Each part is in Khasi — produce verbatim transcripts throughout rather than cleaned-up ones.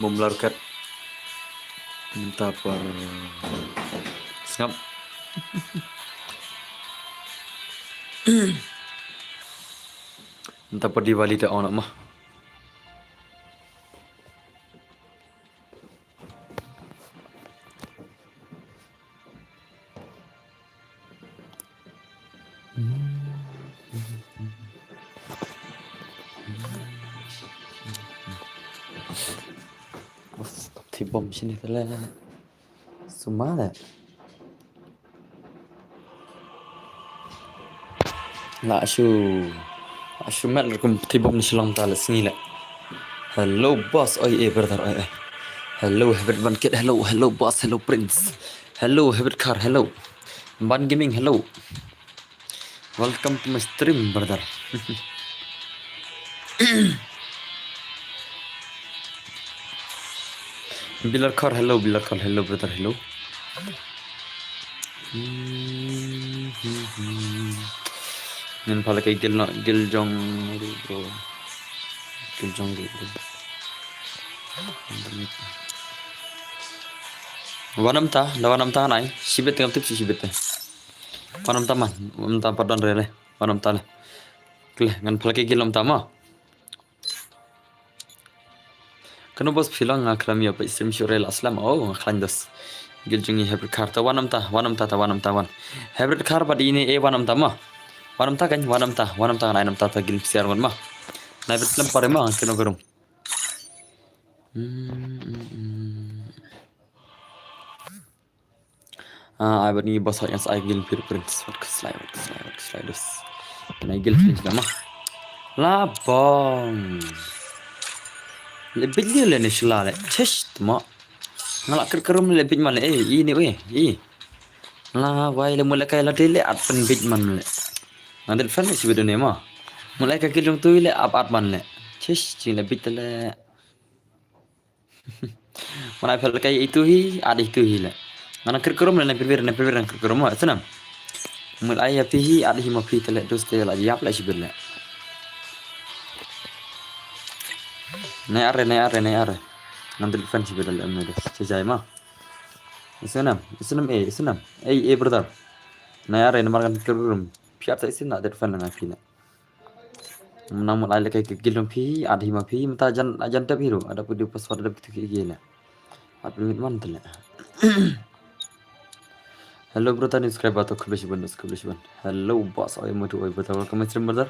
Bom larkat. Mynta por sngap. Mynta por Diwali te ong noh ma. Uff, kap thi bom shini tala. Sumada. La shu. La shu met rukum thi bom ni shilong tala sngi la. Hello boss, oi eh brother, oi eh. Hello Hebert Ban Kit, hello, hello boss, hello prince. Hello Hebert Kar, hello. Ban Gaming, hello. Welcome to my stream, brother. Bilar Kar, hello, Bilar Kar, hello, brother, hello. Ngan pala kai gil no, gil jong, bro. Gil jong, gil, gil. Wanam ta, da wanam ta nai, shibit tengam tip shibit te. Wanam ta man, wanam ta pardon re le, wanam ta le. Kle, ngan pala kai gil nom ta ma. Kano bos phi long nga khlem ïoh peit stream shuh re la slem. Oh, nga khlaiñ dos. Gil jong ngi Hebert Kar ta wanam ta, wanam ta ta wanam ta wan. Hebert Kar bad ine e wanam ta ma. Wanam ta kan, wanam ta, wanam ta ngan ai nam ta ta gil psiar ngon ma. Nai bet slem pare ma kano berum. Hmm, hmm, hmm. Ah, ai bad ngi bos hot ngan sa ai gil pir prince. Wat ka slai, wat ka slai, wat ka slai dus. Nai gil prince nama. Labong. Le bit le ne shla le. Chesh tma. Nga la krit krum le bit man le. Eh, i ni we. I. La wai le mula kai la de le at pen bit man le. Nga det fan le shibit ne ma. Mula kai gil jong tu le ap at man le. Chesh jing le bit le. Mana phel kai itu hi, ad itu hi le. Ngana krit krum le na pirvir, na pirvir na krit krum ma, senam. Mul ai ya phi hi, ad hi ma phi tele dus te la yap la shibir le. Nai are, nai are, nai are. Ngan del fan shibir le em ne dus. Chejai ma. Senam, senam eh, senam. Eh, eh, brother. Nai are, namar kan krit krum. Phi ap ta isin na del fan na phi le. Nang mut ai le kai ka gil jong phi, ad hi ma phi, mynta jan, jan tep hi ruh, ada pudi password ada pudi ki gil. At pudi man tele. Hello brother, ni subscribe to khublei shibun, khublei shibun. Hello boss, oi madu, oi brother, welcome my stream brother.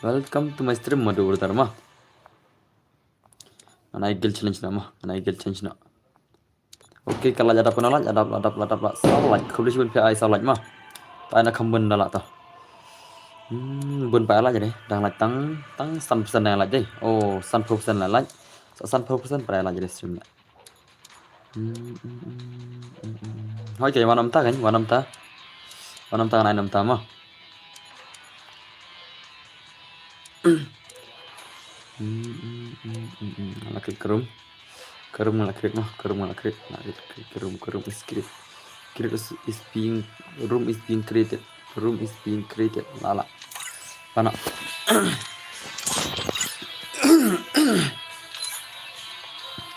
Welcome to my stream madu brother ma. Ngan ai gil challenge na ma, ngan ai gil challenge na. Okay, ka lait adap kano lait, adap, adap, adap, adap, saw lait, khublei shibun phi ai saw lait ma. Ta ai na kham bun da la ta. Hmm, bun pa ai lait de, dang lait tang, tang san percent dang lait de. Oh, san percent lait lait. Sa san percent pa ai lait de stream la. Hmm, hmm, hmm, hmm, hmm. Hoi kai wanam ta kan, wanam ta. Wanam ta kan ai nam ta ma. Hmm, hmm, hmm, hmm, hmm. Ala klik room. Ka room nga la create noh, ka room nga la create. Nga la create ka room, ka room is create. Create is, is being, room is being created. Room is being created. La la. Pana.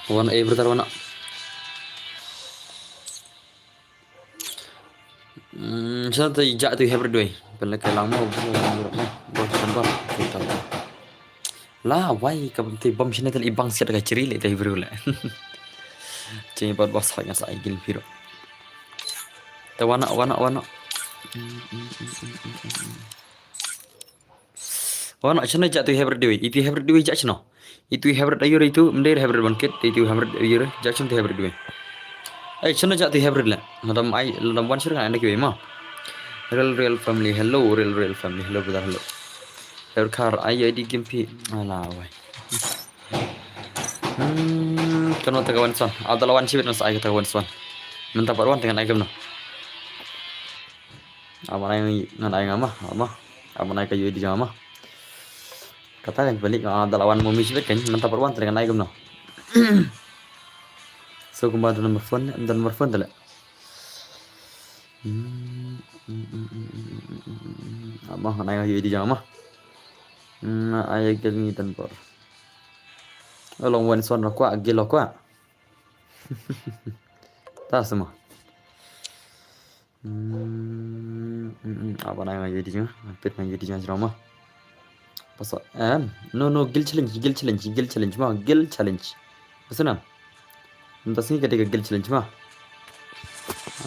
Wan eh brother wana. Hmm, sa ta ijak tu hybrid doi. Pele ke lang mo, bro, bro, bro, bro, bro. La, wai, ka bam te bam sini tali bang siat ka ciri le tai bro le. Ciri pat bos hanya sa igil biro. Ta wana, wana, wana. Wana, sini jak tu hybrid doi. Itu hybrid doi jak sini. Itu hybrid ayur itu, mende hybrid bangkit, itu hybrid ayur, jak sini hybrid doi. Eh, sini jak tu hybrid le. Madam ai, madam wan sini kan anak ma. Real, real family, hello, real, real family, hello, brother, hello. Her car, ai, ai, di gimpi. Ala, wai. Hmm, kano ta ka wan son. Ada lawan sibit nas ai ta ka wan son. Mynta pat wan dengan ai kemno. Aman ai ngan ai ngama, ama. Aman ai ka yui di jama. Kata kan balik ada lawan mumi sibit kan, mynta pat wan dengan ai kemno. So kumba da number phone, da number phone tele. Hmm, hmm, hmm, hmm, hmm, hmm, hmm, hmm. Ama ngan ai ka yui di jama. Hmm, ai gel ngi tan por. Long wan son ra kwah, gil kwah. Ta sama. Hmm, hmm, hmm, apa na ngai di jing? Pit ngai di jing drama. Paso, em, no, no, gil challenge, gil challenge, gil challenge ma, gil challenge. Paso na. Nta sini ka dega gil challenge ma.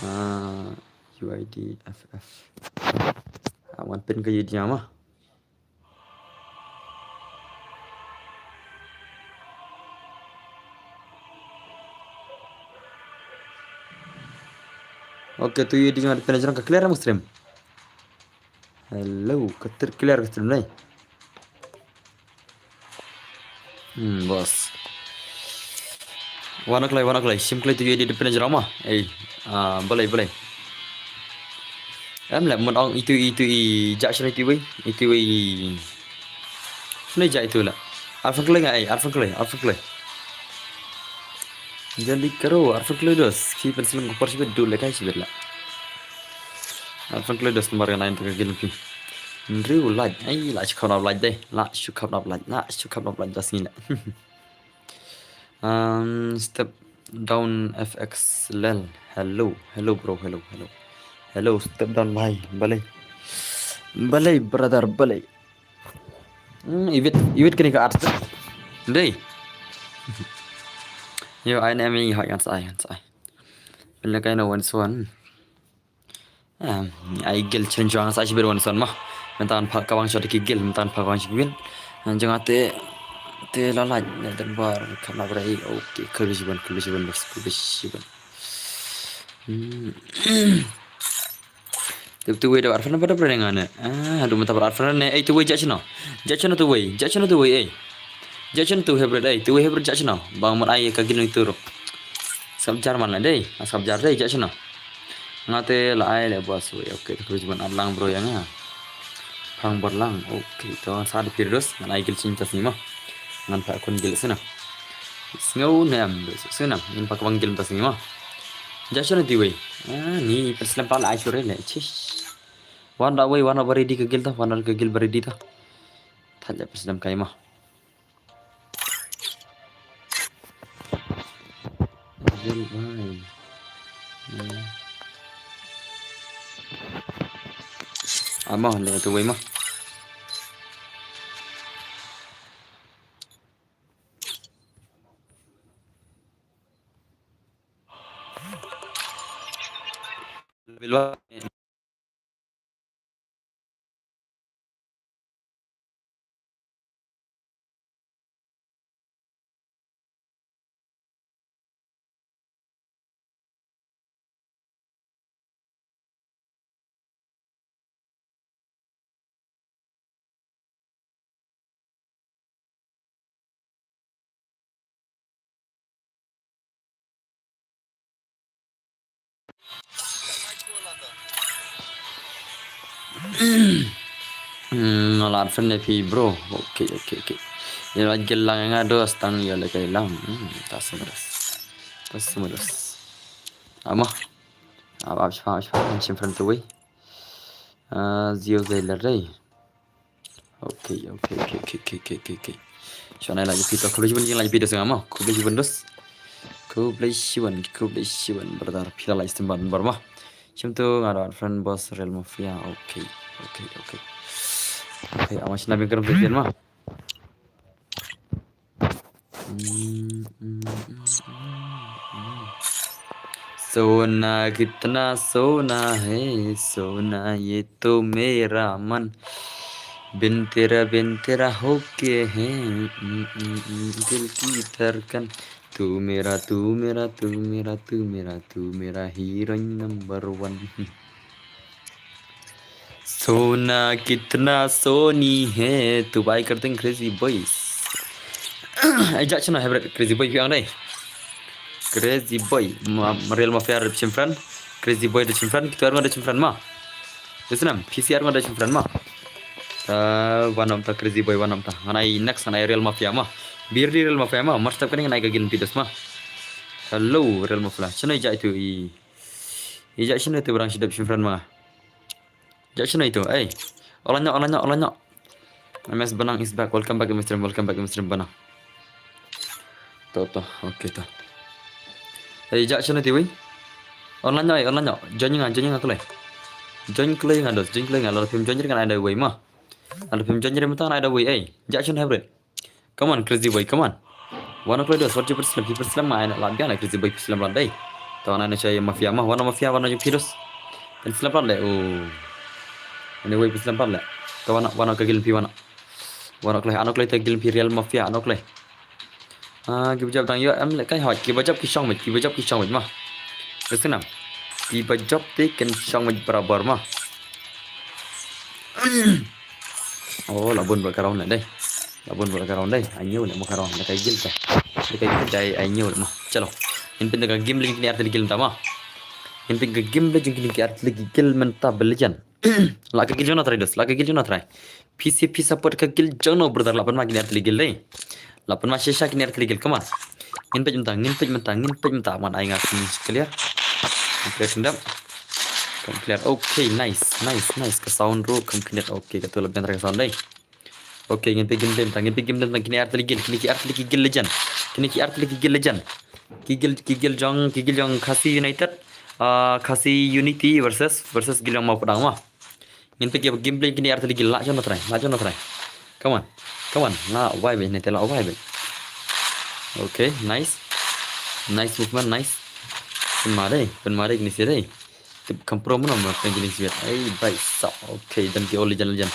Ah, U I D F F. Ah, wan pin ka di jing ma. Okay, tu ïa di jong ka clear ma stream. Hello, ka ter clear ka stream lai. Hmm, boss. Wan kloi, wan kloi. Sim kloi tu ïa di depan jrama. Ei, ah, balai, balai. Em la, mon ong itu, itu i jak shana itu wei, itu wei. Shana jak itu la. Arfan kloi nga ei, arfan kloi, arfan kloi. Jali karo, arfan kloi dos. Ki pen selang ko por sibet dul lekai sibet la. Arfan kloi dos nomor kan ain tu ka gil pi. Nriu laj, ei la shu khap nap laj dei. La shu khap nap laj, la shu khap nap laj dos ngi la. Um, step down F X Lel. Hello, hello bro, hello, hello. Hello, step down bhai, balai. Balai brother, balai. Hmm, iwit, iwit kani ka art. Dei. Yo, I am hot yan sai, yan sai. Bila kai no one one. Em, ai gil challenge jong nga sa shibit wan son ma. Mynta ngan phah kawang shot ki gil, mynta ngan phah kawang shot ki gil. Ngan jong nga te, te la lait, ne dan bar, kham na brai, okay, khublei shibun, khublei shibun, bas, khublei shibun. Hmm. Tip tu wei da arfan apa da brai nga ne. Ah, aduh mynta bar arfan ne, ei tu wei jak shano. Jak shano tu wei, jak shano tu wei, ei. Jak shano tu wei hybrid, ei, tu wei hybrid jak shano. Bang mut ai ka gil ni tu ruh. Sap jar man la dei, sap jar dei, jak shano. Nga te la ai le bos wei, okay, tu khublei shibun arlang bro ïa nga. Phang bor lang, okay, to sa de pir dos, ngan ai gil shin tas ni ma. Ngan phah kun gil sina. Sngew nem, sngew nem, ngan phah kawang gil tas ni ma. Jak shano ti wei. Ah, ni pen slem pa la ai sure le, chish. Wan da wei, wan da ba ready ka gil ta, wan da ka gil ba ready ta. Thaj le pen slem kai ma. Gil bai. Hmm. Ama le tu wei ma. Bilwa. Hmm, nga la friend ïa phi bro. Okay, okay, okay. Ïa la gil lang nga dos tang ïa la kai lang. Hmm, ta sum dos. Ta sum dos. Ama. Ap ap shpa shpa shim friend tu wei. Ah, zio zai la rei. Okay, okay, okay, okay, okay, okay, okay. Shana la jipito, khublei shibun jing la jipito sanga ma. Khublei shibun dos. Khublei shibun, khublei shibun brother. Phi la la istimban bar ma. Shim tu nga da friend boss Real Mafia. Okay, okay, okay. Okay, ama shna bingkar bingkar ma. सोना कितना सोना है सोना ये तो मेरा मन बिन तेरा बिन तेरा होके है दिल की धड़कन तू मेरा तू मेरा तू मेरा तू मेरा तू मेरा हीरोइन नंबर वन सोना कितना सोनी है तू बाय करते हैं क्रेजी बॉयज ai jak chana hebret crazy boy piang dai crazy boy ma real mafia rep chim friend crazy boy de chim friend kitu arma de chim friend ma isnam pcr ma de chim friend ma uh, one of the crazy boy one of the nganai next nganai real mafia ma bir di real mafia ma mar step kani nganai ka gil pides ma hello real mafia chana jak itu i i jak chana itu barang sidap chim friend ma Judge na itu. Hey. Online na, online na, online na. M S Banang is back. Welcome back, Mister Banang. Welcome back, Mister Banang. To, to, okay, to. Ei, ja shano te wei. Online no, online no. Join nga, join nga kloi. Join kloi nga dos, join kloi nga. Lada phim join kan ai da wei ma. Lada phim join mynta ai da wei ei. Ja shano hybrid. Come on, Crazy Boy, come on. Wan kloi dos, wat ju pyrslem, pyrslem nga ai na la biang na Crazy Boy pyrslem la dei. To na na shai mafia ma, wan mafia, wan ju pyrslem. Pyrslem la le. Oh. Anyway, pyrslem la le. To wan, wan ka gil pi wan. Wan kloi, ano kloi ta gil pi real mafia, ano kloi. Ah, kiba jop dang ïoh em leh kai hot, kiba jop ki shong mit, kiba jop ki shong mit ma. Ka snam. Kiba jop te ken shong mit barabar ma. Oh, la bun ba ka round leh dei. La bun ba ka round dei. Ai ñiew leh ma ka round, leh kai gil te. Leh kai gil te ai ñiew leh ma. Chalo. Ngin pyn da ka game leh kine ar tylli ki gil mynta ma. Ngin pyn ka game leh jong kine ki ar tylli ki gil mynta ba legend. La ka gil jong no trai dos, la ka gil jong no trai. P C P support ka gil jong no brother, la pynma kine ar tylli gil dei. La pynma shisha kine ar tylli gil, come on. Ngin peit mynta, ngin peit mynta, ngin peit mynta, man ai nga kine clear. Clear kendap. Kam clear. Okay, nice, nice, nice. Ka sound ruh kam clear. Okay, ka tu la biang trai ka sound dei. Okay, ngin peit game mynta, ngin peit game mynta kine ar tylli gil, kine ki ar tylli ki gil legend. Kine ki ar tylli ki gil legend. Ki gil, ki gil jong, ki gil jong Khasi United. Ah, Khasi Unity versus, versus gil jong Mawpdang ma. Ngin peit ïa gameplay kine ar tylli ki gil, la jon na trai, la jon na trai. Come on. Come on. La wai beit ne te la wai beit. Okay, nice. Nice movement, nice. Pynma dei, pynma dei kine sha dei. Tip kam pro mano ma pyn kine sha. Ai bai sa. Okay, don ki all legend legend.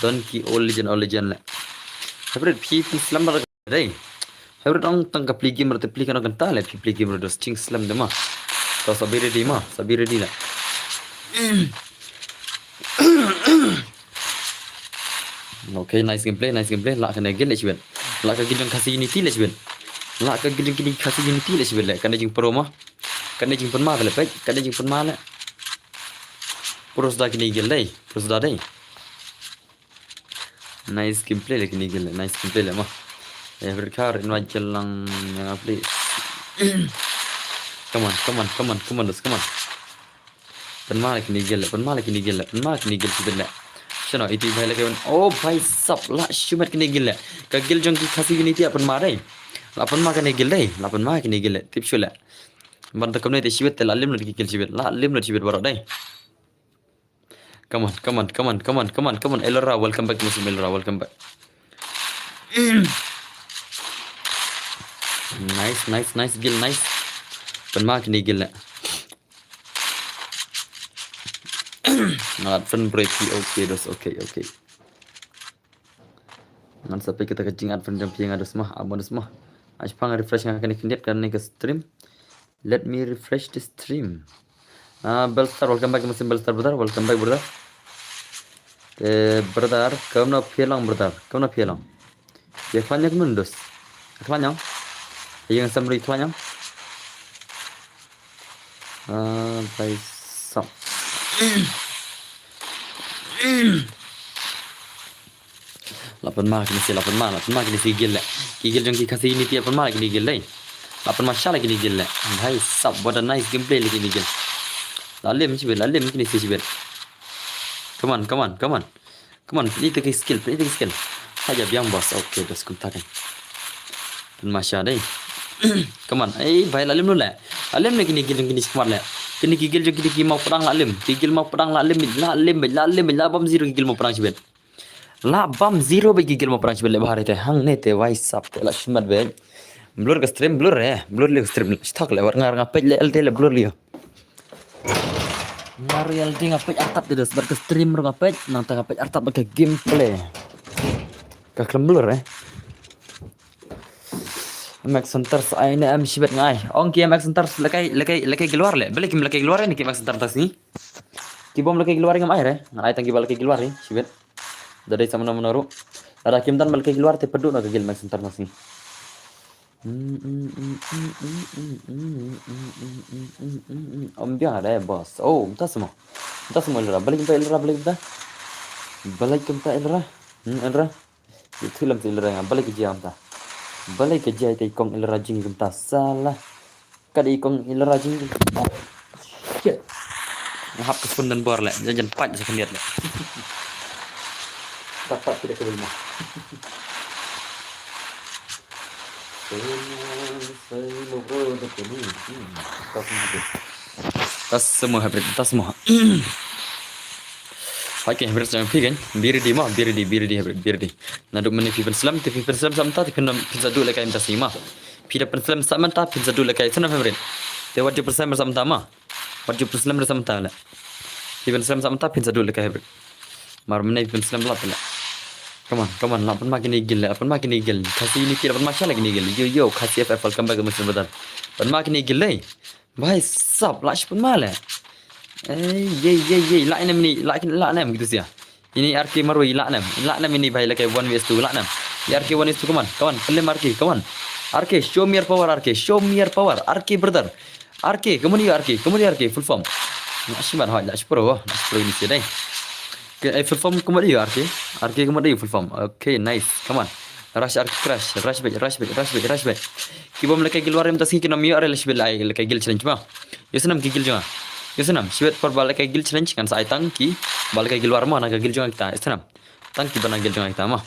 Don ki all legend all legend le. Favorite phi pyn slam ba dei. Hei bro, dang tang ka play game, bro, te play kano kanta le, play game, bro, dos ching slam de ma. To, sa be ready ma, sa be ready la. Okay, nice gameplay, nice gameplay. La kane gel le chiben. La ka gel jong Khasi Unity le chiben. La ka gel jong kini Khasi Unity le chiben le. Kane jing pro ma. Kane jing pynma le pek. Kane jing pynma le. Pros da kini gel dei. Pros da dei. Nice gameplay lagi ni gila, nice gameplay lah mah. Eh, berkar invite ke lang yang apa ni? Come on, come on, come on, come on, dos, come on. Pynma lagi ni gila, pynma lagi ni gila, pynma lagi ni gila sibit lah. Shano iti bhai lagi wan. Oh bhai sab lah shumat kini gila. Ka gil jong ki Khasi Unity pynma dei. Lah pynma kini gila dei, lah pynma kini gila. Tip shu lah. Ban ta kamne te sibit te lah lim lagi gil sibit, lah lim lagi sibit baroh dei. Come on, come on, come on, come on, come on, come on. Elora, welcome back, Muslim Elora, welcome back. Nice, nice, nice, gil, nice. Pynma kini gil le. Ngat fan break, okay, dos, okay, okay. Ngan sa peit kata ka jing-add friend jong phi nga dos mah, abo dos mah. Ai pang refresh nga kane khyndiat kane ka stream. Let me refresh the stream. Ah, Belstar, welcome back, Muslim Belstar, brother. Welcome back, brother. Eh, brother, kumno phi long, brother? Kumno phi long? Ïa khlaiñ ïa kumno dos? Khlaiñ ïa? Ïa nga samrui khlaiñ ïa? Ah, bai sam. La pynma kini si, la pynma, la pynma kini si gil le. Ki gil jong ki Khasi Unity la pynma kini gil le. La pynma sha la kini gil le. Bhai sab, what a nice gameplay la kini gil. La lim shibit, la lim kini si shibit. Come on, come on, come on. Come on, pynitei ki skill, pynitei ki skill. Haja biang boss, okay, dos kumta kan. Pynma sha dei. Come on, ei bhai la lim nu le. La lim le kini gil jong kini shikmat le. Kini ki gil jong kini ki Mawpdang la lim. Ki gil Mawpdang la lim, la lim, la lim, la bam zero ki gil Mawpdang shibit. La bam zero bad ki gil Mawpdang shibit le bahar te. Hangne te wai sap te la shimat bad. Blur ka stream, blur eh. Blur le ka stream. Shtak le war ngar nga peit le L T le blur le. Nga reality nga peit artat de dos bad ka stream ruh nga peit, nangta nga peit artat bad ka gameplay. Ka khlem blur eh. Max Hunters ai ne em shibet ngai. Ong ki Max Hunters lekai, lekai, lekai gilwar le. Bele kim lekai gilwar ne ki Max Hunters ni. Ki bom lekai gilwar ngam ai re. Ngan ai tang ki ba lekai gilwar ni shibet. Da dei sa mano mano ruh. Lada kim don ba lekai gilwar te pynduh noh ka gil Max Hunters ni. Om biang ada ya bos. Oh, mynta semua. Mynta semua ilra. Balik mynta ilra, balik mynta. Balik mynta ilra. Hmm, ilra. Itu lam ilra nga balik ka jia mynta. Balik ka jia ita ikong ilra jing mynta. Salah. Kada ikong ilra jing. Shit. Nga hap ka phone dan bor le. Jan jan pat sa khyndiat le. Dapat kita ke rumah. Tas semua hybrid, tas semua. Hai ke hybrid jong phi kan. Be ready ma, be ready, be ready hybrid, be ready. Naduh mynne phi pynslem, te phi pynslem sa mynta, te phin, phin sa duh lehkai mynta shisha ma. Phi da pynslem sa mynta, phin sa duh lehkai, snem hybrid. Te wat ju pynslem sa mynta ma. Wat ju pynslem sa mynta leh. Phi pynslem sa mynta, phin sa duh lehkai hybrid. Mar mynne phi pynslem lat leh. Come on, come on, lah pynma kine ki guild leh, lah pynma kine ki guild. Khasi Unity lah pynma shisha leh kine ki guild. Yo, yo, Khasi F F, welcome back to my channel, brother. Pynma kine ki guild leh. Bhai sab, lah shu pynma leh. Ei, ye, ye, ye, lah inem ni, lah kin, lah inem gitu shisha. Ini R K marwei, lah inem, lah inem ini bhai lehkai one versus two, lah inem. Ini R K one versus two, come on, come on, pynlem R K, come on. R K, show me your power, R K, show me your power, R K brother. R K, come on you R K, come on you R K, full form. Lah shimet hoi, lah shipro, lah shipro ini shisha dei. Okay, eh, full form, come on you R K. R K, come on you full form. Okay, nice, come on. Rush R K, rush, rush back, rush back, rush back, rush back. Ki bym lehkai guild war mynta sngi ki nym ïoh re leh shibit lehkai guild challenge ma. Ïoh snam ki guild jong nga. Ïoh snam, shibit por ba lehkai guild challenge ngan sa ai tang ki ba lehkai guild war ma na ka guild jong nga kita. Ïoh snam. Tang ki ba na guild jong nga kita ma.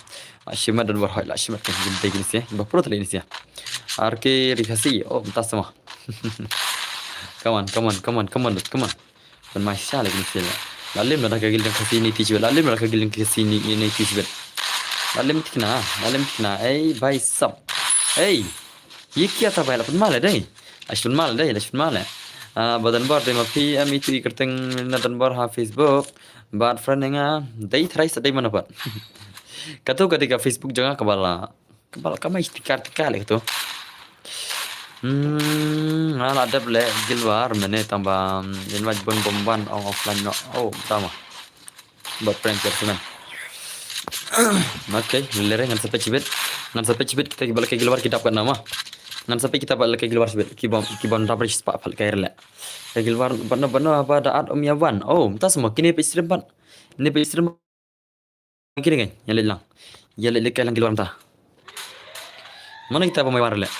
Lah shimet don war hoi, lah shimet kan guild dei kine shisha. Ba pro tele ini shisha. R K Ri Khasi, oh, mynta sa ma. Come on, come on, come on, come on, come on. Pynma shisha leh kine shisha leh. Lah lem da ka guild jong Khasi Unity shibit. Lah lem da ka guild jong Khasi Unity shibit. Lah lem thikna, lah lem thikna. Ei, bhai sab. Ei. Ye kya tha bhai, lah pynma leh dei. Lah shu pynma leh dei, lah shu pynma leh. Ah, ba don bor dei ma phi, em itu i kyrteng na don bor ha Facebook. Bad friend nga dei tharai sa dei mano pat. Kato ka dei ka Facebook jong nga kaba la, kaba la kamai tikar tikar leh kato. Hmm, nga la dep leh guild war mynne tang ba, hmm, invite bun bym wan ong offline noh. Oh, tama. Bad prank ka shisha. Okay, lere ngan sa peit shibit. Ngan sa peit shibit kita kiba lehkai guild war ki dap katno ma. Ngan sa peit kita ba lehkai guild war shibit. Ki bym, ki bym dap ri spah pat lehkai re leh. Lehkai guild war bano bano ba da at um ïa wan. Oh, mynta sa ma kine peit stream pat. Kine peit stream. Kine kan, ïa leit lang. Ïa leit lehkai lang guild war mynta. Mano kita ba mai wan re leh.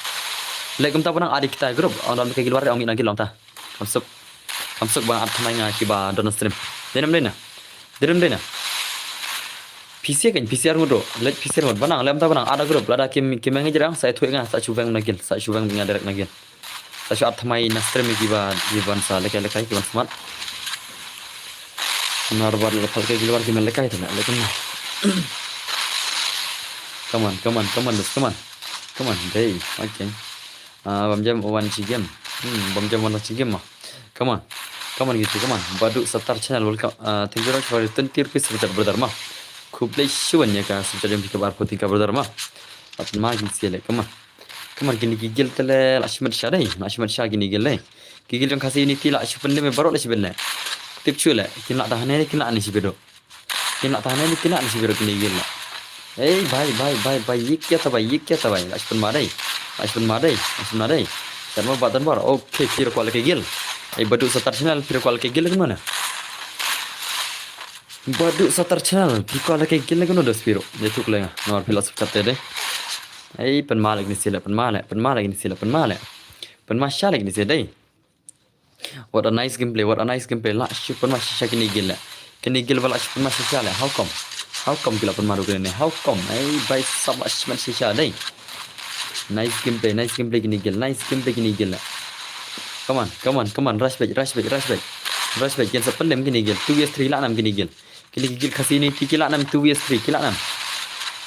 Leh kumta ba nang add ïa kita group, ong don lehkai guild war re ong ïa na guild lang ta. Kam suk. Kam suk ba add thymmai nga kiba don stream. Dei nam dei na. Dei nam dei na. P C kan, P C R ngut ruh. Leh P C R ngut ba nang, leh kumta ba nang add group lada kim, kim ïa ngi jrang sa ïathuh ïa nga, sa shu weng na guild, sa shu weng nga direct na guild. Sa shu add thymmai na stream kiba, kiban sa lehkai lehkai kiban smat. Nar bad la pha lehkai guild war ki meh lehkai te na lehkai na. Come on, come on, come on, dos, come on. Come on, dei, okay. Ah, bam jam wan chi game. Hmm, bam jam wan chi game ma. Come on. Come on gitu, come on. Badu Satar channel, welcome. Ah, thank you very much for your twenty rupees super chat, brother ma. Khublei shibun ïa ka super chat jong phi kaba arphew tyngka, brother ma. Pat ma kin sele, come on. Come on, kine ki guild te leh, lah shimet shisha dei, lah shimet shisha kine ki guild leh. Ki guild jong Khasi Unity lah shu pynlem baroh leh shibit leh. Tip shu leh, kin lah tang hangne, kin lah ne shibit ruh. Kin lah tang hangne, kin lah ne shibit ruh kine ki guild leh. Ei, bhai, bhai, bhai, bhai, ye kya tha bhai, ye kya tha bhai, lah shu pynma dei. Lah shu pynma dei, lah shu pynma dei. Sat ma ba don bor, okay, phi ruh kwah lehkai guild. Ei, Badu Satar channel, phi ruh kwah lehkai guild kumno? Badu Satar channel, phi kwah lehkai guild kumno dos phi ruh. Ïathuh leh nga, namar phi la sub chat te dei. Ei, pynma leh kine shisha leh, pynma leh, pynma leh kine shisha leh, pynma leh. Pynma shisha leh kine shisha dei. What a nice gameplay, what a nice gameplay. Lah shu pynma shisha kine guild leh. Kine guild ba lah shu pynma shisha leh. How come? How come ki lah pynma ruh kine? How come? Ei, bhai sab lah shimet shisha dei. Nice gameplay, nice gameplay kine guild, nice gameplay kine guild leh. Come on, come on, come on, rush back, rush back, rush back. Rush back, kin sa pynlem kine guild. Two versus three lah nam kine guild. Kine ki guild Khasi Unity ki lah nam two versus three, ki lah nam.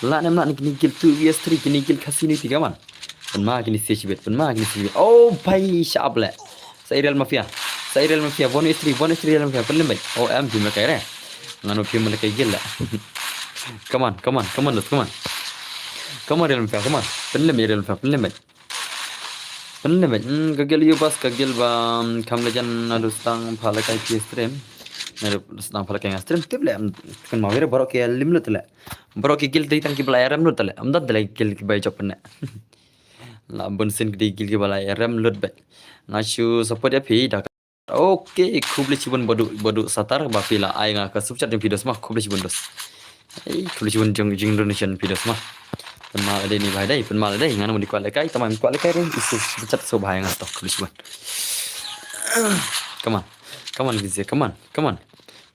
Lah nam lah nam kine guild two versus three, kine guild Khasi Unity, come on. Pynma kine shisha shibit, pynma kine shisha shibit. Oh, bhai, shah ap leh. Sa Real Mafia. Sa Real Mafia, one versus three, one versus three Real Mafia, pynlem beit. Oh, em, phim lehkai re. Ngan phim lehkai guild leh. Come on, come on, come on, come on. Come on, Real Mafia, come on. Pynlem beit, Real Mafia, pynlem beit. Pynlem beit, hmm, ka guild ïa u bas, ka guild ba, hmm, kham leh jan naduh sdang pha lehkai phi stream. Naduh sdang pha lehkai nga stream, tip leh, hmm, kynmaw ïa re baroh ki lem lut leh. Baroh ki guild dei tang kiba la ïarem lut leh. Ym don leh guild kiba ïa jop ne. La bun sien ki dei guild kiba la ïarem lut beit. Nga shu support ïa phi da. Okay, khublei shibun Badu, Badu Satar, ba phi la ai nga ka super chat jong phi dos ma, khublei shibun dos. Ei, khublei shibun jong, jong donation phi dos ma. Pynma leh dei ni bhai dei, pynma leh dei, ngan wan kwah lehkai, tama kwah lehkai dei, isu super chat so bhai nga to, khublei shibun. Come on. Come on, kine shisha, come on, come on.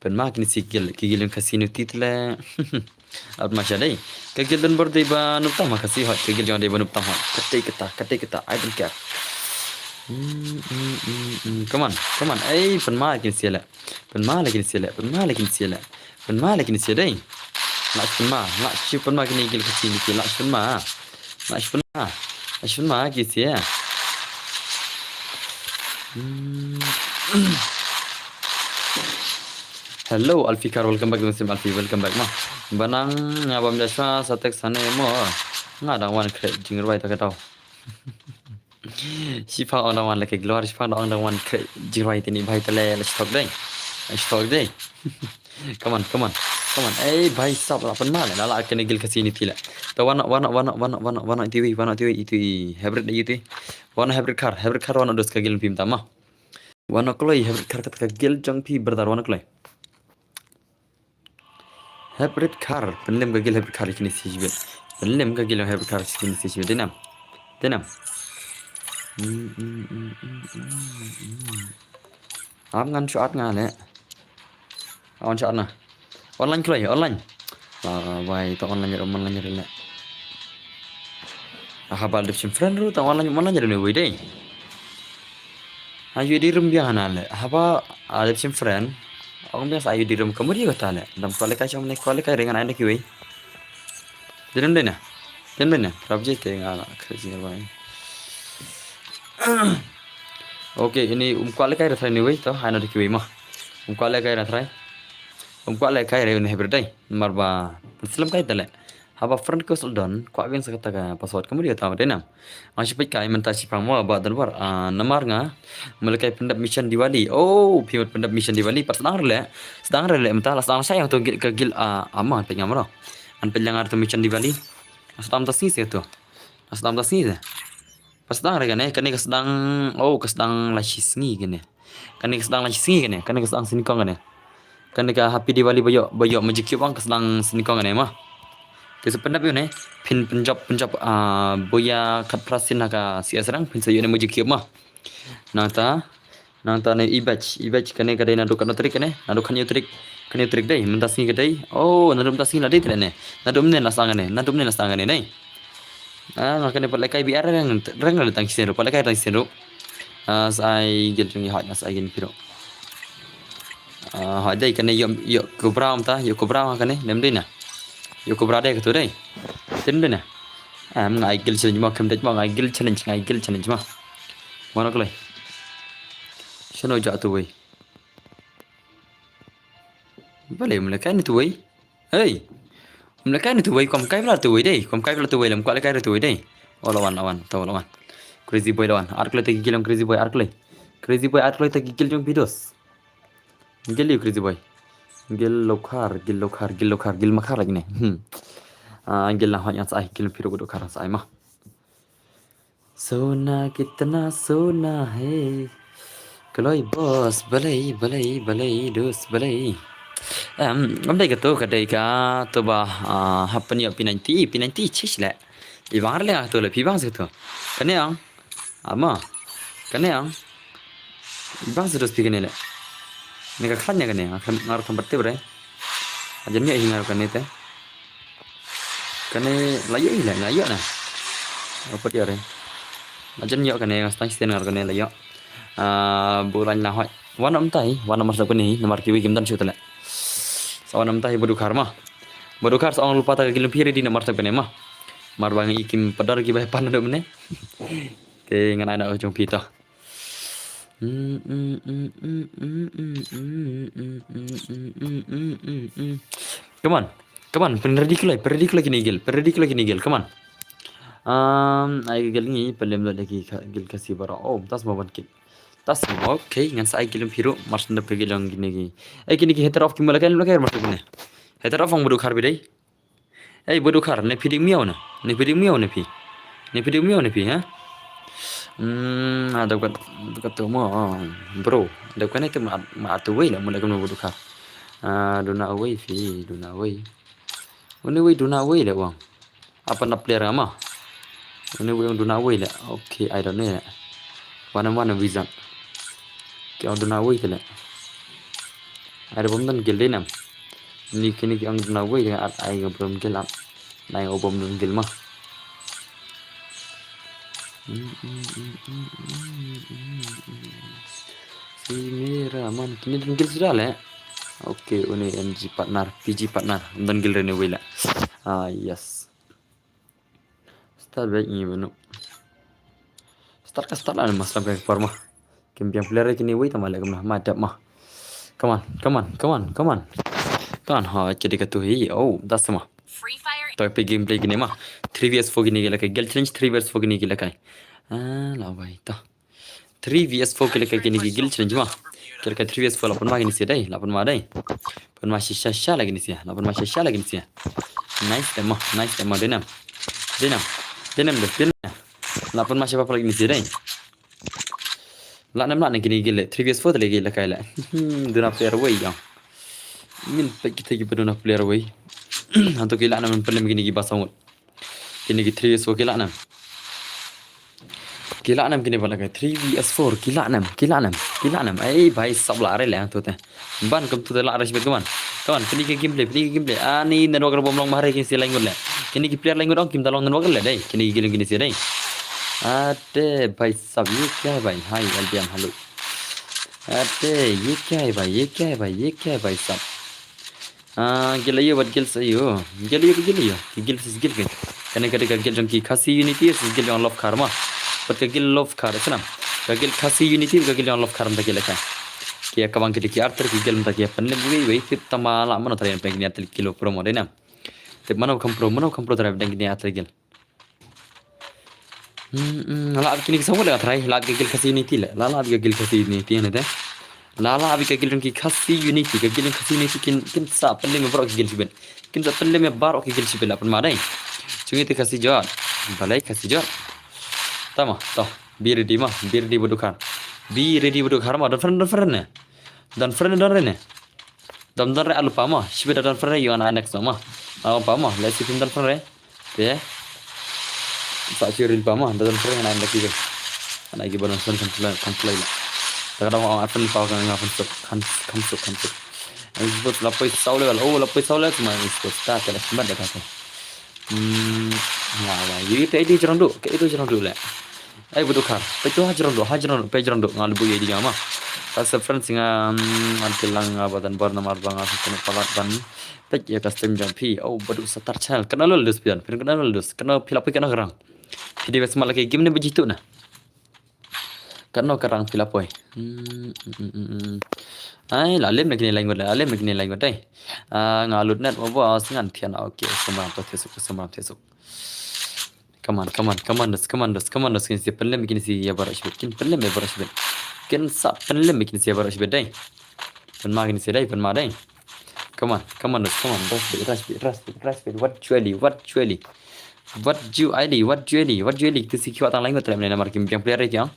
Pynma kine shisha guild, ki guild jong Khasi Unity te leh. At masha dei. Ka guild don bor dei ba nuptam ha Khasi hot. Ka guild jong dei ba nuptam hot. Katei kata, katei kata. I don't care. Hmm, hmm, hmm, hmm. Come on, come on. Ei, pynma la kin sia le. Pynma la kin sia le. Pynma la kin sia le. Pynma la kin sia dei. Lah pynma, lah shi pynma kine guild Khasi ni ki lah pynma. Lah pynma. Lah pynma ki sia. Hmm. Hello Alfikar, welcome back to the stream. Alfi, welcome back ma. Ba nang nga bam da sha sa tek sane mo. Nga dang wan kre jingrwai ta ka tau. Shifa ong dang wan leke glor, shifa ong dang wan kre jingrwai tini bhai tale, let's talk dei. Let's talk dei. Come on, come on. Come on. Ei bhai sab la pynma le, la la kene guild Khasi ni ti le. Ta wan wan wan wan wan wan tiwi, wan tiwi itu i hybrid itu. Wan hybrid car, hybrid car wan dos ka guild pim tama. Wan kloi hybrid car ka guild jong phi brother wan kloi. Hybrid car, pynlem ka guild hybrid car kini si jibet. Pynlem ka guild hybrid car kini si jibet. Denam. Denam. Hmm, hmm, hmm, hmm, hmm, hmm. Am ngan shuat nga le. Awan shuat na. Online kloi, online. Ah, wai ta online rum, online rum le. Aha bal dep sim friend ru ta online, online rum ne wei dei. Ayu di rum biang hana le. Haba adep sim friend. Ong biang sa ayu di rum kamuri kata le. Dam kwale kai chom ne kwale kai ringan ai da kiwei. Dinam dena. Dinam dena. Prabje te nga la kre jinga bai. Okay, ini um kwale kai da trai ni wei to. Ai na da kiwei ma. Um kwale kai da trai. Um kwale kai re ne hebredai. Marba. Slam kai tale. Haba friend ko sul don, kwah biang sa kata ka password ka mudi kata ma denam. Nga shi peit kai mynta shi pang mo ba don war, ah, namar nga melekai pyndap mission Diwali. Oh, phi mut pyndap mission Diwali, pat sdang rele. Sdang rele mynta la sdang sa yang tu gil ka gil, ah, ama peit nga mro. An peit nga tu mission Diwali. Sdang ta sngi se tu. Sdang ta sngi se. Pas sdang re kane, kane ka sdang, oh, ka sdang la shi sngi kane. Kane ka sdang la shi sngi kane, kane ka sdang sini kong kane. Kane ka Happy Diwali ba ïoh, ba ïoh Magic Cube ang ka sdang sini kong kane ma. Te sa pyndap ïoh ne, phin pynjop, pynjop, ah, boya khat phra sien ha ka C S rang, phin sa ïoh ne Magic Cube ma. Nangta, nangta ne ibach, ibach kane ka dei naduh katno tarik kane, naduh khathynñiew tarik, khathynñiew tarik dei, mynta sngi ka dei. Oh, naduh mynta sngi la dei te ne. Naduh mynne la sdang kane, naduh mynne la sdang kane ne. Ah, nga kane pat lehkai biar reng, reng la tang sien ruh, pat lehkai tang sien ruh. Ah, sa ai gil jong i hot, nga sa ai gil phi ruh. Ah, hot dei kane ïoh, ïoh Cobra mynta, ïoh Cobra kane, nem dei na. Ïoh Cobra dei katu dei. Tem dei na. Ah, nga ai gil challenge mo, kem dei mo, nga ai gil challenge, nga ai gil challenge mo. Mano kloi. Shano ja tu wei. Balei melekai ni tu wei. Hei. Um lehkai ni tu wei, kom kai bla tu wei dei. Kom kai bla tu wei, lem kwah lehkai tu wei dei. Oh, lawan, lawan, to lawan. Crazy boy lawan. Ar kloi ta ki gil jong crazy boy, ar kloi. Crazy boy, ar kloi ta ki gil jong phi dos. Gil ïa crazy boy. Gil lokhar, gil lokhar, gil lokhar, gil makhar lagi ne. Hmm. Ah, gil la hot yang sa ai, gil phi ruh ka dokhar sa ai ma. Sona kitna sona hai. Kloi boss, balei, balei, balei, dos, balei. Em, ngam dei katu, ka dei katu ba, ah, hap pynïoh P ninety, P ninety chis le. I bang le katu le, phi bang katu. Kane ang. Ama. Kane ang. I bang dos phi kane le. Ne ka khan ne kane, ngar khan bat te bre. Ajan ïoh hi ngar kane te. Kane la ïoh ïa la ïoh na. Apa dia re. La jan ïoh kane nga stang sten ngar kane la ïoh. Ah, bu lain la hoi. Wan am tai, wan am sa kane namar kiwi kim dan shu tele. Sa wan am tai ba dokhar ma. Ba dokhar sa ong lupa ta ka gilum phi ready namar sa kane ma. Mar bang i kim padar ki bai pan do mene. Te ngan ai na jong phi ta. Come on. Come on, pynready kloi, pynready kloi kine gil, pynready kloi kine gil, come on. Um, ai gil ngi pynlem lo da ki gil Khasi baroh. Oh, tas mo ban kit. Tas mo, okay, ngan sa ai gil phi ruh, mar sendep ka gil jong kine ki. Ai kine ki hater of ki mala kan lo kan mar kine. Hater of ang ba dokhar bi dei. Ei, ba dokhar, ne phi ding miaw na? Ne phi ding miaw ne phi? Ne phi ding miaw ne phi, ha? Hmm, ada kat, kat tu mo, bro. Ada kat ne tu ma, ma tu wei la, mula kena ba dokhar. Ah, duna wei phi, duna wei. Uni wei duna wei le wang. Apa na player ama? Uni wei duna wei le. Okay, I don't know le. Wana wana vision. Kya duna wei le. Ada bom dan gil denam. Ni kini ki ang na wei nga at ai nga bom gel ap. Na nga bom dun gel ma. Si mera man kini dun gel sudah le. Okay, uni M G partner, P G partner, dun gel rene wei la. Ah, yes. Start back ni bano. Start ka start la mas sampai par ma. Kim biang player kini wei tama le kumna ma dap ma. Come on, come on, come on, come on. Come on, ha, jadi ka tu hi. Oh, das ma. Free Fire. To epic gameplay kini ma. Three V S four kini ki la kai. Guild Challenge three V S four kini ki la kai. Ah, la wei ta. Three V S four ki la kai kini ki Guild Challenge ma. Ki la kai three V S four la pun ma kini sia dai. La pun ma dai. Pun ma shisha sha la kini sia. La pun ma shisha la kini sia. Nice demo, nice demo, denam. Denam. Denam deh, denam. La pun ma shisha pa la kini sia dai. La nam la ne kini ki le. Three V S four te le ki la kai le. Duna player wei yang. Min pe kita ki duna player wei. Anto ki la nam pelem kini ki basong. Kini ki three V S four ki la nam. Ki la nam kini ba la kai three V S four ki la nam, ki la nam, ki la nam. Ei bhai sab la re le tu te. Ban kam tu te la re shibet kaman. Kaman kini ki gameplay, kini ki gameplay. Ani network ro bom long mahare kini si lain ngut le. Kini ki player lain ngut ong kim ta long network le dai. Kini ki giling kini si dai. Ate bhai sab ye kya hai bhai? Hi L B M hello. Ate ye kya hai bhai? Ye kya hai bhai? Ye kya hai bhai sab? Ah, gil ayo, wat gil sa ayo. Gil ayo, gil ayo. Ki gil sis gil ke. Kane kade ka gil jong ki Khasi Unity, sis gil jong Love Khar ma. Wat ka gil Love Khar, sana. Ka gil Khasi Unity, ka gil jong Love Khar mta ki leka. Ki ya kabang ki deki arter, ki gil mta ki ya penlem wei wei, tip tama la mano tare peng ni atel kilo promo dai nam. Tip mano kam pro, mano kam pro tare peng ni atel gil. Hmm, hmm, la kini ki sawat la try, la ka gil Khasi Unity la. La la ka gil Khasi Unity ne te. La la ka gil jong ki Khasi Unity, ka gil jong Khasi Unity kin kin sa penlem baroh ki gil shibit. Kin sa penlem baroh ki gil shibit la pun ma dai. Chungi te Khasi jot. Balai Khasi jot. Tama, to. Be ready ma, be ready ba dukan. Be ready ba dukan ma, don friend, don friend ne. Don friend, don friend ne. Don don re alu pama, shibit don friend yo ana next ma. Alu pama, let's see don friend re. Te. Sa chi ril pa ma, da dan pre na da ki. Ana ki balon san kan play, kan play la. Da ka dong ang afen pa kan nga kan suk, kan, kan suk, kan suk. Ang suk la poi sau le, oh, la poi sau le, cuma ang suk ta, ta le, sembat da ka. Hmm, nga la, yu te di jerang du, ke itu jerang du le. Ai budu kar, pe tu ha jerang du, ha jerang du, pe jerang du, nga lebu ye di nga ma. Ta se friend singa, hmm, an kilang nga badan bar namar bang nga suk palat ban. Peit ïa ka stream jong phi. Oh, badu satar channel. Kane lol dus phi don. Phi don kane lol dus. Kane phi la phi kane ka rang. Phi dei best ma la ki game ne ba jitu na. Kane ka rang phi la poi. Hmm, hmm, hmm, hmm, hmm. Ai, la lem na kine lain wad, la lem na kine lain wad dai. Ah, nga lut net wa ba singan thian. Okay, semram to thesuk, semram thesuk. Come on, come on, come on, dus, come on, dus, come on, dus, kin si penlem, kin si ïa baroh shibit, kin penlem ïa baroh shibit. Kin sa penlem, kin si ïa baroh shibit dai. Pen ma kin si dai, pen ma dai. Come on, come on, dus, come on, rush bit, rush bit, rush bit, rush bit. What you ali, what you ali. What you ali, what you ali, what you ali. Tu si kiwa tang lain ngut trem ne namar kim biang player ki ang.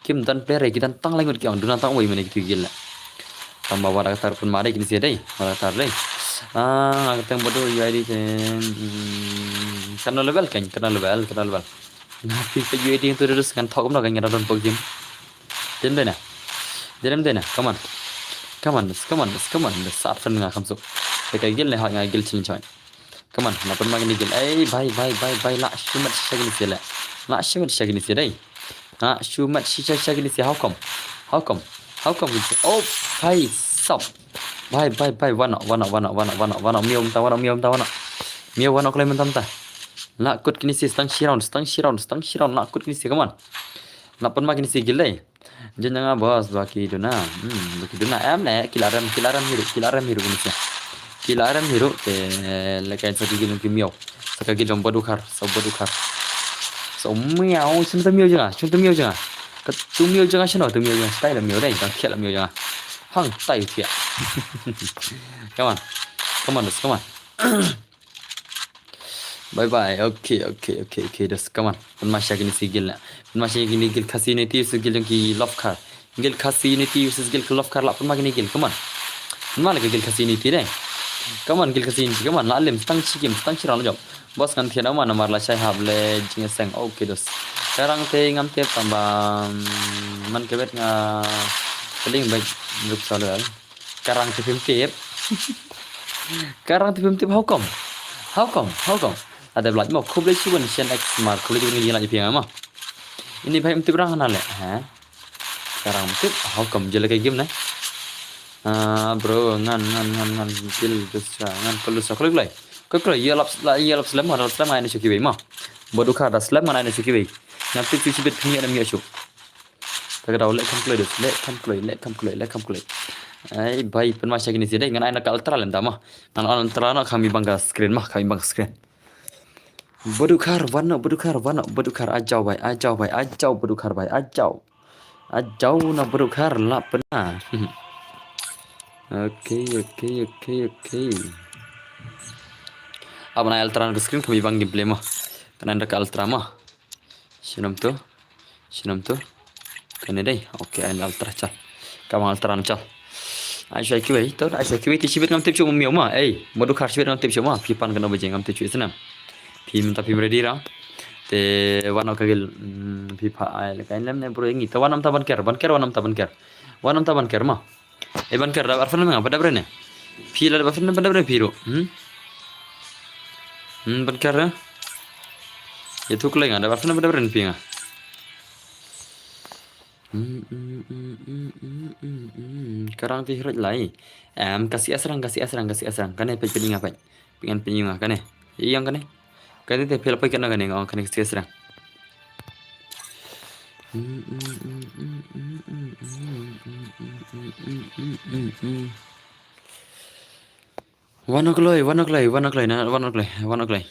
Kim don player ki don tang lain ngut ki ang, duna tang wei mane ki tu gil la. Tang ba wada tar pun ma dai kin si dai, wada tar dai. Ah, nga tang badu U I D te, hmm, kano level kan, kano level, kano level. Nga pi pe U I D tu terus kan thok no kan nga don pok gim. Dem dai na. Dem dai na, come on. Come on, come on, come on, sat fan nga kamsuk. Te ka gil ne ha nga gil chin choi. Come on, na pun ma kini gil. Ei, bhai, bhai, bhai, bhai, la shu mat shisha kini si le. La shu mat shisha kini si dai. La shu mat shisha shisha kini si. How come? How come? How come kini si? Oh, bhai, sab. Bhai, bhai, bhai, wano, wano, wano, wano, wano, wano, miau mta, wano, miau mta, wano. Miau wano klem mta mta. La kut kini si stang shi round, stang shi round, stang shi round, la kut kini si, come on. Na pun ma kini si gil dai. Jin nga boss ba ki duna. Hmm, ba ki duna em ne, ki la rem, ki la rem hiru, ki la rem hiru kini sia. Ki la rem hiru te le kain sa ki gil ki miau. Sa ka gil jong badu khar, sa badu khar. Sa miau, shim ta miau janga, shim ta miau janga. Ka tu miau janga shano, tu miau janga, stai la miau dai, dang khia la miau janga. Hang tai khia. Come on. Come on, come on. Bye bye. Okay, okay, okay, okay. Just come on. Pun ma sha kini si gil na. Pun ma sha kini gil Khasi Unity, si gil jong ki Love Khar. Gil Khasi Unity versus gil Love Khar la pun ma kini gil. Come on. Pun ma la gil Khasi Unity dai. Come on, gil Khasi Unity. Come on. La lim stang shi game, stang shi round jop. Boss ngan thian ma namar la shai hap le jing seng. Okay, dos. Karang te ngam tep tamba, mm, man kebet nga peling baik grup solo. Karang te phim tep. Ka rang tip phim tip, how come? How come? How come? Ada bla mo, khublei shibun Shen X Smart, khublei shibun ngi la ïa phi nga mo. Ini bhai phim tip rang na le, ha? Ka rang tip, how come? Jela ka game na. Ah, bro, ngan, ngan, ngan, ngan, jil, jil, ngan, kalau sa, kalau klai. Kalau klai, ïa lap, la, ïa lap slem, lap slem, ngai na shuki wei mo. Bodu ka da slem, ngan ai na shuki wei. Ngan tip shu shibit, kini ada mi shu. Ta ka daw leh kham kloi dus, leh kham kloi, leh kham kloi, leh kham kloi. Ai, bai, pynma sha kine sha dei, ngan ai na ka ultra lem da ma. Ngan ai ultra na kham ibang ka screen ma, kham ibang ka screen. Bodu khar, wan no, bodu khar, wan no, bodu khar, ajaw bai, ajaw bai, ajaw, bodu khar bai, ajaw. Ajaw na bodu khar, la pynma. Okay, okay, okay, okay. Ap na ultra na ka screen, kham ibang gameplay ma. Kan ai da ka ultra ma. Shnong tu. Shnong tu. Kane dei. Okay, ai ultra chal. Ka bang ultra chal. Ai shai kiwei, to, ai shai kiwei, ti shibit ngam tip shu miaw ma. Ei, bodu khar shibit ngam tip shu ma. Phi pan kano baje ngam tip shu snam. Phi mynta phi ready ra. Te wan ka gil, mm, phi pha ai le kain lem ne bro ngi. Te wan am ta ban ker, ban ker, wan am ta ban ker. Wan am ta ban ker ma. Eh, ban ker da arfan ma nga, ba da bre ne. Phi la da arfan ba da bre phi ro. Hmm? Hmm, ban ker da. Ïa thuk lai nga, da arfan ba da bre phi nga. Hmm, hmm, hmm, hmm, hmm, hmm, hmm. Ka rang ti hroj lai. Em, ka si asrang, ka si asrang, ka si asrang. Kane peit peit nga peit. Pyngan pynïeng ah kane. Ïeng kane. Kane te phi la poi kane kane, oh, kane ka srang. Wan ok loi, wan ok loi, wan ok loi, na, wan ok loi, wan ok loi.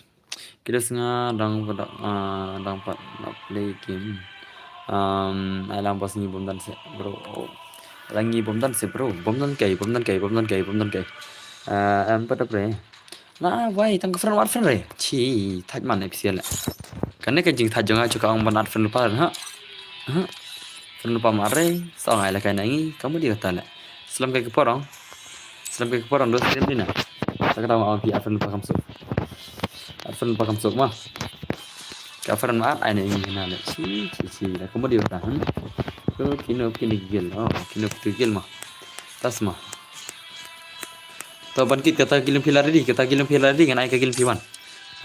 Kita snga dang pada, ah, dang pat na play game. Um, ai lang bos ngi bom dan se, bro. Oh. Lang ngi bom dan se, bro. Bom dan kai, bom dan kai, bom dan kai, bom dan kai. Ah, em pada pre. La wai tang ka friend, wat friend re. Chi, thait man official. Kane ka jingthait jong nga, chuka ong ban add friend pa ha. Ha. Friend pa ma re, sa ngai la kai na ngi, kamu di kata le. Slem kai ka por ong. Slem kai ka por ong, do stream di na. Sa kata ong phi add friend pa kam suk. Add friend pa kam suk ma. Ka friend ma add ai na ngi na le. Chi, chi, chi. La kamu di kata, hmm. Ko kino kini gil. Oh, kino kini gil ma. Tas ma. To ban kit kata gilum phi la ready, kata gilum phi la ready, ngan ai ka gilum phi wan.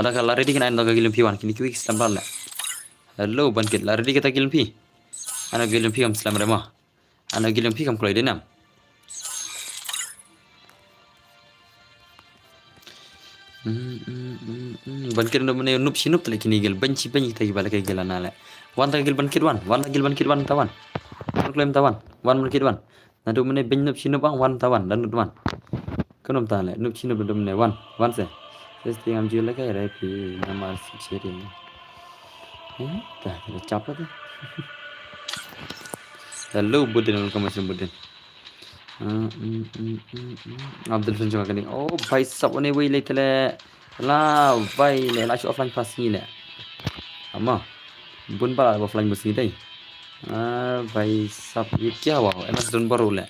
Ada ka la ready ngan ai ka gilum phi wan, kini kiwi ki slam la. Hello ban kit la ready kata gilum phi. Ana gilum phi kam slam re ma. Ana gilum phi kam kloi de nam. Hmm, hmm, hmm, hmm. Ban kit nop ne nop shi nop tale kini gil, ban shi ban kita ki bala ka gil ana le. Wan ta gil ban kit wan, wan ta gil ban kit wan ta wan. Ban kloi ta wan, wan ban kit wan. Naduh mynne beiñ nup shi nup ang wan ta wan, da nup wan. Ka nup ta leh, nup shi nup naduh mynne wan, wan se. Sesti ngam ju leh kai re phi namar si cheri. Eh, ta, ta chap la ta. Hello Budin, welcome Budin. Ah, mm, mm, mm, mm. Abdul Fenjong kani. Oh, bhai sab, une wei leh tele. La wai le la shu offline pass ni le. Ama. Bun ba la offline bus ni dai. Ah, bhai sab, ye kya hua? Emas don baro le.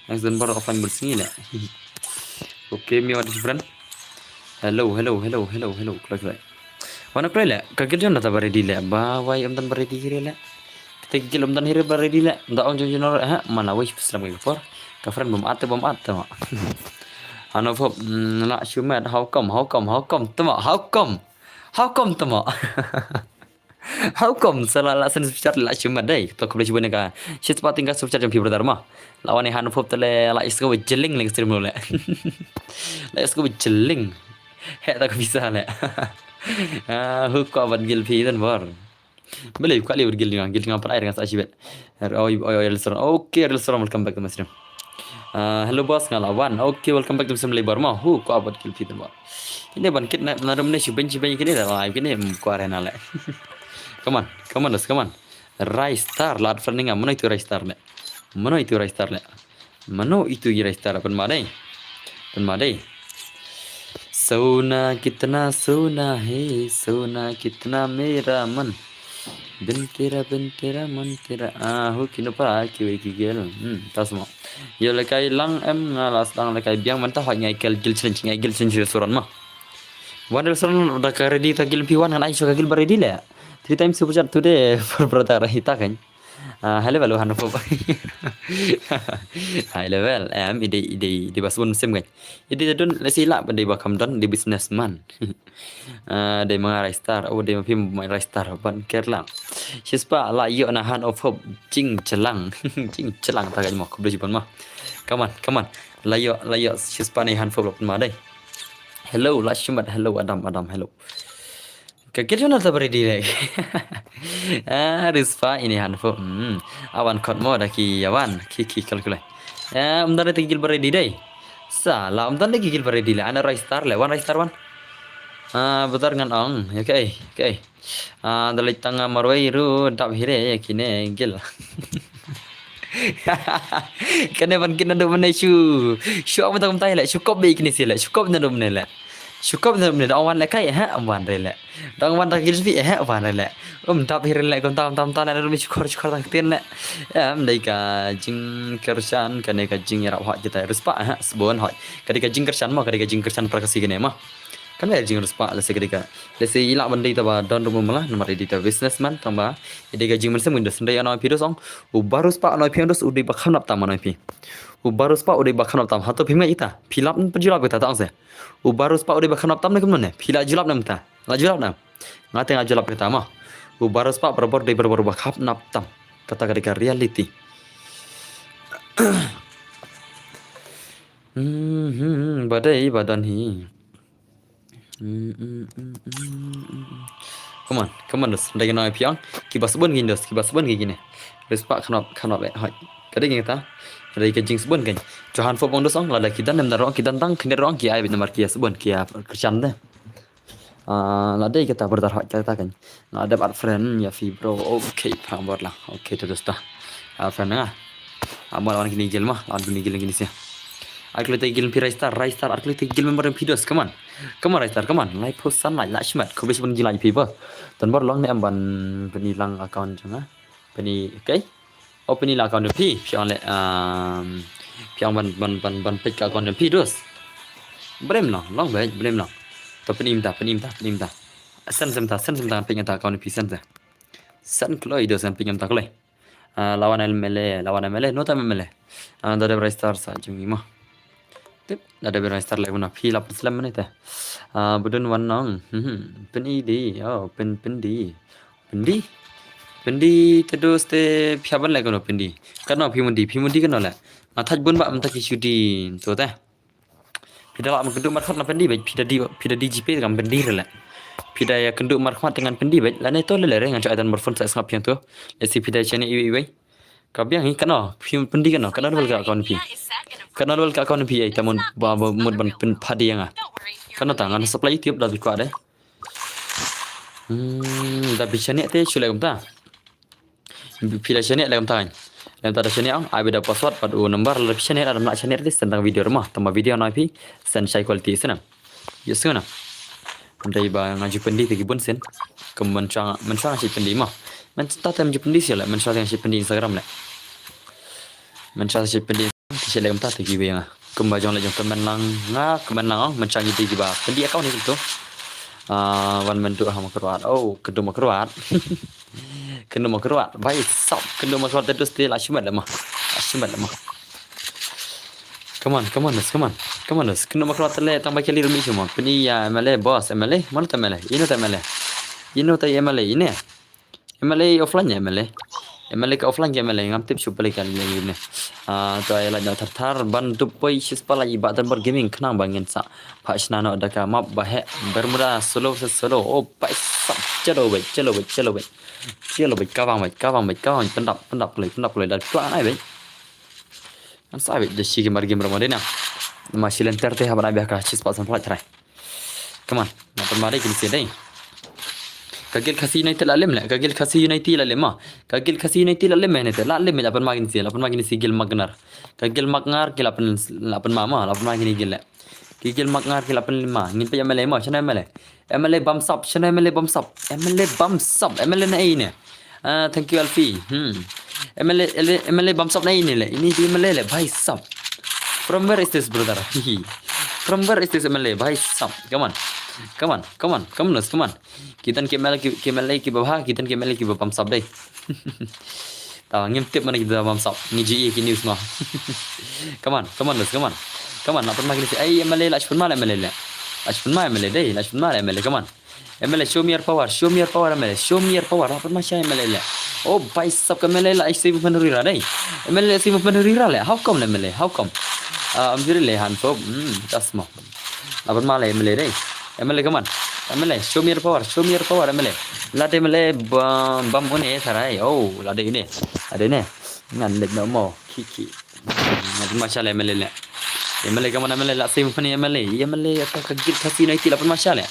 Emas don baro offline bus ni le. Okay, mi wat friend. Hello, hello, hello, hello, hello. Kloi, kloi. Wana kloi le. Ka gil jon ta ba ready le. Ba wai em dan ba ready le. Te gil um dan hire ba ready le. Da ong jong jong ha, mana wei slam ka por. Ka friend bom at, bom at, tama. Hano pop, mm, la shumat, how come, how come, how come, tama, how come? How come, tama? How come? Sala la sen super chat la shumat dai. To khublei shibun ka. Shit pa tingka super chat jong phi brother ma. La wani hano pop tele la isko jeling le stream le. La isko jeling. He ta ka bisa le. Ah, hook ko ban gil phi dan bor. Bele ka le gil nga, gil nga pat ai nga sa shibet. Oi, oi, oi, restaurant. Okay, restaurant, welcome back to my stream. Ah, hello boss, nga la wan. Okay, welcome back to my stream, labor ma. Hu, ko abot gil phi ba. Ini ban kit na, na rum ne shibeng, shibeng kini da live kini, mm, ko are na le. Come on, come on, dos, come on. Rai star, lad friending nga, mano itu rai star le. Mano itu rai star le. Mano itu i rai star, pynma dei. Pynma dei. Sona kitna sona hai, sona kitna mera man. Bin tera, bin tera, man tera. Ah, hu kino pa kiwei ki gel. Hmm, ta sma. Yo lekai lang em nga las lang lekai biang mynta hoi ngai kel gil chen ngai gil chen suran ma. Wan del suran da ka ready ta gil pi wan ngan ai so ka gil ba ready le. Three times super chat today for brother hita kan. Ah, high level u Hanfop. High level, em, i dei, i dei, i dei ba sbun sim kan. I dei don, lehse i lah ban dei ba kham don, i dei businessman. Ah, dei ma nga Ristar, oh, dei ma phi ma Ristar, ban ker lang. Shispah, la ïoh na Hanfop, jingjalang. Jingjalang ta ka mo, khublei shibun mo. Come on, come on. La ïoh, la ïoh, shispah ne Hanfop la pynma dei. Hello, la shimet, hello, Adam, Adam, hello. Ka kit jona ta ba ready leh. Ah, Rispa ine Hanfop. Hmm. Awan kot mo da ki awan. Ki, ki kal kule. Ya, um dan te gil ba ready dei. Sa, la um dan te gil ba ready leh. Ana Ristar leh, wan Ristar wan. Ah, betar ngan ong. Ya, okay, okay. Ah, da leit tang, ah, marwei ruh dap hi re, ya kine gil. Kane ban kit naduh mynne shu. Shu ong mynta kumta leh, shu kop beit kine seh leh, shu kop naduh mynne leh. Shu kop naduh mynne, da ong wan leh kai, eh, wan re leh. Da ong wan da gil spi, eh, wan re leh. Um dap hi re leh, kumta, kumta, kumta leh, naduh mynne shu khor, shu khor tang ktien leh. Em, dei ka jingkyrshan, kane ka jingïarap hok kita, Rispa, eh, sbun hok. Ka dei ka jingkyrshan mo, ka dei ka jingkyrshan para ka si kane mo. Kan dei jingryspah lehse ka dei ka. Lehse i lah ban dei ta ba don ruh mala namar i dei ta businessman tang ba i dei ka jingmynsiem ngin dos. Hynrei ano phi dos ong u ba ryspah ano phi ong dos u dei ba kham nap tam ano phi. U ba ryspah u dei ba kham nap tam. Hato phim ngeit ita? Phi lap ne phi ju lap kita ta ong se. U ba ryspah u dei ba kham nap tam ne kumno ne? Phi la ju lap ne mynta? La ju lap ne? Nga te nga ju lap kita mo. U ba ryspah barabor dei barabor ba kham nap tam. Kata ka dei ka reality. Hmm, hmm, hmm, ba dei ba don hi. Mm, mm, mm, mm, mm, mm. Come on, come on, dos. Dei kino phi ong? Kiba sbun ngin dos, kiba sbun ngin kine. Ryspah khnop, khnop eh. Hoi. Ka dei ngin kata. Dei ka jingsbun kan. Johan Fo bong dos ong, lada ki don nem da rong, ki don tang, kine rong ki ai bit namar ki ïa sbun, ki ïa kyrshan de. Ah, la dei kata brother hoi kata kan. Nga dep add friend ïa phi bro. Okay, phrang bor la. Okay, to dos ta. Ah, friend nga. Amo lawan kine gil ma, lawan kine gil kine sia. Ar kilo te gil phi Raistar, Raistar, ar kilo te gil member phi dos, come on. Come on Raistar, come on. Lai pho san lai, la shimat, khublei shibun gil lai phi ba. Ton bor long ne em ban pyni lang account jong nga. Pyni, okay. Oh, pyni lang account phi, phi ong le, um, phi ong ban, ban, ban, ban peit ka account phi dos. Brem long, long beit, brem long. To pyni mynta, pyni mynta, pyni mynta. Send, send mynta, send mynta, pyni mynta account phi send. Send kloi dos, send pyni mynta kloi. Ah, lawan M L A, lawan M L A, no tam M L A. Ah, da dep Raistar sa jong i mo. Tip, da dep Raistar le una phi lap slem mane te. Ah, budun wan nong. Hmm, pyni di, oh, pyn, pyndi. Pyndi. Pyndi te dos te phi ban le kano pyndi. Kano phi mundi, phi mundi kano le. Nga thaj bun ba mynta ki shudi to te. Phi da lah ban kynduh markhmat na pyndi beit, phi da di, phi da di G P kam pyndi re le. Phi da ïa kynduh markhmat te ngan pyndi beit, lane to le le re ngan shu ai ta number phone sa sngap phi ïa to. Lehse phi da shane iwei iwei. Ka biang hi kano, phi pyndi kano, kano dei ka account phi. Kano dei ka account phi ai ta mut ba, ba mut ban pyn phadi ïa nga. Kano ta ngan supply YouTube da phi kwah de. Hmm, da phi shane te shu leh kumta. Phi la shane leh kumta. Leh kumta da shane ong, ai beit da password bad u number, la phi shane, lada ym lah shane te send tang video re mo. Tang ba video na phi send shai quality sien. Ïa sngewna. Dei ba nga ju pyndi te ki bun sien. Kum mynshuwa, mynshuwa nga shu pyndi mo. Mynta te nga ju pyndi sien leh, mynshuwa te nga shu pyndi Instagram leh. Mynshuwa shu pyndi Ki shu leh kumta te kiwei nga. Kumba jong leh jong kmen lang nga, kmen lang ong, mynshuwa ngi dei kiba pyndi account hi kumto. Ah, wan mynduh ha Mawkyrwat. Oh, kynduh Mawkyrwat. Kynduh Mawkyrwat. Bhai sab, kynduh Mawkyrwat te dus te la shimet leh ma. La shimet leh ma. Come on, come on, dos, come on. Come on, dos. Kynduh Mawkyrwat te leh tang ba ki leh rumi shu ma. Pyni ïa M L A, boss, M L A. Mano te M L A? Ino te M L A? Ino te M L A? Ine? M L A offline ïa M L A. M L A ka offline ka M L A ngam tip shu palik ka link ne. Ah, to ai la nyau thar thar ban tup poi shispah la i ba tan bor gaming khnang ba ngin sa. Pha shna no da ka map ba heh Bermuda solo se solo. Oh, pai sap. Chalo bhai, chalo bhai, chalo bhai. Chalo bhai, ka bang bhai, ka bang bhai, ka bang pyndap, pyndap kloi, pyndap kloi da tuan ai bhai. Ngan sa bhai da shi game game Bermuda na. Ma shi lenter te ha ban ai bha ka shispah san pha trai. Come on, na pynma dei kine sien dei. Ka Guild Khasi United la lem leh, ka Guild Khasi United la lem ma. Ka Guild Khasi United la lem ne te, la lem la pynma kine sien, la pynma kine sien Guild Magnar. Ka Guild Magnar ki la pyn, la pynma ma, la pynma kine Guild leh. Ki Guild Magnar ki la pynma, ngin peit M L A ma, shano M L A. M L A bam sap, shano M L A bam sap. M L A bam sap, M L A na ei ne. Ah, thank you Alfie. Hmm. M L A, L A, M L A bam sap na ine leh. Ini di M L A leh, bhai sab. From where is this brother? Hihi. From where is this M L A? Bhai sab. Come on. Come on. Come on. Come on, come on. Ki don ki M L A ki, ki M L A kiba bha, ki don ki M L A kiba bam sap dei. Ta ngim tip mana kita bam sap. Ngi ji ki news ma. Come on, come on, let's come on. Come on, la pynma kini si. Ai, M L A la pynma la M L A le. La pynma M L A dei, la pynma la M L A, come on. M L A, show me your power, show me your power, M L A, show me your power, la pynma sha M L A le. Oh, bhai sab ka M L A la isi movement rira dei. M L A isi movement rira le. How come le M L A? How come? Ah, am jiri le han so. Hmm, tas ma. La pynma le M L A dei. M L A, come on. M L A, show me your power, show me your power, M L A. La dei M L A bam, bam une tharai. Oh, la dei une. La dei une. Ngan lek no mo. Ki, ki. Ngan pynma sha le M L A le. M L A, come on, M L A, la sim fani M L A. M L A, ka, ka guild Khasi United la pynma sha le.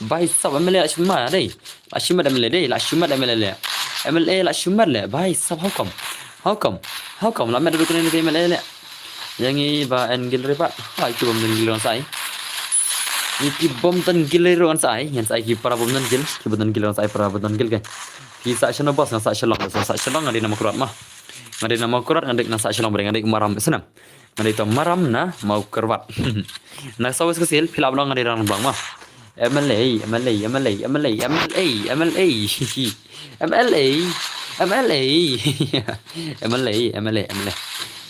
Bhai sab M L A la shimat dei. La shimat M L A dei, la shimat M L A le. M L A la shimat le. Bhai sab, how come? How come? How come? La met duduk ni M L A le. Ïa ngi ba en guild re pat. Hai ki bym don guild ngan sa ai. Ngi ki bym don guild re ngan sa ai. Ngan sa ai ki para bym don guild. Ki bym don guild ngan sa ai para bym don guild kan. Ki sa shano boss, ngan sa shalong, ngan sa shalong, ngan dei na Mawkyrwat ma. Ngan dei na Mawkyrwat, ngan dei na sa shalong, ngan dei Maram, snam. Ngan dei to Maram na Mawkyrwat. Na sa wes ka sil, phi lah ban ong ngan dei Rangblang ma. M L A, M L A, M L A, M L A, M L A, M L A, M L A, M L A, M L A, M L A.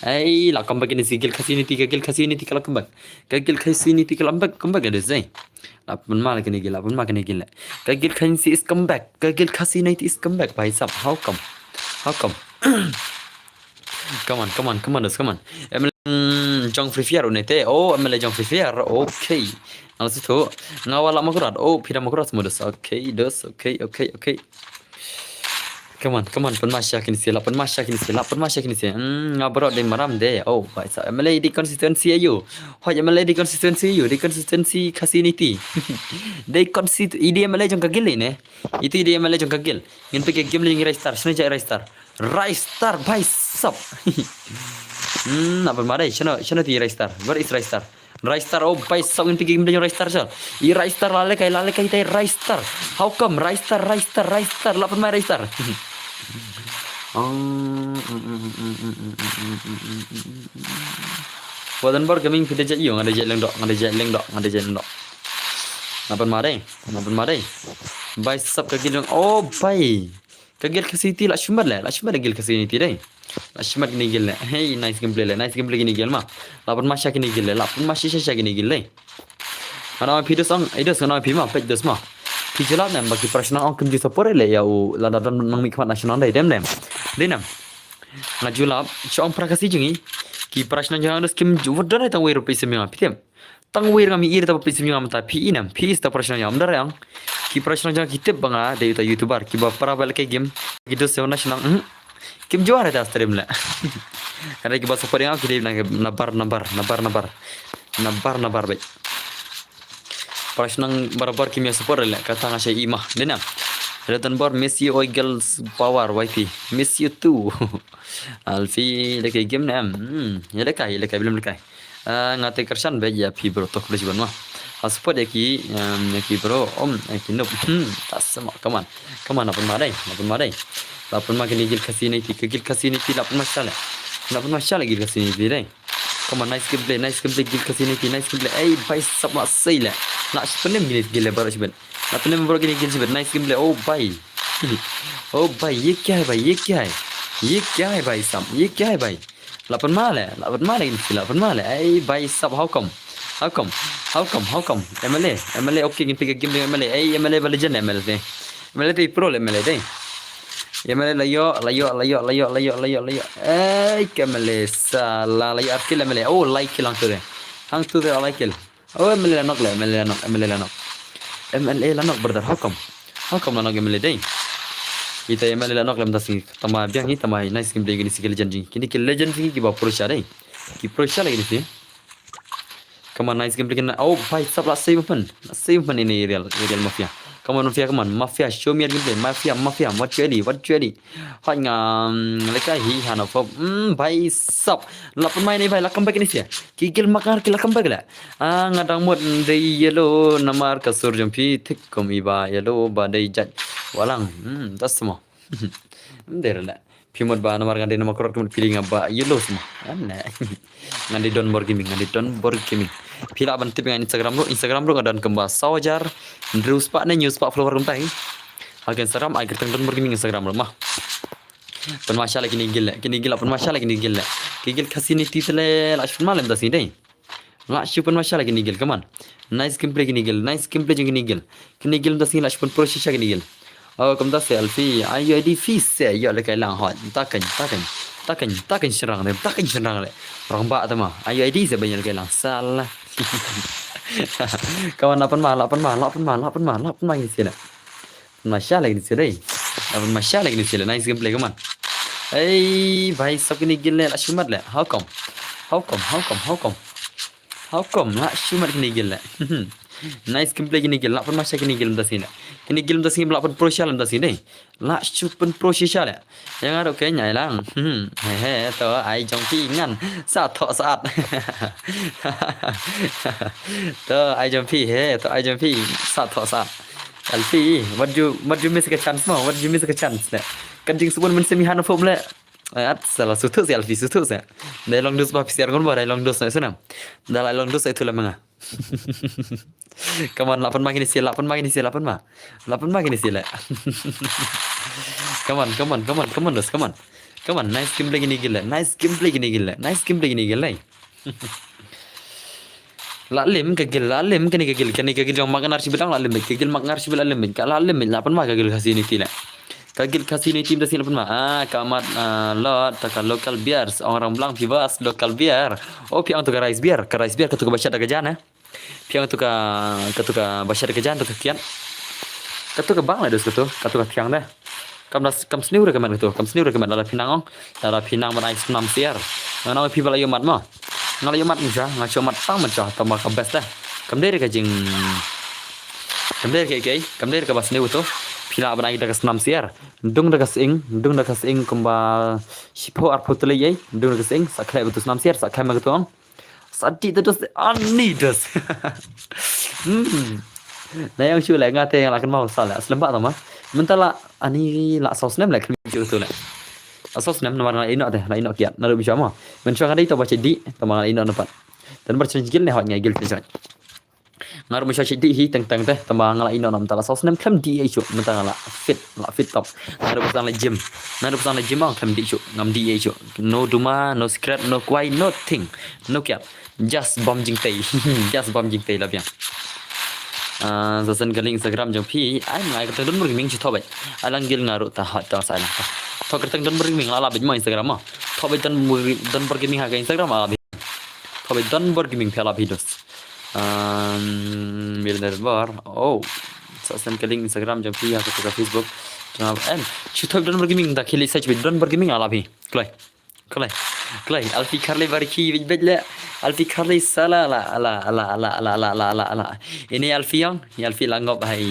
Ai, la comeback ini si guild Khasi Unity, ka guild Khasi Unity ka la comeback. Ka guild Khasi Unity ka la comeback, comeback ada zai. La pynma la kini guild, la pynma kini guild. Ka guild Khasi is comeback. Ka guild Khasi Unity is comeback, bhai sab. How come? How come? Come on, come on, come on, dos, come on. M L A, mm, jong Free Fire une te. Oh, M L A jong Free Fire. Okay. Nang situ. Nga wa la Mawkyrwat. Oh, phi da Mawkyrwat semua dos. Okay, dos. Okay, okay, okay. Come on, come on, pynma sha kini si, la pynma sha kini si, la pynma sha kini si. Hmm, nga baroh dei Maram de. Oh, bhai sab. M L A dei constituency aïu? Hoi, M L A dei constituency aïu? Dei constituency Khasi Unity. Dei constitu-, i dei M L A jong ka guild ne. Itu i dei M L A jong ka guild. Ngin peit ka game lane Ristar. Shano jia Ristar? Ristar, bhai sab. Hmm, la pynma dei. Shano, shano ti Ristar? Where is Ristar? Ristar, oh bhai sab, ngin peit ka game lane Ristar sha. I Ristar la lehkai, la lehkai te Ristar. How come? Ristar, Ristar, Ristar. La pynma Ristar. Wadanbor Gaming phi da jia ïu, nga da jia Lyngdoh, nga da jia Lyngdoh, nga da jia Lyngdoh. La pynma dei, la pynma dei. Bhai sab ka guild, oh bhai. Ka guild Khasi Unity la shimat le, la shimat le guild Khasi Unity dei. La shimat kini guild le. Hey, nice gameplay le, nice gameplay kini guild ma. La pynma sha kini guild le, la pynma sha sha kini guild le. Ngan ong phi dos ong, ai dos ngan ong phi ma, peit dos ma. Phi ju lap ne em ba ki para shnong ong kim ju support le ïa u, lada don nongmihkhmat na shnong dei, dem dem. Dei ne em. Nga ju lap, shu ong para Khasi jong ngi. Ki para shnong jong nga dos kim ju, wat don ai tang wei ruh peit sim jong nga, phi tip. Tang wei ruh ngam ïohi ïa ta ba peit sim jong nga mynta, phi i ne em, phi i sa ta para shnong jong nga, ym don re ong. Ki para shnong jong nga ki tip ba nga dei uta YouTuber, kiba para ba lehkai game. Ki dos sha na shnong, mhm. Kim ju ai re ta stream le. Ka dei kiba support ïa nga, ki dei na, na bar, na bar, na bar, na bar. Na bar, na bar beit. Para shnong barabor kim ïa support le, kata nga shah ïohi ma. Dei ne em. Ratan Bor, miss you, oi girls power, Y P. Miss you too. Alfi, lehkai game ne em. Hmm, ïa lehkai, ïa lehkai, bilem lehkai. Ah, nga te kyrshan beit ïa phi bro, to khublei shibun ma. Ha support ïa ki, em, ïa ki bro, om, ïa ki noob. Hmm, ta sma, come on. Come on, la pynma dei, la pynma dei. La pynma kini guild Khasi Unity, ka guild Khasi Unity, la pynma sha le. La pynma sha le guild Khasi Unity dei. Come on, nice gameplay, nice gameplay, guild Khasi Unity, nice gameplay. Ei, bhai sab, la sei le. La shi pynim kini guild le baroh shibun. La pynim baroh kini guild shibun, nice gameplay. Oh, bhai. Oh, bhai, ye kya hai, bhai, ye kya hai? Ye kya hai, bhai sab? Ye kya hai, bhai? La pynma le, la pynma le, la pynma le. Ei, bhai sab, how come? How come? How come? How come? M L A, M L A, okay, ngin peit ka game dei M L A. Ei, M L A ba legend M L A dei. M L A dei pro le M L A dei. M L A la ïoh, la ïoh, la ïoh, la ïoh, la ïoh, la ïoh, la ïoh. Ei, ka M L A sala, la ïoh ar kill M L A. Oh, lai kill hangtu dei. Hangtu dei lai kill. Oh, M L A la nok le, M L A la nok, M L A la nok. M L A la nok, brother, how come? How come la nok M L A dei? Ita M L A la nok lem ta sngi, tama biang hi, tama hi, nice gameplay kini si ki legend jong ngi. Kini ki legend jong ngi kiba pro sha dei. Ki pro sha la kini si. Come on, nice gameplay kini. Oh, bhai sab, la save pun. La save pun ini Aerial, Aerial Mafia. Come on, Mafia, come on. Mafia, show me your gameplay. Mafia, Mafia, what you ready, what you ready? Hoi nga, mm, lehkai hi hano pop. Mm, bhai sab. La pynma ini bhai, la comeback ini sia. Ki guild Makar ki la comeback le. Ah, nga dang mut dei yellow namar ka sur jong phi thik kum i ba yellow ba dei jait walang. Hmm, ta sma. Ym dei re le. Phi mut ba namar ngan dei na Mawkyrwat ka mut phi dei nga ba yellow sma. Em ne. Ngan dei Don Bor Gaming, ngan dei Don Bor Gaming. Phi lah ban tip ïa nga Instagram ruh, Instagram ruh nga don kumba saw hajar hynriew spah ne hynñiew spah follower kumta hi. Ha ka Instagram ai kyrteng Don Bor Gaming Instagram ruh ma. Pynmashal ïa kine ki guild leh, kine ki guild la pynmashal ïa kine ki guild leh. Ki guild Khasi Native te leh la shu pynmashal ïa kine ki guild, come on. Nice gameplay kine ki guild, nice gameplay jong kine ki guild. Kine ki guild mynta sngi la shu pynpro shisha kine ki guild. Oh, kumta se Alfie, ai ïoh I D phi se, ïoh lehkai lang hot. Takan, takan, takan, takan shynrang leh, takan shynrang leh. Rangbah te ma, ai ïoh I D se ba ïoh lehkai lang. Salah. Come on, la pynma, la pynma, la pynma, la pynma, la pynma kine ki guild leh. Pynmashal ïa kine ki guild leh. La pynmashal ïa kine ki guild leh. Nice gameplay, come on. Ei, bhai, sab kine ki guild leh, la shu mad leh. How come? How come? How come? How come? How come? La shu mad kine ki guild leh. Nice gameplay kine ki guild, la pynmashal kine ki guild mynta sngi leh. Kine ki guild mynta sngi la pynpro shisha mynta sngi leh. La shu pynpro shisha leh. Ïa nga ruh keiñ ai lang. He he, to ai jong phi ngan sa thoh sat. To ai jong phi he, to ai jong phi sa thoh sat. Alfie, what you, what you miss ka chance mo? What you miss ka chance leh? Kan jingsbun mynsiem ïa hanfop leh. At salah, suthu se Alfie, suthu se. Dei long dus ba phi siar ngon ba, dei long dus na suna. Da la long dus ai tu la menga. Come on, la pynma kine ki guild, la pynma kine ki guild, la pynma. La pynma kine ki guild leh. Come on, come on, come on, come on, dos, come on. Come on, nice gameplay kine ki guild leh, nice gameplay kine ki guild leh, nice gameplay kine ki guild leh. La lim ka guild, la lim kane ka guild, kane ka guild jong Mak Ngar Shibil la lim, ka guild Mak Ngar Shibil la lim, ka la lim, la pynma ka guild Khasi Native leh. Ka guild Khasi Native mynta sngi la pynma. Ah, ka mat, ah, lot, ta ka local beer, ong Rangblang phi bas, local beer. Oh, phi ong to ka rice beer, ka rice beer katu kaba shet da ka jan eh. Phi ong to ka, katu kaba shet da ka jan, to ka kiad. Katu ka bang leh dos katu, katu ka thiang de. Kam da, kam sniew re ka met katu, kam sniew re ka met lada phi nang ong, lada phi nang ban ai snam syiar. Nga nang ong phi ba la ïoh mat mo. Nga la ïoh mat mynta, nga shu mat tang mynta, tang ba ka best de. Kam dei re ka jing, kam dei re ka, ka, kam dei re kaba sniew katu. Phi lah ban ai da ka snam syiar. Dung da ka sying, dung da ka sying kumba shiphew arphew tylli ei, dung da ka sying, sa khleh bad tu snam syiar, sa khleh ma katu ong. Sa dih te dos, ani dos. Hmm. Na ïa shu leh nga te nga la kynmaw sa leh slem bha tama. Mynta la ani la saw snem leh khlem shu tu leh. La saw snem namar nga la ïehnoh te, la ïehnoh kiad. Naduh mynshuwa mo. Mynshuwa nga dei to ba shu dih, tama nga la ïehnoh na pat. Te namar shu jingil ne hot nga jingil te jot. Nga ruh mynshuwa shu dih hi teng teng te, tama nga la ïehnoh na mynta la saw snem khlem dih ei shuh, mynta nga la fit, la fit top. Nga ruh ba sdang leh gym. Nga ruh ba sdang leh gym ong khlem dih shuh, ngam dih ei shuh. No duma, no cigarette, no kwai, nothing. No kiad. Just bam jingtei. Just bam jingtei la biang. Ah, sa send ka link Instagram jong phi. Ai nga ai kyrteng Don Bor Gaming shu thoh beit. Ai lang guild nga ruh ta hot ta sa ai lang. Thoh kyrteng Don Bor Gaming la la beit mo Instagram mo. Thoh beit Don Bor, Don Bor Gaming ha ka Instagram la la beit. Thoh beit Don Bor Gaming phi la beit dos. Um, Millionaire Bor. Oh. Sa send ka link Instagram jong phi ha ka Facebook. Em, shu thoh beit Don Bor Gaming da khili search beit Don Bor Gaming la beit. Kloi. Kloi. Kloi. Alfie Kharley bari ki beit beit leh. Alfie Kharley salah la la la. Ini Alfie ong, ini Alfie la ngop hai.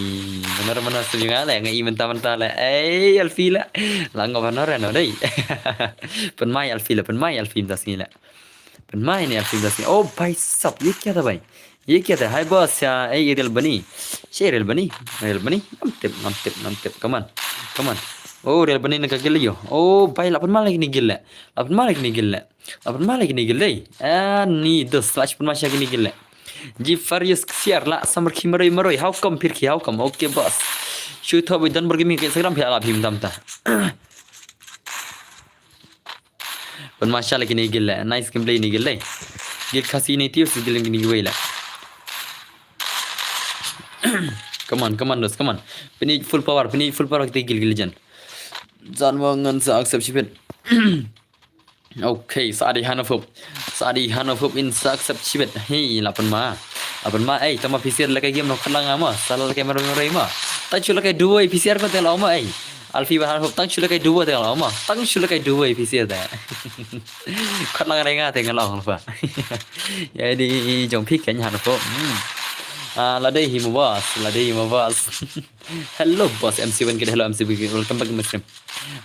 Benar benar senyum leh ngai mynta mynta leh. Ei Alfie leh. La ngop benar no dei. Pynmai Alfie leh, pynmai Alfie mynta sngi leh. Pynmai ni Alfie mynta sngi. Oh bhai sab, ye kya tha bhai? Ye kya tha? Hai boss ya, ei Real Bani. She Real Bani. Real Bani. Ngam tip, ngam tip, ngam tip. Come on. Come on. Oh Real Bani na ka guild yo. Oh bhai la pynma leh kine guild leh. La pynma leh kine guild leh. La pynma leh kine guild leh. Ah ni dos la pynma sha kine guild leh. Ji Farius ksiar la samar ki maroi maroi. How come pir ki, how come? Okay boss. Shu thoh beit Don Bor Gaming ka Instagram phi la phim tam ta. Pynmashal ïa kine guild leh. Nice gameplay kine guild leh. Guild Khasi Native guild kine guild leh. Come on, come on, dos, come on. Pynïaid full power, pynïaid full power kita guild, guild jan. Jan mo ngan sa accept shibit. Okay, sa dei hanaphup. Sa dei hanaphup in sa accept shibit. Hey, la pynma. La pynma, ei, tama phi siar lehkai game noh khat lang ma. Sa lehkai marwei marwei ma. Tang shu lehkai duwai phi siar ko te la ma, ei. Alfie ba hanaphup tang shu lehkai duwai te la ma. Tang shu lehkai duwai phi siar te. Khat lang re nga te nga la ong pa. Ya di jong phi keiñ hanaphup. Hmm. Ah, la dei hi mo boss, la dei hi mo boss. Hello boss M C one kid, hello M C one kid, welcome back to my stream.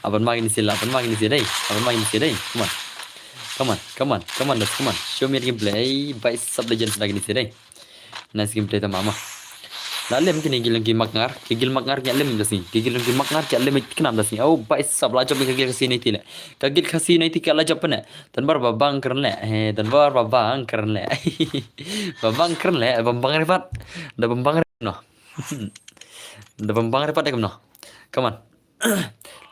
Aban ma kine sila, aban ma kine sila dei, aban ma kine sila dei. Come on. Come on, come on, come on, dos, come on. Show me your gameplay. Bhai sab legends na kine sila dei. Nice gameplay tama ma. La lem kine guild ki Mak Ngar, ki guild Mak Ngar ki lem das ni. Ki guild ki Mak Ngar ki lem khnam das ni. Oh bhai sab la jop ka guild Khasi Native leh. Ka guild Khasi Native ki la jop ne. Don Bor ba bang kren leh. He, Don Bor ba bang kren leh. Ba bang kren leh, ba bang re pat. Da ba bang re no. Da ba bang re pat de kam no. Come on.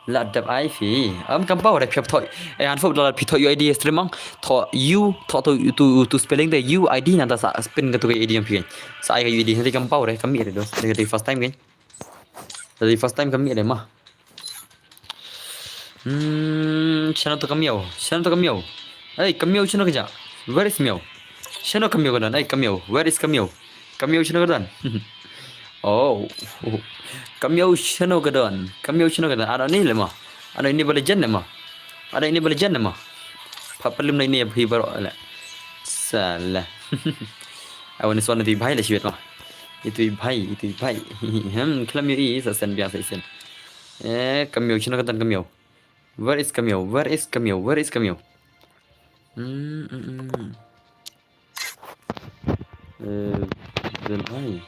La dep ai phi. Am kam pau re phi thoh. Eh, han fop la phi thoh U I D stream ang. Thoh U, thoh tu, tu, tu spelling de U I D nangta sa pin katu ka I D jong phi. Sa ai ka U I D. Nangta kam pau re kam mih re dos. Nangta first time kan. Nangta first time kam mih re ma. Hmm, shano to ka miaw. Shano to ka miaw. Hey, ka miaw shano ka ja. Where is miaw? Shano ka miaw ka don. Hey, ka miaw. Where is ka miaw? Ka miaw shano ka don. Oh, oh. Ka miaw shano ka don. Ka miaw shano ka don. Ano ni le ma. Ano ini bale jen le ma. Ano ini bale jen le ma. Papa lim na ini hi baro le. Sala. Awan ni swan tu bhai le shiwet ma. Itu bhai, itu bhai. Hmm, klam yo i sa sen biasa isen. Eh, ka miaw shano ka don ka miaw. Where is ka miaw? Where is ka miaw? Where is ka miaw? Hmm, hmm, hmm. Eh, then why?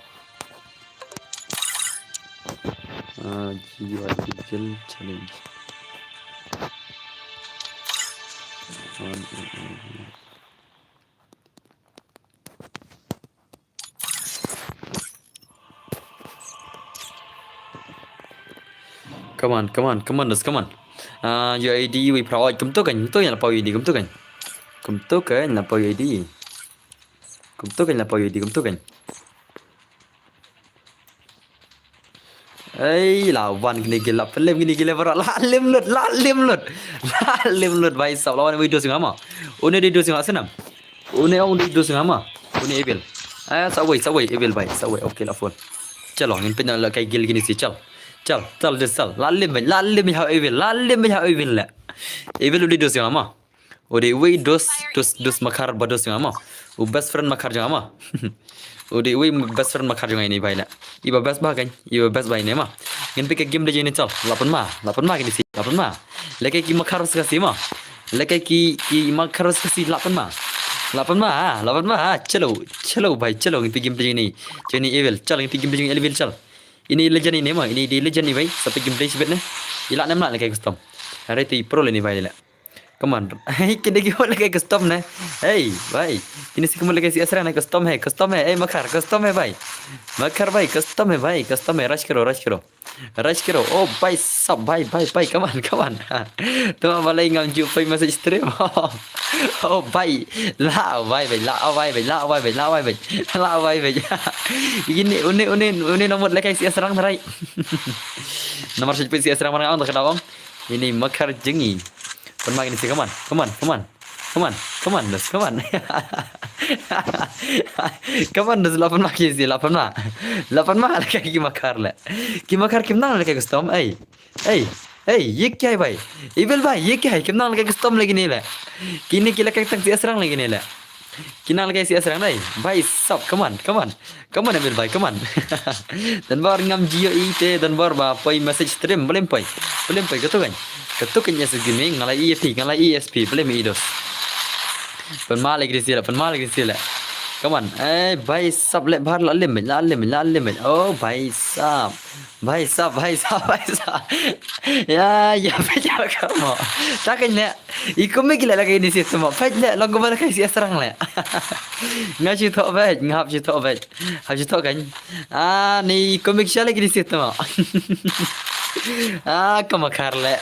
Ah, G U I Digital Challenge. One, mm, mm, mm. Come on, come on, come on, just come on. Ah, U I D wei phra oi, kumto kan, kumto kan la pau U I D, kumto kan. Kumto kan la pau U I D. Kumto kan la pau U I D, kumto kan. Ei, la wan kine gila, pelem kine gila bara, la lem lut, la lem lut. La lem lut, bhai sab, la wan wei dos nga ma. Une di dos nga senam. Une ong di dos nga ma. Une Evil. Eh, sa wei, sa wei, Evil bhai, sa wei, okay la phone. Chalo, ngin pynna la kai gil kine si, chal. Chal, chal, des chal. La lem, la lem ha Evil, la lem ha Evil la. Evil u di dos nga ma. U dei uwei dos, dos, dos Makhar ba dos jong nga ma. U best friend Makhar jong nga ma. U dei uwei best friend Makhar jong nga ini bhai la. Iba best ba kan, iba best ba ini ma. Ngin peit ka game de jong ini chal. La pynma, la pynma kine si, la pynma. Lehkai ki Makhar ka si ma. Lehkai ki, ki Makhar ka si la pynma. La pynma, la pynma. Chalo, chalo bhai, chalo ngin peit game de jong ini. Jong ini Evil, chal ngin peit game de jong Evil chal. Ini legend ini ma, ini di legend ini bhai. Sa peit game de shibit ne. I la nem la lehkai custom. Hare te i pro le ini bhai la. Come on. Hey, kine ki mut lehkai custom ne. Hey, bhai. Kine si ki mut lehkai si asrang ne custom hai, custom hai. Hey, Makhar, custom hai bhai. Makhar bhai, custom hai bhai, custom hai. Rush karo, rush karo. Rush karo. Oh, bhai sab, bhai, bhai, bhai. Come on, come on. Tuma balei ngam ju poi message stream. Oh, bhai. La, bhai, bhai. La, bhai, bhai. La, bhai, bhai. La, bhai, bhai. La, bhai, bhai. Ini, une, une, une namut lehkai si asrang tharai. Namar si poi si asrang marang ang tak daw. Ini Makhar jong ngi. Pynma kine si, come on, come on, come on. Come on, come on, dos, come on. Come on, dos, la pynma kine si, la pynma. La pynma lehkai ki Makhar le. Ki Makhar kim nang lehkai custom, ei. Ei, ei, ye kya hai bhai? Evil bhai, ye kya hai? Kim nang lehkai custom le kine le. Kine ki lehkai tang si asrang le kine le. Ki nang lehkai si asrang dei. Bhai sab, come on, come on. Come on, Emil bhai, come on. Donbor ngam jio i te, donbor ba poi message stream, balem poi. Balem poi, katu kan. Katu kan S S Gaming, nga la E S P, nga la E S P, balem i dos. Pynma lagi di sila, pynma lagi di sila. Come on. Eh, bhai sab le bhar la lim, la lim, la lim. Oh, bhai sab. Bhai sab, bhai sab, bhai sab. Ya, ya, bhai ya, come on. Ta kan le. I kumne ki lehkai ni si tuma. Peit le, long kumba lehkai si asrang le. Nga shu thoh beit, nga hap shu thoh beit. Hap shu thoh kan. Ah, ni kumne ki lehkai ni si tuma. Ah, ka Makhar le.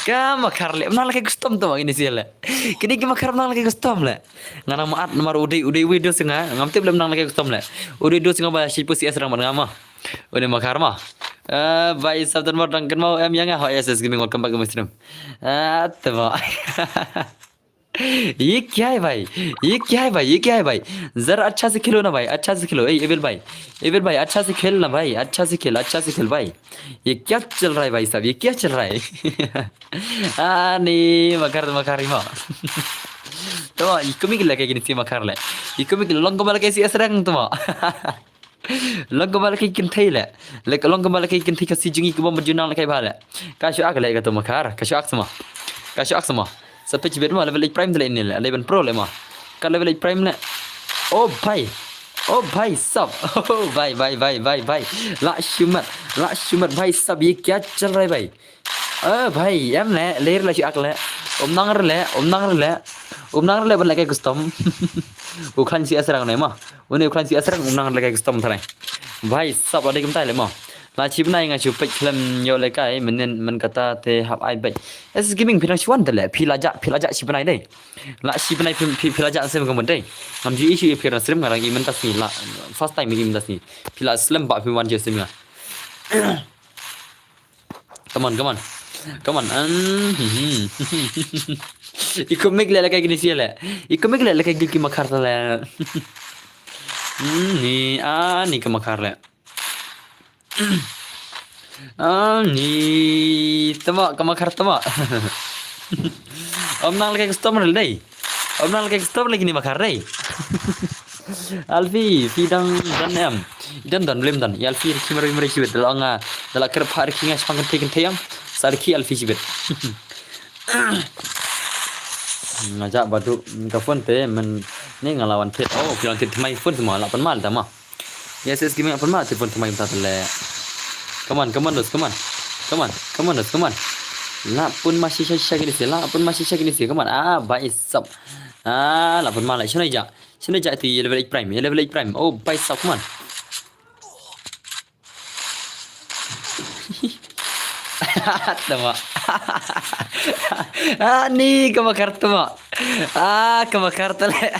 Ka Makhar le. Nang lehkai custom tuma kine si le. Kine ki Makhar nang lehkai custom le. Nga nang mad namar u dei, u dei uwei dos nga. Ngam tip le nang lehkai custom le. U dei dos nga ba shipor si asrang bad nga ma. Une Makhar ma. Ah, bhai sab, donbor dang kynmaw em ïa nga ho S S Gaming, welcome back to my stream. Ah, te ma. ये क्या है भाई? ये क्या है भाई? ये क्या है भाई? जरा अच्छा से खेलो ना भाई, अच्छा से खेलो। ए, एविल भाई, एविल भाई, अच्छा से खेल ना भाई, अच्छा से खेल, अच्छा से खेल भाई। ये क्या चल रहा है भाई साहब? ये क्या चल रहा है? Ah, ni Makhar, Makhar imo. Tuma, i kumne ki lehkai kine si Makhar le. I kumne ki long kumba lehkai si asrang tuma. Long kumba lehkai kynthei le. Lehkai long kumba lehkai kynthei Khasi jong ngi kumba ma ju nang lehkai bha le. Ka shu ak le katu Makhar, ka shu ak sma. Ka shu ak sma. Sa peit beit ma level eight prime le ini le, eleven pro le ma. Ka level eight prime le. Oh bhai. Oh bhai sab. Oh bhai, bhai, bhai, bhai, bhai. La shumat, la shumat bhai sab, ye kya chal raha hai bhai? Eh, bhai, em le, ler la shu ak le. Um nang re le, um nang re le. Um nang re le ban lehkai custom. U khlaiñ si asrang ne ma. Une u khlaiñ si asrang um nang re lehkai custom tharai. Bhai sab, la dei kumta le ma. Nga shi bnai nga shu peit khlem ïoh lehkai, mynnin myn kata te hap ai beit. S S Gaming phi nang shu wan te leh, phi la jah, phi la jah shi bnai dei. La shi bnai phi, phi, phi la jah sem ka mut dei. Ngam ju issue ïa phi ra stream, nga dang i mynta sngi la. First time i mynta sngi. Phi la slem ba phi wan ju stream nga. Come on, come on. Come on. Um, hmm, hmm. I comic leh lehkai kine shi leh. I comic leh lehkai gil ki makhar te leh. Hmm, ni, ah, ni ka makhar leh. Ah, ni tama, ka makhar tama. Om nang lehkai custom leh dei. Om nang lehkai custom leh kine makhar dei. Alfi, phi dang don em. Don don, blem don. Ïa Alfi rikhi mari mari shibit. Da la nga, da la kyrpad rikhi nga shipang kynthei kynthei em. Sa rikhi Alfi shibit. Nga jah ba duh ka phone te mynne nga la wan thied. Oh, phi la wan thied thymmai phone te ma, lah pynma leh tama. Yes, yes, gimik pynma te phone thymmai mynta te leh. Come on, come on, dos, come on. Come on, come on, dos, come on. Lah pynma shisha shisha kine shi, lah pynma shisha kine shi. Come on. Ah, bai sap. Ah, lah pynma leh. Shano ïa jah? Shano ïa jah ïa tu, ïa level eight prime, ïa level eight prime. Oh, bai sap, come on. Tama. Ah, ni ka makhar tama. Ah, ka makhar te leh.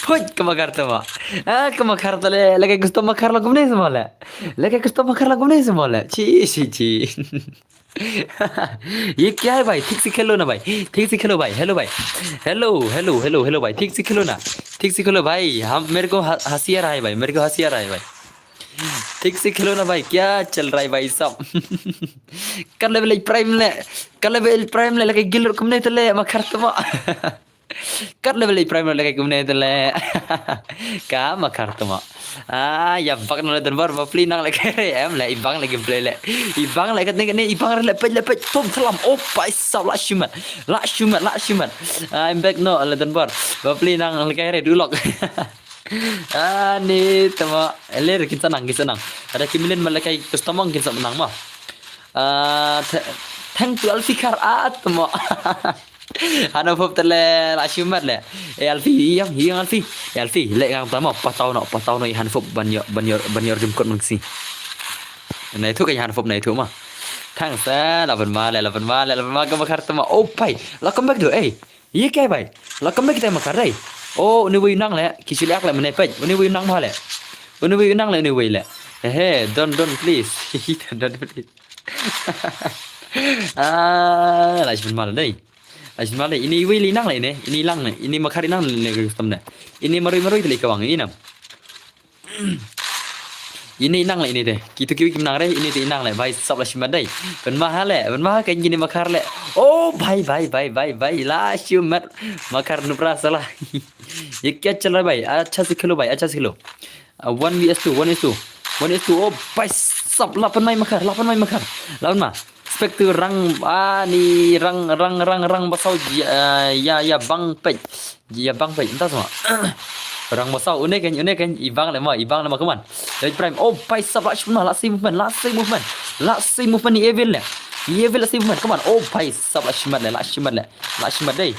Phuit, ka makhar tama. Ah, ka makhar te leh, lehkai custom makhar la kumne shi ma leh. Lehkai custom makhar la kumne shi ma leh. Chi, chi, chi. ये क्या है भाई? ठीक से खेलो ना भाई, ठीक से खेलो भाई। हेलो भाई, हेलो, हेलो, हेलो, हेलो भाई, ठीक से खेलो ना, ठीक से खेलो भाई। हम, मेरे को ह-, हंसी आ रहा है भाई, मेरे को हंसी आ रहा है भाई। ठीक से खेलो ना भाई, क्या चल रहा है भाई साहब? Kat level eight prime leh, kat level eight prime leh, lehkai gil kumne te leh, makhar tama. Kat level eight prime leh kumne te leh. Ka makhar tama. Ah, ïa bang noh Leton Bor, bapli nang lehkai re em leh, i bang leh gameplay leh. I bang leh katne katne, i bang leh peit leh peit, pum salam. Oh, bai sap, lah shimet. Lah shimet, lah shimet. Ah, I'm back noh Leton Bor. Bapli nang lehkai re duh lok. Ah, ni tama. Ele kin sa nang, kin sa nang. Ada ki million ma lehkai custom ong kin sa nang ma. Ah, th-, thank you Alfi Khar, ah, tama. Hanapop te leh, lah shimet leh. Eh, Alfi, ïeng, ïeng Alfi. Eh, Alfi, leh ngan tama, patau noh, patau noh, i Hanapop ban ïoh, ban ïoh, ban ïoh jumkut mangsi. Na itu ka i Hanapop na itu ma. Thanks, eh, lah pynma leh, lah pynma leh, lah pynma ka makhar tama. Oh, bai, lah come back tu, eh. Ye kya hai bhai? Lah come back kita makhar dei. Oh, uni wei nang leh, ki shu leh ak leh mynne peit. Uni wei nang bha leh. Uni wei nang leh, uni wei leh. He, he, don't, don't please. Don't, don't please. Ah, lah shu pynma leh dei. Lah shu pynma leh, ini wei leh nang leh ini. Ini lang leh, ini makhar i nang leh custom dei. Ini marwei marwei te leh ka bang, ini nam. Ini i nang leh ini te. Kitu kiwei kim nang re, ini te i nang leh. Bhai sab lah shimet dei. Pynma ha leh, pynma ha kane ini makhar leh. Oh, bhai, bhai, bhai, bhai, bhai. Lah shimet. Makhar nupra salah. Ye kya chal raha hai bhai? Achha se khelo bhai, achha se khelo. Ah, one V S two, one V S two. One V S two. Oh, bhai sab, lah pynma i makhar, lah pynma i makhar. Lah pynma. Spectre rang, ah, ni rang, rang, rang, rang basaw, ya, ya, ya bang peit. Ya bang peit, mynta sma. Rang basaw, une keiñ, une keiñ, i bang leh ma, i bang leh ma, come on. Level eight prime, oh, bhai sab, lah shimet, lah sei movement, lah sei movement. Lah sei movement, ni evil leh. Ni evil lah sei movement, come on. Oh, bhai sab, lah shimet leh, lah shimet leh. Lah shimet dei.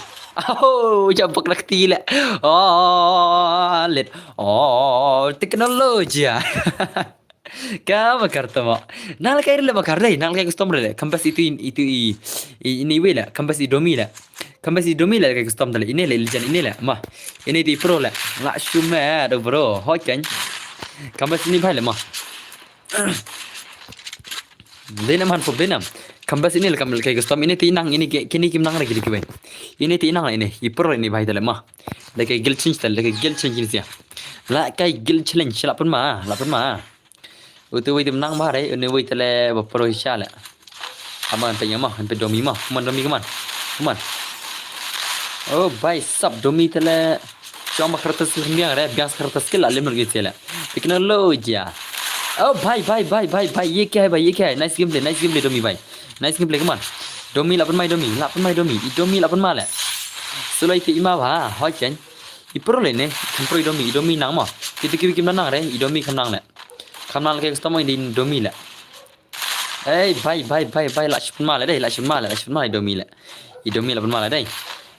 Oh, jabak lah kti leh. Oh, let. Oh, teknologi. Ka makhar tama. Nang lehkai re leh makhar dei, nang lehkai custom re leh. Kambas itu i, itu i, i, ini wei leh. Kambas i domi leh. Kambas i domi leh lehkai custom te leh. Ini leh legend ini leh. Ma. Ini di pro leh. Lah shimet bro. Hoi keiñ. Kambas ini bhai leh ma. Dei nam Hanapop dei nam. Kambas ini leh kam lehkai custom ini te i nang ini ki, kine kim nang re kine kiwei. Ini te i nang leh ini. I pro ini bhai te leh ma. Lehkai guild change te leh, lehkai guild change ini sia. Lehkai guild challenge lah pynma, lah pynma. Utu wei te nang bha re, uni wei te leh ba pro shisha leh. Ama ngan peit ïa ma, ngan peit domi ma. Come on domi, come on. Come on. Oh, bhai sab domi te leh. Shong ba character skill biang re, biang character skill lah lem leh ki te leh. Teknologi. Oh, bhai, bhai, bhai, bhai, bhai. Ye kya hai bhai, ye kya hai? Nice gameplay, nice gameplay domi bhai. Nice gameplay, come on. Domi lah pynma i domi, lah pynma i domi. I domi lah pynma leh. Sulai te i ma bha, hoi keiñ. I pro leh ne, kham pro i domi, i domi nang ma. Kitu kiwei kim nang re, i domi kham nang leh. Kham nang lehkai custom i domi leh. Ei, bhai, bhai, bhai, bhai, lah shu pynma leh dei, lah shu pynma leh, lah shu pynma i domi leh. I domi lah pynma leh dei.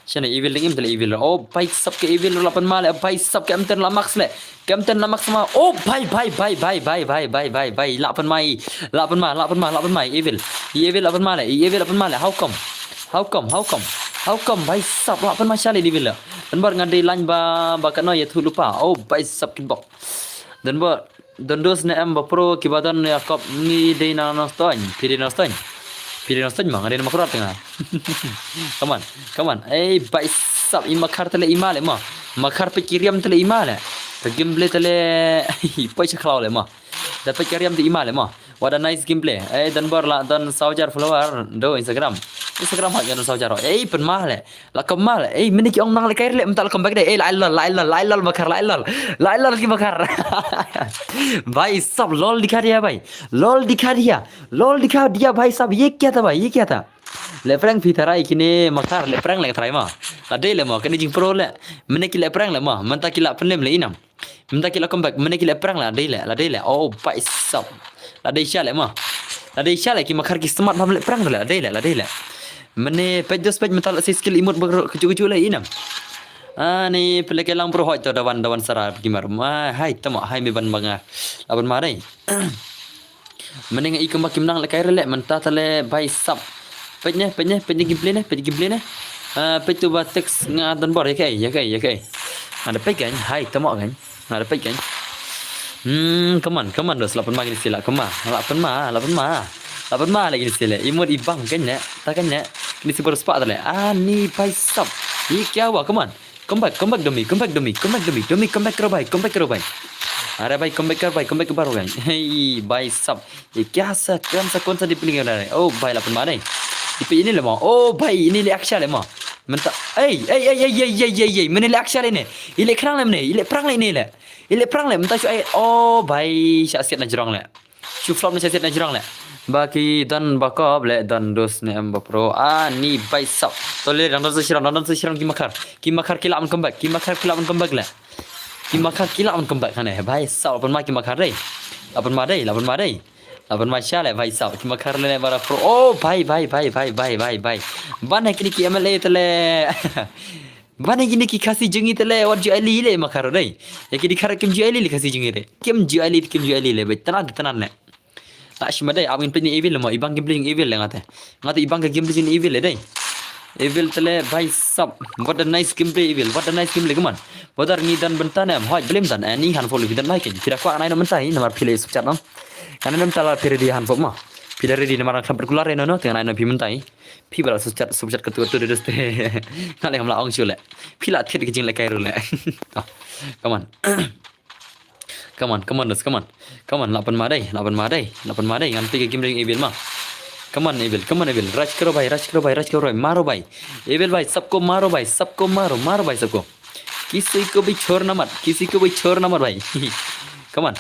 Shane Evil dang im te le Evil. Oh, bhai sab ka Evil la pynma le, bhai sab ka M ten la max le. Ka M ten la max ma. Oh, bhai, bhai, bhai, bhai, la pynma i. La pynma, la pynma, la pynma i Evil. I Evil la pynma le, i Evil la pynma le. How come? How come? How come? How come? Bhai sab la pynma sha le Evil le. Donbor nga dei line ba, ba katno ïathuh lypa. Oh, bhai sab kitbok. Donbor, don dos ne em ba pro kiba don ïa kop ngi dei na Nongstoiñ. Phi dei Nongstoiñ. Phi dei Nongstoiñ ma, nga dei na Mawkyrwat nga. Come on, come on. Ei, bhai sab i Makhar te le i ma le ma. Makhar peit ki riam te le i ma le. Te gameplay te le poi sha khlaw le ma. Da peit ki riam te i ma le ma. What a nice gameplay. Ei, Donbor la don saw hajar follower do Instagram. Instagram ha don saw hajar. Ei, pynma le. La kynmaw le. Ei, mynne ki ong nang lehkai re le, mynta la comeback de. Ei, la lol, la lol, la lol Makhar, la lol. La lol ki Makhar. Bhai sab lol dikha diya bhai. Lol dikha diya. Lol dikha diya bhai sab. Ye kya tha bhai? Ye kya tha? Leh prank phi tharai kine Makhar, leh prank leh tharai ma. La dei le ma, kane jingpro le. Mynne ki leh prank le ma, mynta ki la pynlem le i nam. Mynta ki la comeback, mynne ki leh prank la dei le, la dei le. Oh, bhai sab. La dei sha le ma. La dei sha le ki Makhar ki smat bam leh prank le, la dei le, la dei le. Mynne peit dos peit mynta la sei skill emote bak kaju kaju le i nam. Ani pele ke lang pro hoi to da wan da wan sara gamer. Ma hai tama hai me ban banga. La ban ma dei. Mynne nga i kumba kim nang lehkai re le mynta te le bhai sab. Peit ne, peit ne, peit ne gameplay ne, peit gameplay ne. Ah, peit tu ba text nga Donbor ïa kaei, ïa kaei, ïa kaei. Nga da peit kan, hai tama kan. Nga da peit kan. Hmm, come on, come on dos, la pynma kine si la, come on. La pynma, la pynma. La pynma le kine si le. Emote i bang kan ne, ta kan ne. Kine si baru spah te le. Ani bhai sab. Ye kya hua, come on. Come back, come back, dummy, come back, dummy, come back, dummy, dummy, come back karo bhai, come back karo bhai. Are bhai, come back kar bhai, come back karo bhai. Hey, bhai sab. Ye kya sa, kaun sa, kaun sa dipli kar raha hai? Oh bhai, la pynma dei. Dipli ini le ma. Oh bhai, ini le aksha le ma. Mynta. Ei, ei, ei, ei, ei, ei, ei, ei. Mynne le aksha le ne. I leh prank le mynne, i leh prank le ini le. I leh prank le, mynta shu ai. Oh bhai, sha siat na jrong le. Shu flop na sha siat na jrong le. Ba ki don ba kop le don dos ne em ba pro. Ani bhai sab. To le dang don sa shirong, dang don sa shirong ki Makhar. Ki Makhar ki la ban comeback. Ki Makhar ki la ban comeback le. Ki Makhar ki la ban comeback hane. Bhai sab la pynma ki Makhar dei. La pynma dei, la pynma dei. La pynma sha le bhai sab. Ki Makhar le ne bara pro. Oh bhai, bhai, bhai. Ban hai kine ki M L A te le. Ban hai kine ki Khasi jong ngi te le wat ju ai li le Makhar dei. Ïa ki Dkhar kim ju ai li le Khasi jong ngi dei. Kim ju ai li, kim ju ai li le beit tnat tnat ne. La shim dei, ap ngin peit ne Evil mo, i bang gameplay jong Evil le ngate. Ngate i bang ka gameplay jong Evil le dei. Evil te le bhai sab. What a nice gameplay Evil. What a nice gameplay, come on. Brother ngi don bynta ne em? Hoi, blim don. Eh, ni han follow phi don bhai kin. Phi da kwah nai no mynta i namar phi le sub chat no. Kan ne mynta la phi ready han follow mo. Phi da ready namar kan khlem particular no no, te nai no phi mynta i. Phi ba la sub chat, sub chat katu katu de doste. Nga le ngam la ong shu le. Phi la thied ki jinglehkai ruh le. Come on. Come on, come on, dos, come on. Come on, la pynma dei, la pynma dei, la pynma dei. Ngan peit ka gameplay jong Evil ma. Come on, Evil, come on, Evil. Rush karo bhai, rush karo bhai, rush karo bhai. Maro bhai. Evil bhai, sabko maro bhai, sabko maro, maro bhai, sabko. किसी को भी छोड़ना मत, किसी को भी छोड़ना मत भाई. Come on.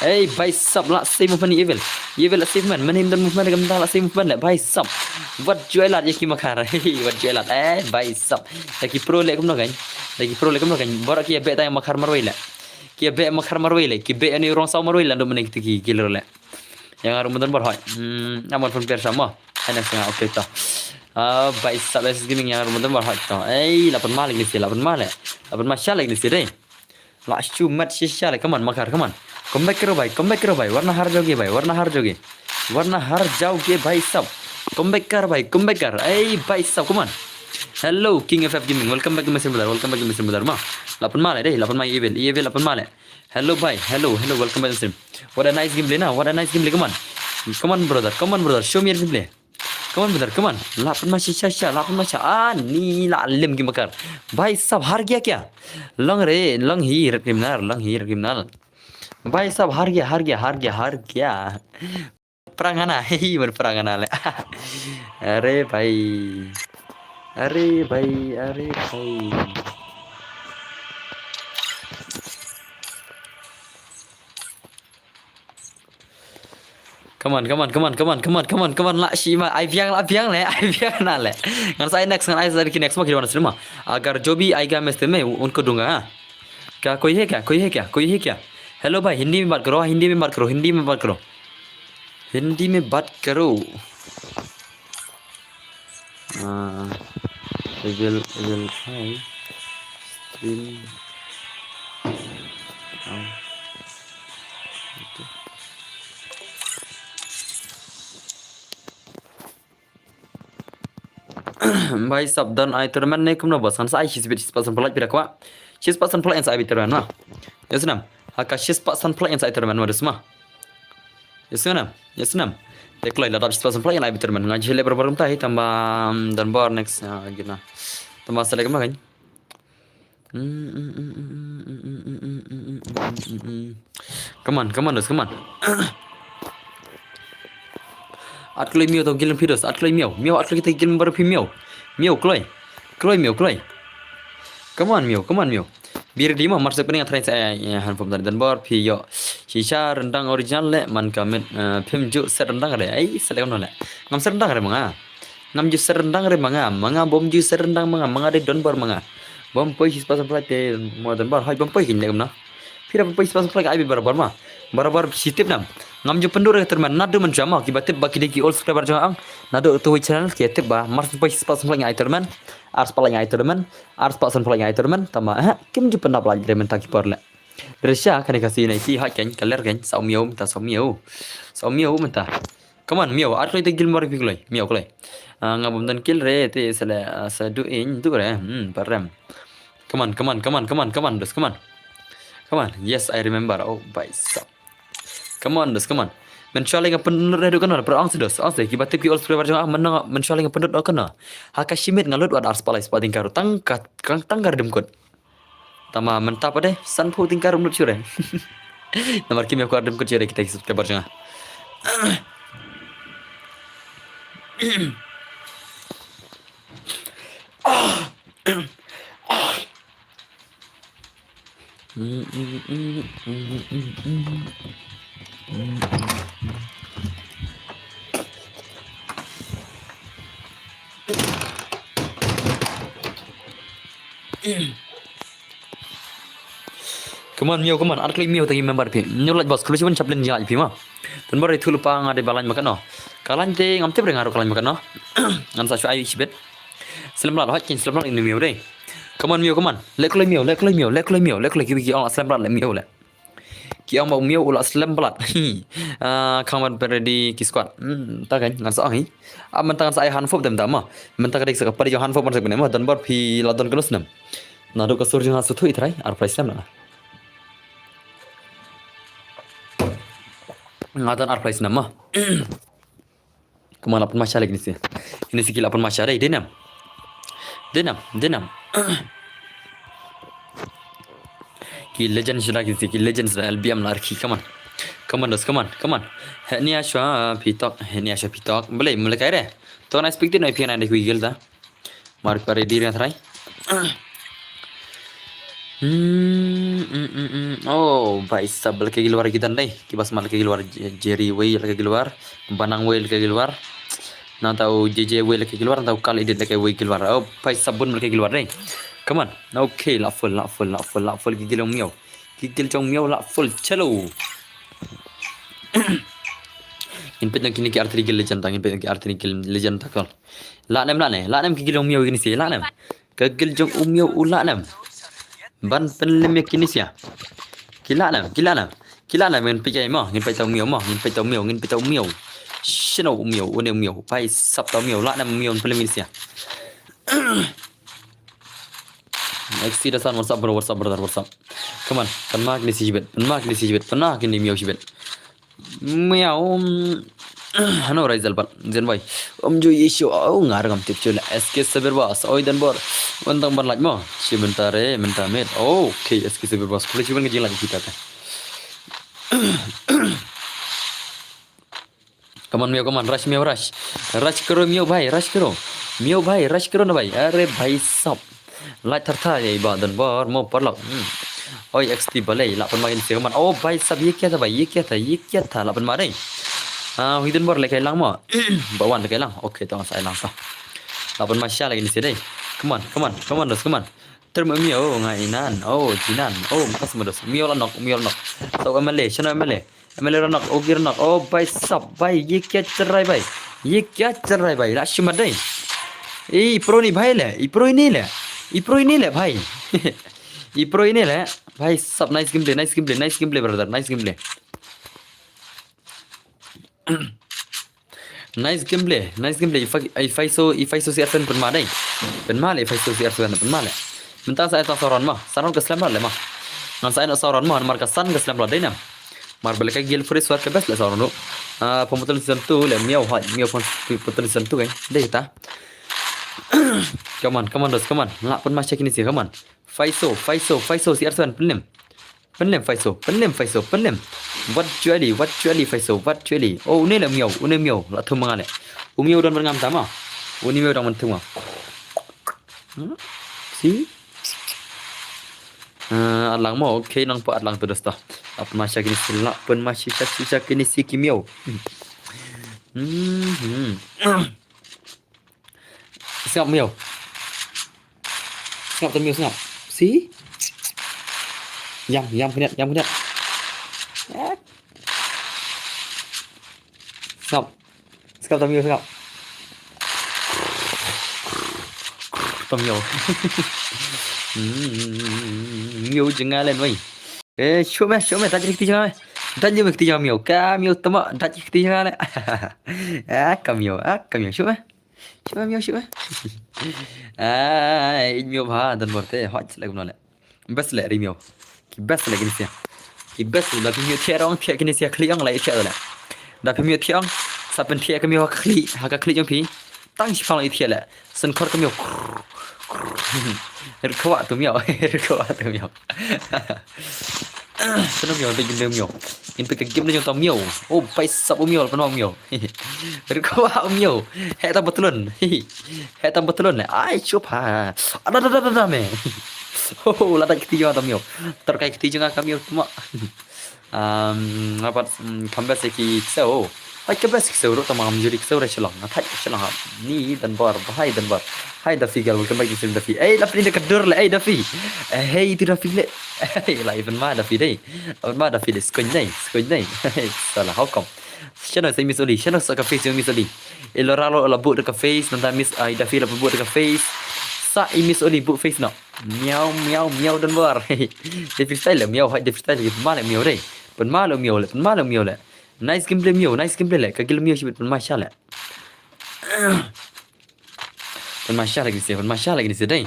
Ei bhai sab, la save movement Evil. Evil la save movement, mynhim don movement kam da la save movement le bhai sab. Wat ju ai lad ïa ki Makhar. Wat ju ai lad. Eh bhai sab. Da ki pro le kumno kan. Da ki pro le kumno kan. Baroh ki ïa beh tang ïa Makhar marwei le. Ki ïa beh Makhar marwei le. Ki beh ïa une u Rongsaw marwei le, ndo mynne kito ki killer le. Ïa nga ruh mynta bor hoi. Hmm, amon phone per sama. Ai na snga, okay to. Ah, bhai sab, S S Gaming ïa nga ruh mynta bor hoi to. Ei, la pynma le kine si, la pynma le. La pynma sha le kine si dei. La shu mat shisha le, come on, Makhar, come on. Come back karo bhai, come back karo bhai. Warna har jaoge bhai, warna har jaoge. Warna har jaoge bhai sab. Come back kar bhai, come back kar. Ei, bhai sab, come on. Hello, King F F Gaming. Welcome back to my stream, brother. Welcome back to my stream, brother. Ma, la pynma le dei, la pynma Evil. Evil la pynma le. Hello bhai, hello, hello, welcome back to stream. What a nice gameplay na, what a nice gameplay, come on. Come on brother, come on brother, show me your gameplay. Come on brother, come on. La pynma sha sha, la pynma sha. Ah, ni la lem ki Makhar. Bhai sab, har gaya kya? Long re, long hi, red criminal, long hi, red criminal. Bhai sab, har gaya, har gaya, har gaya, har gaya. Prank hana, hi, mat prank hana le. Are bhai. Are bhai, are bhai. Come on, come on, come on, come on, come on, come on, come on, la shi ma, ai biang, la biang le, ai biang na le. Ngan sa ai next, ngan ai sa ki next mo ki wan stream ma. Agar jo bhi aayega main stream mein, unko dunga, ha. क्या कोई है क्या? कोई है क्या? कोई है क्या? Hello भाई, हिंदी में बात करो, हिंदी में बात करो, हिंदी में बात करो। हिंदी में बात करो। हाँ। Evil, evil, hi. Stream. Oh. Okay. Bhai sab, don ai tournament ne kumno boss? Ngan sa ai shispah, shispah san phalak phi da kwah. Shispah san phalak ngan sa ai beit tournament ma. Ïa snem. Ha ka shispah san phalak ngan sa ai tournament ma, dus ma. Ïa snem. Ïa snem. Te kloi la dap shispah san phalak ngan ai beit tournament. Nga jhi leh barbar kumta hi tang ba, um, don bor next, ah, gina. Tang ba select ma kan. Come on, come on, dus, come on. At kloi miaw to gil phi dus, at kloi miaw. Miaw at kloi kita gil bar phi miaw. Miaw kloi. Kloi miaw kloi. Come on miaw, come on miaw. Be ready ma, mar sek pening at try sa, eh, eh, hand pump tadi don bor phi ïoh. Shisha rendang original le man ka met, eh, phim ju set rendang re. Ai, set le kam no le. Ngam set rendang re ma nga. Ngam ju set rendang re ma nga, ma nga bym ju set rendang ma nga, ma nga dei don bor ma nga. Bym poi shispah san phalak te mo don bor, hoi bym poi kin leh kumno. Phi da bym poi shispah san phalak ai beit barbar ma. Barbar shi tip nam. Ngam ju pynduh re ka tournament, naduh mynshuwa ma, kiba tip ba ki dei ki old subscriber jong nga. Naduh to channel ki tip ba, mar shu poi shispah san phalak ngan ai tournament, ar spah lak ngan ai tournament, ar spah san phalak ngan ai tournament, tang ba, eh, kim ju pyndap lait re mynta ki por leh. Dresha kane ka si nai ti hot kan, ka ler kan, saw miaw mynta, saw miaw. Saw miaw mynta. Come on, miaw, ar kloi te gil mar phi kloi, miaw kloi. Ah, nga bym don kill re, te sa le, ah, sa du in, du re, hmm, barem. Come on, come on, come on, come on, come on, dus, come on. Come on, yes, I remember, oh, bhai sab. Come on, dus, come on. Mynshuwa lei nga pynlut re du kano, pero ong se dus, ong se, kiba tip ki old subscriber jong nga, mynshuwa lei nga pynlut du kano. Ha ka shi minit nga lut wat ar spah lai spah tyngka ruh, tang ka, tang, tang ka rdem kut. Tang ba mynta pat de, sanphew tyngka ruh ym lut shuh re. Namar kim ïoh kwah ardem kut shuh re kita ki subscriber jong nga. Come on miaw, come on, ar kloi miaw, tang i member phi. Miaw lait boss, kloi shibun chaplin jing lait phi ma. Tun bor i thu lypa nga dei ba lain ma kano. Ka lain te ngam tip re nga ruh ka lain ma kano. Ngan sa shu ai shibit. Slem blat, hot kin slem blat in miaw dei. Come on miaw, come on. Leh kloi miaw, leh kloi miaw, leh kloi miaw, leh kloi ki, ki ong slem blat leh miaw leh. Ki ong ba u miaw u la slem blat. Ah, khang ban pynready ki squad. Hmm, ta kan ngan sa ong hi. Ah, mynta ngan sa ai hanfop dem da ma. Mynta ka dei sa ka pari jong hanfop man sa kane ma. Don bor phi la don kano snem. Naduh ka sur jong nga shu thuh i trai, ar prai snem na. Nga don ar prai snem ma. Kumba la pynmasa leh kine si. Kine si ki la pynmasa dei, dei nam. Dei nam, dei nam. Ki legend shuda kine si, ki legend shuda L B M la arki, come on. Come on, dos, come on, come on. Henia shwa pitok, henia shwa pitok. Balei, mula kai re. To na expected no I P N I de kui gel da. Mar pare diri na try. Hmm, hmm, hmm, hmm. Oh, bhai sab, lake gilwar ki dan dei. Ki bas mar lake gilwar, Jerry wei lake gilwar, Banang wei lake gilwar. Nangta u J J wei lake gilwar, nangta u Kal Edit lake wei gilwar. Oh, bhai sab bun lake gilwar dei. Come on. Okay, la full, la full, la full, la full ki gil jong miaw. Ki gil jong miaw la full. Chalo. Ngin peit na kine ki artillery gil legend ta, ngin peit na ki artillery gil legend ta kol. La nem, la ne, la nem ki gil jong miaw kine si, la nem. Ka gil jong u miaw u la nem. Ban pynlem ïa kine sia. Ki la nem, ki la nem. Ki la nem, ngin peit ïa mo, ngin peit ta u miaw mo, ngin peit ta u miaw, ngin peit ta u miaw. Shino u miaw, une u miaw. Bhai sab ta u miaw, la nem u miaw pynlem kine sia. X C Dasan, what's up bro, what's up brother, what's up. Come on, pynma kine si shibit, pynma kine si shibit, pynma kine miaw shibit. Miau. Hano Raizal pat jen bai. Om ju yeshu, oh, ngar ngam tip chula. S K Sabir Bas, oi dan bor. Wan tang ban laj mo. Shi mynta re, mynta met. Okay, S K Sabir Bas. Kule shi ban ngajing laj kita te. Come on miau, come on, rush miau, rush. Rush karo miau bhai, rush karo. Miau bhai, rush karo na bhai. Are bhai sab. Lait thar thar ïa i ba don bor mo parlok. Hmm. Oi X T balei la pynma kine si, come on. Oh bhai sab, ye kya tha bhai, ye kya tha, ye kya tha, la pynma dei. Ah, hui don bor leh kai lang mo. Ba wan leh kai lang. Okay, tong sa ai lang sa. La pynma sha lagi kine si dei. Come on, come on, come on dos, come on. Term miau nga inan. Oh, jinan. Oh, mkas mo dos. Miau la nok, miau la nok. Tau M L A, shano M L A. M L A ra nok, ogi ra nok. Oh bhai sab bhai, ye kya chal raha hai bhai? Ye kya chal raha hai bhai? La shimat dei. Ei, i pro ni bhai le, i pro ini le. I pro ini le bhai. I pro ini le. Bhai sab, nice gameplay, nice gameplay, nice gameplay brother, nice gameplay. Nice gameplay, nice gameplay. I Fai-, i Faiso, i Faiso C R seven pynma dei. Pynma le i Faiso C R seven pynma le. Mynta sa ita sa round ma. Sa round ka slem round le ma. Ngan sa ita sa round ma, namar ka san ka slem round dei na. Mar bele ka guild freeze war ka best le sa round. Ah, pom button season two le miau ha, miau pom button season two kan. Dei ta. Come on, come on, dos, come on. Lah pynma check ini sih, come on. Faiso, Faiso, Faiso C R seven pynlem. Pynlem Faiso, pynlem Faiso, pynlem. Wat juali, wat juali Faiso, wat juali. Oh, une le miau, une miau. La thum nga le. U miau don ban ngam tama. Une miau don ban thum nga. Hmm? Si? Ah, atlang mo, okay, nang pa atlang tu dosta. Apa masya kini sila, pun masya syak syak kini si ki miau. Hmm. Hmm. Sngap miau. Sngap tang miau sngap. Si? Yam, yam khniat, yam khniat. Eh. Sngap. Sngap tang miau sngap. Tang miau. Hmm, miau jnga len wei. Eh, shu me, shu me, dait kti jnga me. Dait kti jnga miau. Ka miau tama, dait kti jnga le. Ah, ka miau, ah, ka miau, shu me. Shu me miau, shu me. Ai, miau bha, don bor te, hot selek kumno le. Best le ri miau. Ki best le kini sia. Ki best le, da phi miau thiah rong, thiah kini sia khliang le thiah le. Da phi miau thiah rong, sa pynthiah ka miau ha ka khlieh, ha ka khlieh jong phi. Tang shi pang le thiah le. Sen khor ka miau. Rkhwa tu miau, rkhwa tu miau. Kena miau, dei gimna miau. In pika gimna jong tang miau. Oh, pai sap u miau, pynwa miau. Rkhwa u miau. Heh tang patlun. Heh tang patlun le. Ai, chup ha. Ada, ada, ada, ada, me. Oh, la dait kti jong tang miau. Terkai kti jong ka miau tuma. Um, apa, um, kham best ki ksew. Hai ka best ksew ruh tama ngam juri ksew re shalong. Nga thait shalong ha. Ni Danbar, bahai Danbar. Hai Daffy girl, welcome back to stream Daffy. Ei, la pynda ka dur le, ei Daffy. Eh, hey, tu Daffy le. Hey, la even ma Daffy dei. Even ma Daffy dei, skoin dei, skoin dei. Hey, salah, how come? Shano sa Miss Oli, shano sa ka face jong Miss Oli. Elora lo la but ka face, nanda Miss, ai Daffy la but ka face. Sa i Miss Oli but face no. Miau, miau, miau Danbar. Daffy style le, miau, hai Daffy style, pynma le miau dei. Pynma le miau le, pynma le miau le. Nice gameplay miau, nice gameplay le. Ka gil miau shibit pynma sha le. Pynma sha lagi sih, pynma sha lagi sih dei.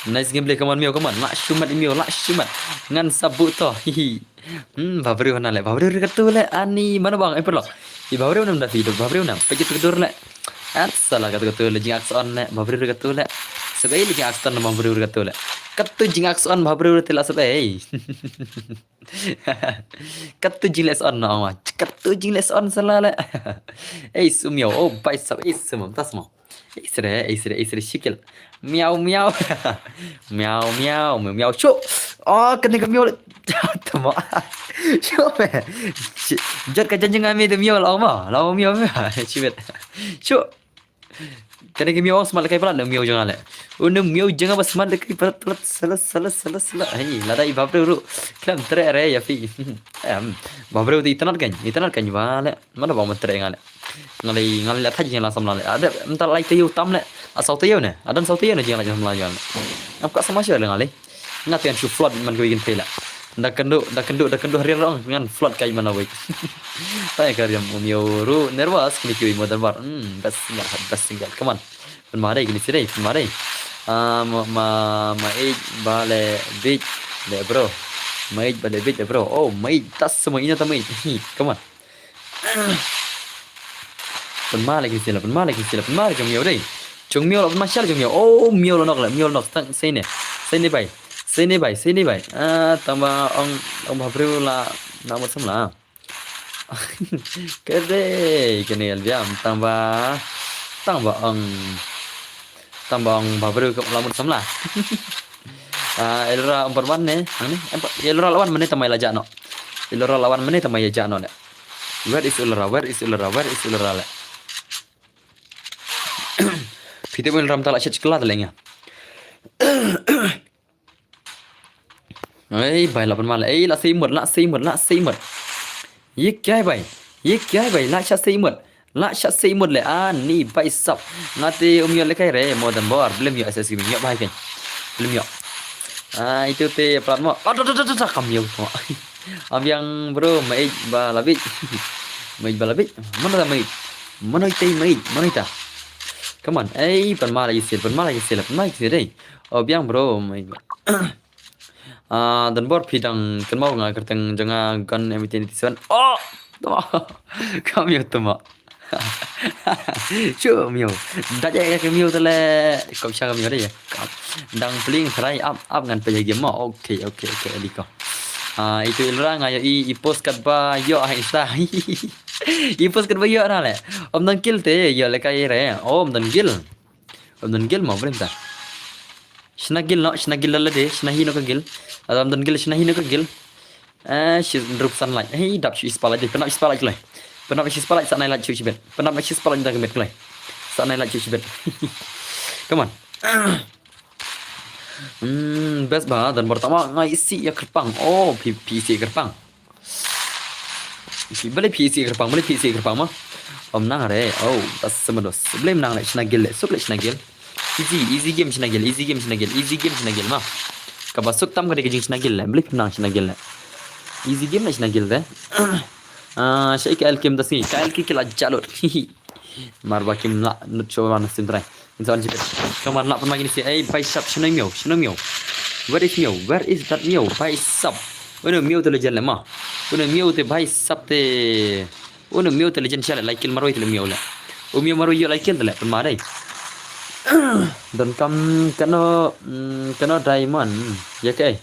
Nice gameplay, come on miau, come on. Lah shumat miau, lah shumat. Ngan sabut to. Hihi. Hmm, babreu na le, babreu re katu le. Ani, mana bang, eh, perlo. I babreu nam Daffy, babreu nam. Pejit kedur le. At salah katu katu le jingakson le, babreu re katu le. Sebai le jingakson babreu re katu le. Katu jingakson babreu re tela sebai. Katu jingleh son no ma. Katu jingleh son sala le. Ei sum yo. Oh, bai sap ei sum tas mo. Ei sre, ei sre, ei sre shikil. Miau miau. Miau miau, miau miau. Shu. Oh, kene ka miau. Tama. Shu me. Jot ka janjing ami de miau la ma. La miau miau. Chibet. Shu. Kane ka miau ong smat lehkai palat, ne miau jong nga le. U ne miau jong nga ba smat lehkai palat, palat, sala, sala, sala, sala. Hei, lada i babreu ruh. Khlem treh re ïa phi. Em, babreu te itynnad kan, itynnad kan ba le. Mano ba ban treh nga le. Nga le, nga le la thait jingïalang samla le. Ada mynta lai taïew tam le. A saw taïew ne. Adan saw taïew ne jingïalang samla jong nga le. Ngam kwah sama shuh le nga le. Nga te ngan shu flood man ka wei kynthei la. Da kynduh, da kynduh, da kynduh riang rong ngan flood kai man la wei. Tang ka riam u miau ruh nervous kine kiwei mo Danbar. Hmm, best single, best single. Come on. Pynma dei kine si dei, pynma dei. Ah, ma, ma, ma ej ba le bit le bro. Ma ej ba le bit le bro. Oh, ma ej tas semua ina ta ma ej. Come on. Pynma lagi sila, pynma lagi sila, pynma lagi miau dei. Jong miau la pynma sha la jong miau. Oh, miau la nok la, miau la nok tang sene. Sene bai. Sene bai, sene bai. Ah, tang ba ong, ong ba breu la na mut samla. Kede, kene albiam tang ba, tang ba ong, tang ba ong ba breu la mut samla. Ah, elora umpat wan ne, ang ne, elora lawan mane tamai la jano. Elora lawan mane tamai ya jano le. Where is Ulra? Where is Ulra? Where is Ulra le? Phi te bun ram ta la shet kla ta lenga. Ei bai la ban mal. Ei la sei mut, la sei mut, la sei mut. Ye kai bai. Ye kai bai, la sha sei mut. La sha sei mut le ani bai sap. Nga te um ïoh le kai re mo Donbor. Blem ïoh S S Gaming ïoh bai kai. Blem ïoh. Ah, itu te plat mo. Ah, da, da, da, da, da, kam ïoh mo. Abiang bro, mait ba labit. Mait ba labit. Mana ta mait? Mana ita mait? Mana ita? Come on. Ei, pan mala isil, pan mala isil, pan mala isil dei. Oh, biang bro, mait ba. Ah, Donbor phi dang kynmaw nga kyrteng jong nga Gun M eighteen eighty-seven. Oh! Tama. Kam ïoh tama. Chu miu. Da ja ka miu tale. Kop sha ka miu dei. Dang pling try up up ngan pya game mo. Okay, okay, okay, ali ko. Ah, itu ilra nga ïoh i, i post kat ba ïoh ha Insta. I post kat ba ïoh na le. Om dang kill te ïoh le kai re. Om dang kill. Om dang kill mo bring ta. Shna gil no, shna gil la de, shna hi no ka gil. Adam don gil, shna hi no ka gil. Eh, shi drup san light. Hey, dap shi spotlight de, penap shi spotlight lai. Penap shi spotlight sa nai light shi bit. Penap shi spotlight da ka met lai. Sa nai light shi bit. Come on. Hmm, best ba Donbor tama ngai si ya kerpang. Oh, pi pi si kerpang. Bale P C kyrpang, bale P C kyrpang ma. Om nang re. Oh, tas sama dos. Bale nang le shna gil le, suk le shna gil. Easy, easy game shna gil, easy game shna gil, easy game shna gil ma. Kaba suk tam ka dei ka jing shna gil le, bale nang shna gil le. Easy game le shna gil de. Ah, shai ka L K em das ni, ka L K ki la jalot. Mar ba kim la nut show wan sim trai. Insan jipet. Kamar lap pun lagi ni si. Eh, bai sap shino miau, shino miau. Where is miau? Where is that miau? Bai sap. Uno miau te legend le ma. Uno miau te bai sap te. Uno miau te legend shale like kill maroi te le miau le. U miau maroi yo like kill te le pun ma dai. Don kam kano, mm, kano diamond. Ya ke.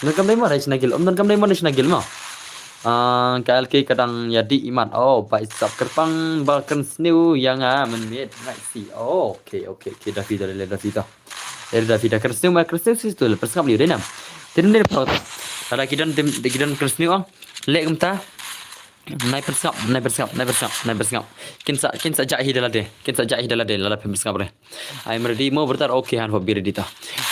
Don kam diamond dai shna gil. Om don kam diamond dai shna gil ma. Ah, ka L K kadang ya di imat. Oh, bai sap kyrpang ba kren sniu yang ah men mit ngai si. Oh, okay, okay, okay. Dafi da le dafi da. Eh, dafi da kren sniu ma kren sniu si tu le persngap liu dai nam. Tin dai pro. Ada kidan tim kidan kren sniu ang. Le kumta. Nai persngap, nai persngap, nai persngap, nai persngap. Kin sa kin sa ja hi da la de. Kin sa ja hi da la de la la pem persngap re. I'm ready mo brother. Okay, han pop bi ready ta.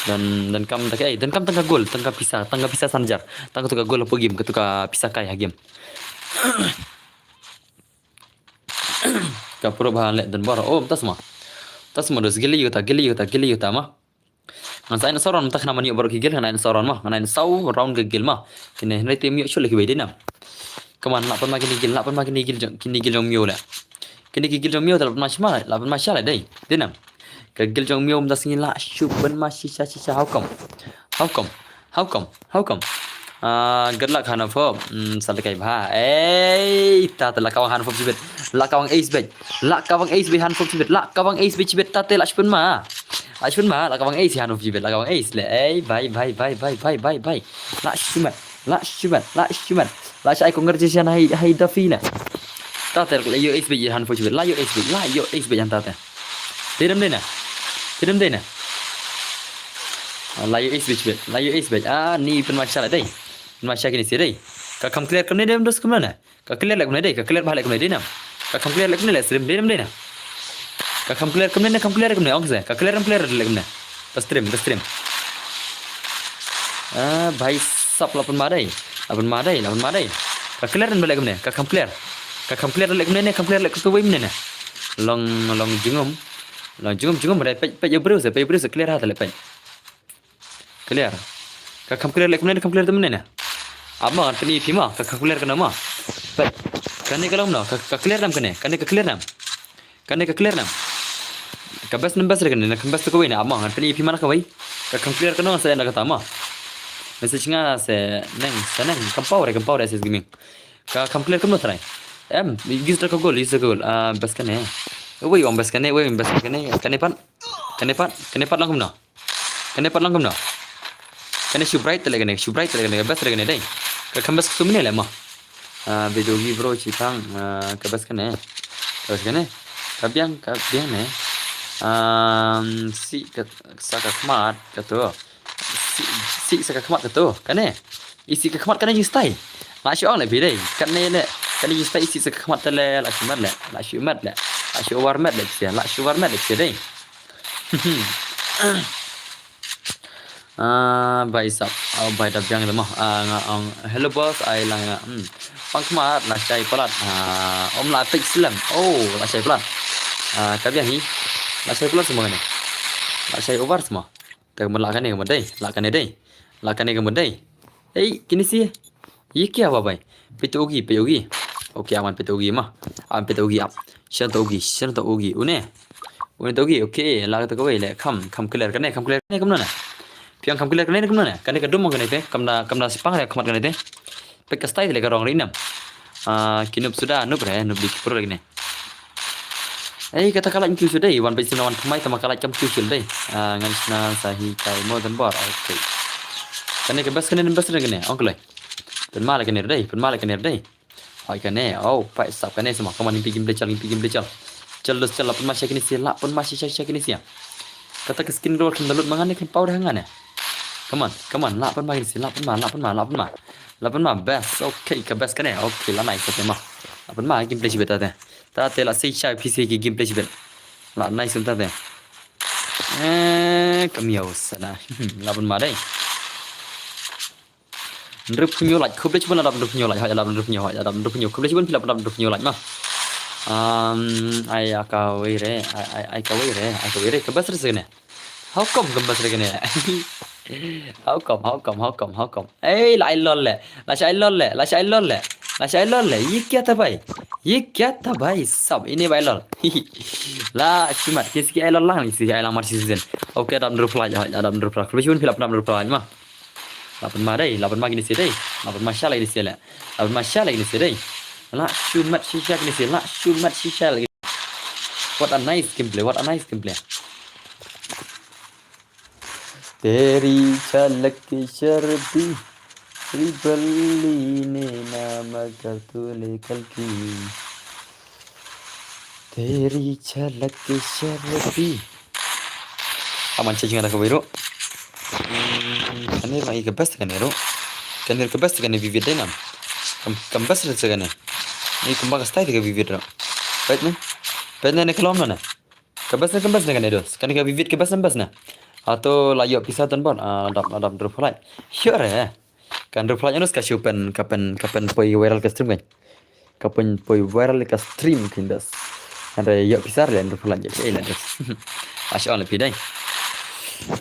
Dan dan kam tak eh dan kam tangka gol, tangka pisa, tangka pisa sanjar. Tangka tu ka gol pugim, ka tu ka pisa kai hagim. Ka pro ba le dan bor. Oh, tas ma. Tas ma dos gili yuta, gili yuta, gili yuta ma. Ngan sa in saw round tak nama ni bor ki gil, ngan in saw round ma, ngan in saw round ke gil ma. Kine hynrei te mi shul ki bai dinam. Kaman la pan ma kini gil, la pan ma kini gil jong, kini gil jong miu la. Kini ki gil jong miu la pan ma shma, la pan ma shala dai. Dinam. Ka gil jong miu mda sngi la shu ban ma shisha shisha. How come? How come? How come? How come? Ah, good luck Hanofop. Hmm, sa kai bha. Ei, ta ta la kawang Hanofop jibet. La kawang ace bet. La kawang ace bet Hanofop jibet. La kawang ace bet jibet ta te la shu ban ma. La shu ban ma, la kawang ace Hanofop jibet. La kawang ace le. Ei, bye bye bye bye bye bye bye. La shu ban. La shu ban, la shu ban. La shu ai congratulation hai hai Dafi na. Ta te la yo ace be han fo chibet, la yo ace be, la yo ace be han ta te. Te dem de na. Te dem de na. La yo ace be chibet, la yo ace be. Ah, ni pen ma sha la dei. Pen ma sha kini si dei. Ka kam clear kam ne dem dos kam na. Ka clear lek ne dei, ka clear ba lek ne dei na. Ka kam clear lek ne le stream dei dem dei na. Ka kam clear kam ne, kam clear kam ne ong se. Ka clear kam clear lek ne. Ba stream, ba stream. Ah, bhai sab la pun ma dei. La pun ma dei, la pun ma dei. Ka clear ba lek ne, ka kam clear. Ka kam clear lek ne, kam clear lek tu wei ne ne. Long long jingum. Long jingum jingum dei pej pej yo bro se, pej bro se clear ha ta lek pej. Clear. Ka kam clear lek kumne, kam clear te mynne ne. Ap ma kan pyni phi ma, ka kam clear ka na ma. Peit. Kane ka long no, ka, ka clear nam kane, kane ka clear nam. Kane ka clear nam. Ka best nam best re kane, na kam best ka wei ne, ap ma kan pyni phi ma na ka wei. Ka kam clear ka no sa na ka ta ma. Message nga se neng, se neng, kam pau re, kam pau re S S Gaming. Ka kam clear ka no try. Em, use ka goal, use ka goal. Ah, best kane. Wei ong best kane, wei ong best kane, kane pan. Kane pan, kane pan lang kum no. Kane pat lang kumno. Kane shu bright tele kane, shu bright tele kane, ka best tele kane dei. Ka kam best kum ne le mo. Ah, video gi bro chi thang, ah, ka best kane. Ka best kane. Ka biang, ka biang ne. Um, si ka sa ka khmat ka to. Si, si sa ka khmat ka to. Kane. I si ka khmat kane jing stai. La shu ong le bi dei. Kane ne. Kane jing stai i si sa ka khmat tele la shu mat le. La shu mat le. La shu war mat le. La shu war mat le dei. Ah, bai sap. Oh, bai da biang le mo. Ah, nga ong, "Hello boss, ai lang nga." Hmm. Pang khmat, la shai palat. Ah, om la pik slem. Oh, la shai palat. Ah, ka biang hi. La shai palat semua ni. La shai over semua. Te ka mut la kane ka mut dei. La kane dei. La kane ka mut dei. Ei, kini si. Ye kya hua bhai? Peit ugi, peit ugi. Okay, aman peit ugi ma. Aman peit ugi ap. Shen to ugi, shen to ugi. Une. Une to ugi, okay. La to kawei le. Kham, kham clear kane, kham clear kane, kam na. Piang kham clear kane, kam na. Kane ka dum kane te. Kam da, kam da spang le khmat kane te. Peit ka style le ka rong ri nam. Ah, ki nup suda, nup re, nup di ki pro le kane. Ei, kata ka light kyu shu dei, wan peit sien wan thymmai tama ka light kam kyu shu dei. Ah, ngan shna sa hi kai mo dan bor. Okay. Kane ka best kane, best kane kane. Ong kloi. Pynma le kane dei, pynma le kane dei. Hoi kane, oh, pai sap kane sama. Kaman impi game play chal, impi game play chal. Chal dos chal, la pynma sha kine si, la pynma sha sha kine si. Kata ka skin roll kan download mangan ne kan power hangan ne. Come on, come on, la pynma kine si, la pynma, la pynma, la pynma. La pynma best. Okay, ka best kane. Okay, la nice te ma. La pynma game play shibit te. Ta te la sei shai P C ki game play shibit. La nice ta te. Eh, ka miaw sana. La pynma dei. Ndrup nyo laj, khublei shibun la dap ndrup nyo laj, hoi la dap ndrup nyo, hoi la dap ndrup nyo, khublei shibun phi la dap ndrup nyo laj ma. Um, ai ka wei re, ai, ai, ai ka wei re, ai ka wei re, ka best re sene. How come ka best re kane? How come, how come, how come, how come? Ei, la ai lol le, la sha ai lol le, la sha ai lol le, la sha ai lol le. Ye kya tha bhai? Ye kya tha bhai? Sab, ine bhai lol. La, shimat, kisi ki ai lol lang, kisi ki ai lang mar season. Okay, dap ndrup laj, hoi la dap ndrup laj. Khublei shibun phi la dap ndrup laj ma. La pynma dei, la pynma kine si dei. La pynma sha la kine si le. La pynma sha la kine si dei. La shu mat shisha kine si, la shu mat shisha la kine. What a nice gameplay, what a nice gameplay. Teri chalak ke sharbi, ribali ne nama kartule kalki. Teri chalak ke sharbi. Aman cha jinga da ka wei ro. Hmm, kane ba ka best kane ro. Kane ka best kane vivid dai nam. Kam, kam best re kane. Ni kumba ka style ka vivid ro. Peit ne. Peit ne ne kalom na ne. Ka best ne, ka best ne kane dos. Kane ka vivid ka best ne, best ne. Ato la ïoh pisa tan bon. Ah, dap, dap drop lai. Sure. Kan reply anus ka shu pen, ka pen, ka pen poi viral ka stream kan. Ka pen poi viral ka stream kan das. Hynrei ïoh pisa re reply je eh la das. Ash on pidai.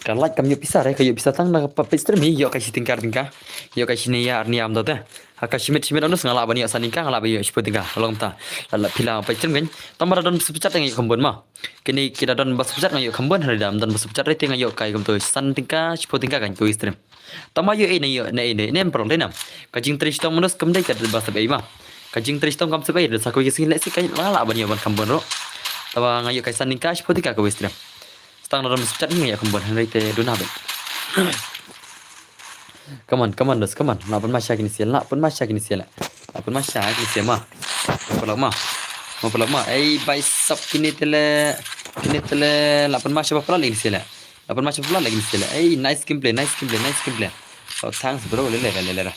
Ka like kam ïoh pisa re, ka ïoh pisa tang na ka page stream hi, ïoh ka shi tyngka tyngka. Ïoh ka shi nia ar nia am dote. Ha ka shimit shimit anus nga lah ban ïoh san tyngka, nga lah ban ïoh shiphew tyngka. Long ta. La la phi la page stream kan. Tang ba don super chat nga ïoh khambun ma. Kini ki da don ba super chat nga ïoh khambun, hynrei da don ba super chat re te nga ïoh kai kumto san tyngka, shiphew tyngka kan ko stream. Tama ïoh ei ne ïoh ne ei ne ne em prong dei nam. Ka jingtrei shitom manus kam dei ka ba sep ei ma. Ka jingtrei shitom kam sep ei da sa ko ïoh sing leh si ka la la ban ïoh ban khambun ro. Tama nga ïoh kai san tyngka shiphew tyngka ka wei stream. Stang na ram sep chat nga ïoh khambun hynrei te duna ben. Come on, come on, dos, come on. La pynma sha kini sia, la pynma sha kini sia la. La pynma sha kini sia ma. Ma pynlok ma. Ma pynlok ma. Ei, bai sap kini tele. Kini tele, la pynma sha ba pynlok kini sia la. La pynma sha ba pynlok kini sia la. Ei, nice gameplay, nice gameplay, nice gameplay. Oh, thanks bro, le le le le le.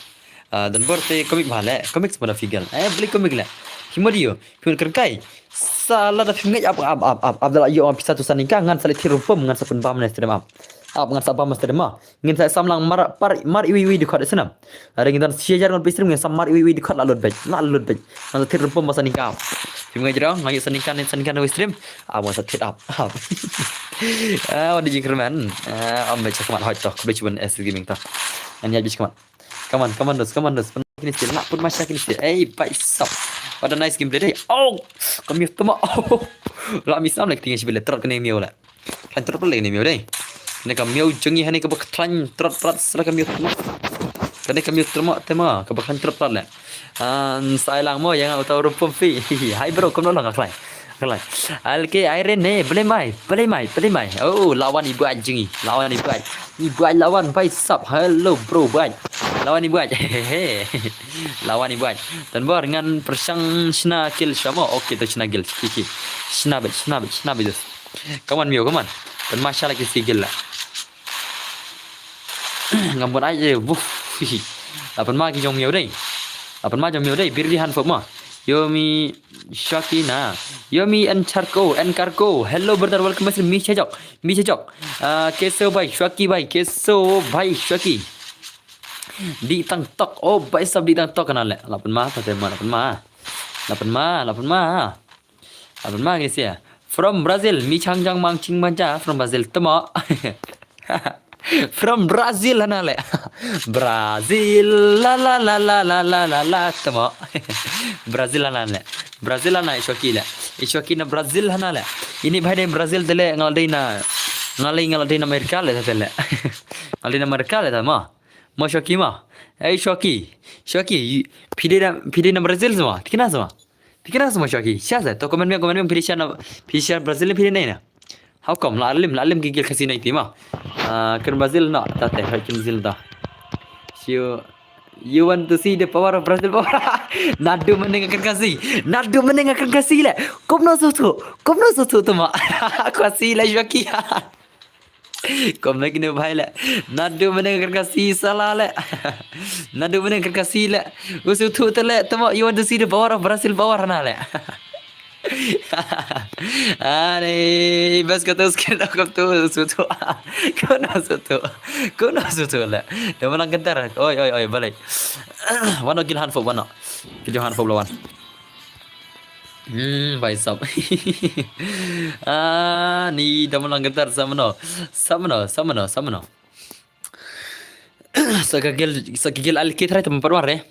Ah, dan bor te comic bha le, comic semua dah figure. Eh, beli comic le. Himodio, himod kerkai. Sala da phim ngeit ap ap ap ap ap da la ïoh pisa tu san tyngka ngan sa leit thied rumpum ngan sa pynbam ne stream ap. Ap ngan sa bam stream ma. Ngin sa sam lang mar par mar iwi iwi dkhot snam. Ada ngin dan shi hajar ngan phi stream ngin sam mar iwi iwi dkhot la lut bej. La lut bej. Ngan sa thied rumpum ba san tyngka ap. Phim ngeit jrong ngan ïoh san tyngka ne san tyngka ne stream. Ap ngan sa thied ap. Ap. Ah, wadi jingkyrmen. Ah, am bej khmat hoi to. Khublei shibun S Gaming to. Ngan ïa bej khmat. Come on, come on, dos, come on, dos. Pynma kini sia, la pynma sha kini sia. Ei, bai sap. What a nice gameplay dei. Oh, ka miaw tama. Oh, la mi sam lek tinga shibit le trot kane miaw le. Klan trot le kane miaw dei. Ne ka miaw jong ngi hane ka ba klan trot trot sra ka miaw tama. Kane ka miaw tama tama ka ba klan trot trot le. An sai lang mo yang uta rumpum phi. Hi bro, kumno lang ka klan. Kalai. Alke Irene ne, bele mai, bele mai, bele mai. Oh, lawan ibu anjing ni. Lawan ibu anjing. Ibu anjing lawan bai sap. Hello bro bai. Lawan ibu anjing. Hehe. Lawan ibu anjing. Dan bor ngan persang shna kill shamo. Oke, to shna kill. Kiki. Shna bet, shna bet, shna bet. Come on miaw, come on. Dan masha lagi si kill la. Ngam bun ai je. Wuf. Lapan ma ki jong miaw dei. Lapan ma jong miaw dei. Biri han fok ma. Yomi Shakina. Yomi en charko, en karko. Hello brother, welcome back mi chajok. Mi chajok. Ah, keso bai, Shaki bai, keso bai, Shaki. Dih tang tok. Oh, bai sap dih tang tok hana le. La pynma, ta te ma, la pynma. La pynma, la pynma. La pynma kine sia. From Brazil, mi chang jang mang ching manja, from Brazil, temo. From Brazil hana le. Brazil, la la la la la la la la, temo. Brazil hana le. Brazil hana i Shoki le. I Shoki na Brazil hana le. Ini bhai dei Brazil te le ngal dei na. Ngal dei ngal dei na America le te le. Ngal dei na America le ta mo. Mo Shoki mo. Ei Shoki. Shoki, phi dei na, phi dei na Brazil sma. Tikna sma. Tikna sma Shoki. Sha sa, to comment me, comment me, phi dei sha na, phi dei sha Brazil phi dei na. How come? La lim, la lim ki gil Khasi na iti mo. Ah, kren Brazil no, ta te, hai kren Brazil ta. You, you want to see the power of Brazil power? Nadu mane nga kren Khasi. Nadu mane nga kren Khasi le. Kumno sutu. Kumno sutu temo. Khasi le Shoki. Kom lagi ne bhai le. Nadu mane nga kren Khasi sala le. Nadu mane nga kren Khasi le. U sutu te le, temo, you want to see the power of Brazil power hana le. Ani, bas kata skin aku tu sutu. Kumno sutu. Kumno sutu le. Dei ma nang gentar. Oi, oi, oi, balei. Wan o gil hanfop, wan o. Gil hanfop lawan. Hmm, bai sap. Ah, ni dei ma nang gentar, sap mano. Sap mano, sap mano, sap mano. Sa ka gil, sa ka gil alki trai temo pat wan re.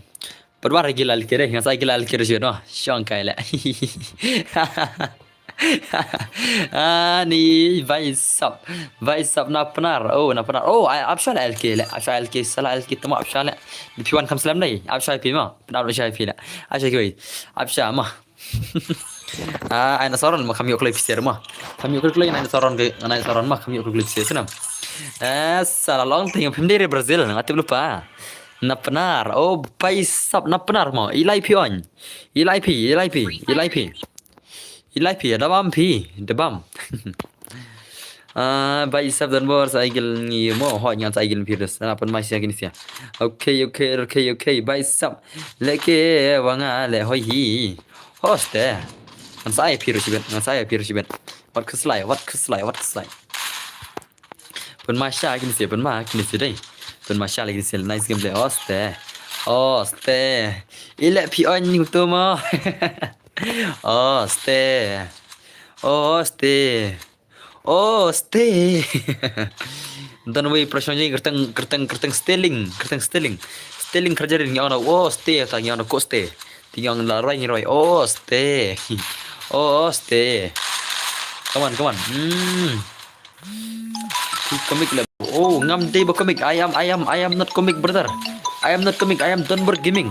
Pat wan re gil alki re, nga sa gil alki re shuh no. Shong kai le. Ah, ni bai sap. Bai sap na Pnar. Oh, na Pnar. Oh, ai, ap sha le alki le. Ap sha alki, sala alki temo ap sha le. Phi wan kham slem dei. Ap sha phi mo. Pnar ap sha phi le. Ap sha ki wei. Ap sha mo. Ah, ai na saron ma kham ïoh kloi phi sir mo. Kham ïoh kloi kloi na saron ke, na saron ma kham ïoh kloi kloi phi sir snem. Eh, sala long ting phim dei re Brazil, nga tip lypa. Na Pnar, oh, bai sap na Pnar mo. I lai phi on. I lai phi, i lai phi, i lai phi. I lai phi, da bam phi, da bam. Ah, bai sap don bor sa igil ngi mo, hoi ngan sa igil phi res. Na pynmai sia kini sia. Okay, okay, okay, okay, bai sap. Leke wanga le hoi hi. Hoste. Ngan sa ai phi res ben, ngan sa ai phi res ben. Wat khuslai, wat khuslai, wat khuslai. Pynmai sia kini sia, pynmai kini sia dei. Pynmai sia kini sia, nice gameplay. Hoste. Hoste. Ile phi on ni tu mo. Hoste. Hoste. Oh, stay. Don wei prasong jing kerteng, kerteng, kerteng stealing, kerteng stealing. Stealing kerja ri ngi ono, oh, stay, ta ngi ono ko stay. Ti ngi ong la roi ngi roi, oh, stay. Oh, stay. Come on, come on. Hmm. Ki comic le. Oh, ngam dei ba comic. I am, I am, I am not comic, brother. I am not comic. I am Donbor Gaming.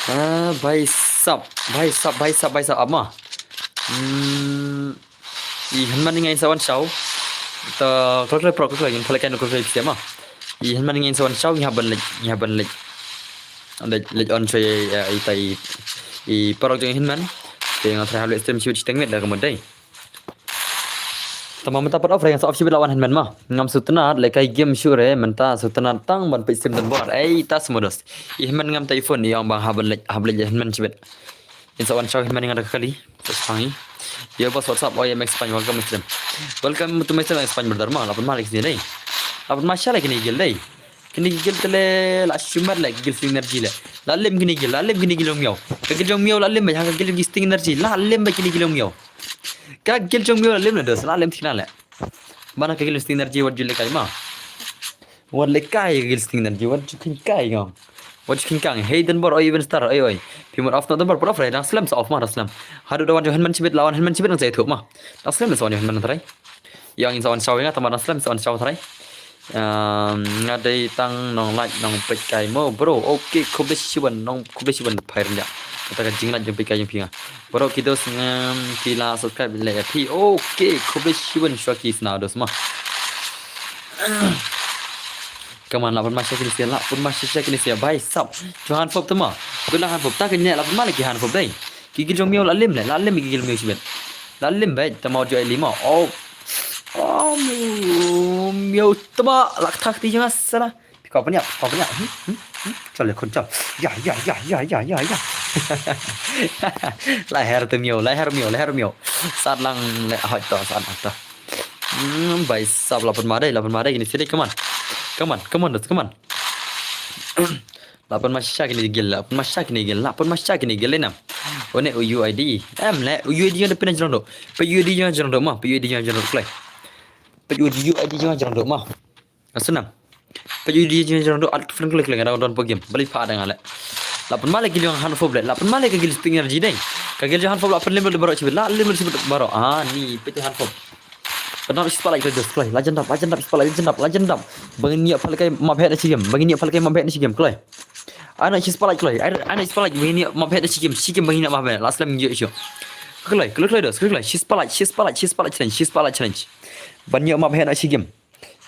Ah, bai sap, bai sap, bai sap, bai sap, ama. Hmm, i hynmen nga in sa wan shaw. Ta klok klok prok klok in phalak kan klok klok siama. I hynmen nga in sa wan shaw, nga ban lek, nga ban lek. Lek, lek on show i, i ta i, i parok jong i hynmen. Te nga try hap lek stream shi bit shi teng miet da ka mon dei. Tama mynta pat off re, nga sa off shibit la wan hynmen ma. Ngam sngewtynnat lehkai game shuh re, mynta sngewtynnat tang ban peit stream don bor. Ei, ta smodos. I hynmen ngam ta i phone, i ong bang hap leit, hap leit hynmen shibit. In sa wan shaw hynmen nga da ka kali. Sa spang i. Yo boss, what's up? Oh yeah, Max Pine, welcome to stream. Welcome to my stream, Max Pine brother ma. Lapan ma lek sini dei. Lapan ma sha lek kini gil dei. Kini gil te le la shumar le gil sting energy le. La lem kini gil, la lem kini gil jong miaw. Ka gil jong miaw la lem ba ha ka gil sting energy. La lem ba kini gil jong miaw. Ka gil jong miaw la lem na dos, la lem thikna le. Bana ka gil sting energy wat ju lehkai ma. Wat lehkai ka gil sting energy, wat ju kheiñ kai ngam. Wat ju kheiñ kai. Hey don bor oi even star oi oi. Phi mut off na don bor, put off re, dang slem sa off ma, dang slem. Haduh da wan jong hynmen shibit, la wan hynmen shibit nang sa ïathuh ma. Dang slem sa wan jong hynmen trai. Ïa ngin sa wan shaw nga tang ba dang slem sa wan shaw trai. Ehm, nga dei tang nong like nong peit kai mo bro. Okay, khublei shibun nong, khublei shibun phai ryndia. Kata ka jinglait jong phi ka jong phi nga. Baroh ki dos ngam ki la subscribe leh ïa phi. Okay, khublei shibun shuwa ki sna dos ma. Kaman la pynma sha kine sia, la pynma sha kine sia, bhai sab. Ju hanfop te ma. Kut la hanfop ta kine la pynma leh ki hanfop dei. Ki gil jong miaw la lim leh, la lim ki gil miaw shibit. La lim beit, te ma ju ai lima. Oh. Oh, miaw, miaw te ma la kthak ti jong nga sala. Phi kwah pynïap, kwah pynïap. Hmm, hmm, hmm. Chal le khun chal. Ya, ya, ya. La her te miaw, la her miaw, la her miaw. Sat lang le hoi to, sat lang to. Hmm, bhai sab la pynma dei, la pynma dei kine sia dei, come on. Come on, come on, dos, come on. La pynma sha kine gil, la pynma sha kine gil, la pynma sha kine gil, nam. One U I D. Em le, U I D jong da pynjrong do. Pe U I D jong jrong do ma, pe U I D jong jrong do kloi. Pe U I D jong jrong do ma. Asnam. Pe U I D jong jrong do at kfleng kloi kloi nga da don po game. Bali pha da nga le. La pynma le ki jong hanfop le, la pynma le ka gil spring energy dei. Ka gil jong hanfop la pynlem le baroh shibit, la lem le shibit baroh. Ah, ni pe hanfop. Pynap shi spotlight kloi dos kloi. La jan dap, la jan dap shi spotlight, la jan dap, la jan dap. Ba ngin ïa pha lehkai map head na shi game. Ba ngin ïa pha lehkai map head na shi game kloi. Ai na shi spotlight kloi. Ai na shi spotlight ba ngin ïa map head na shi game. Shi game ba ngin ïa map head. La slem ïa shu. Kloi, kloi, kloi dos, kloi, kloi. Shi spotlight, shi spotlight, shi spotlight challenge, shi spotlight challenge. Ban ïa map head na shi game.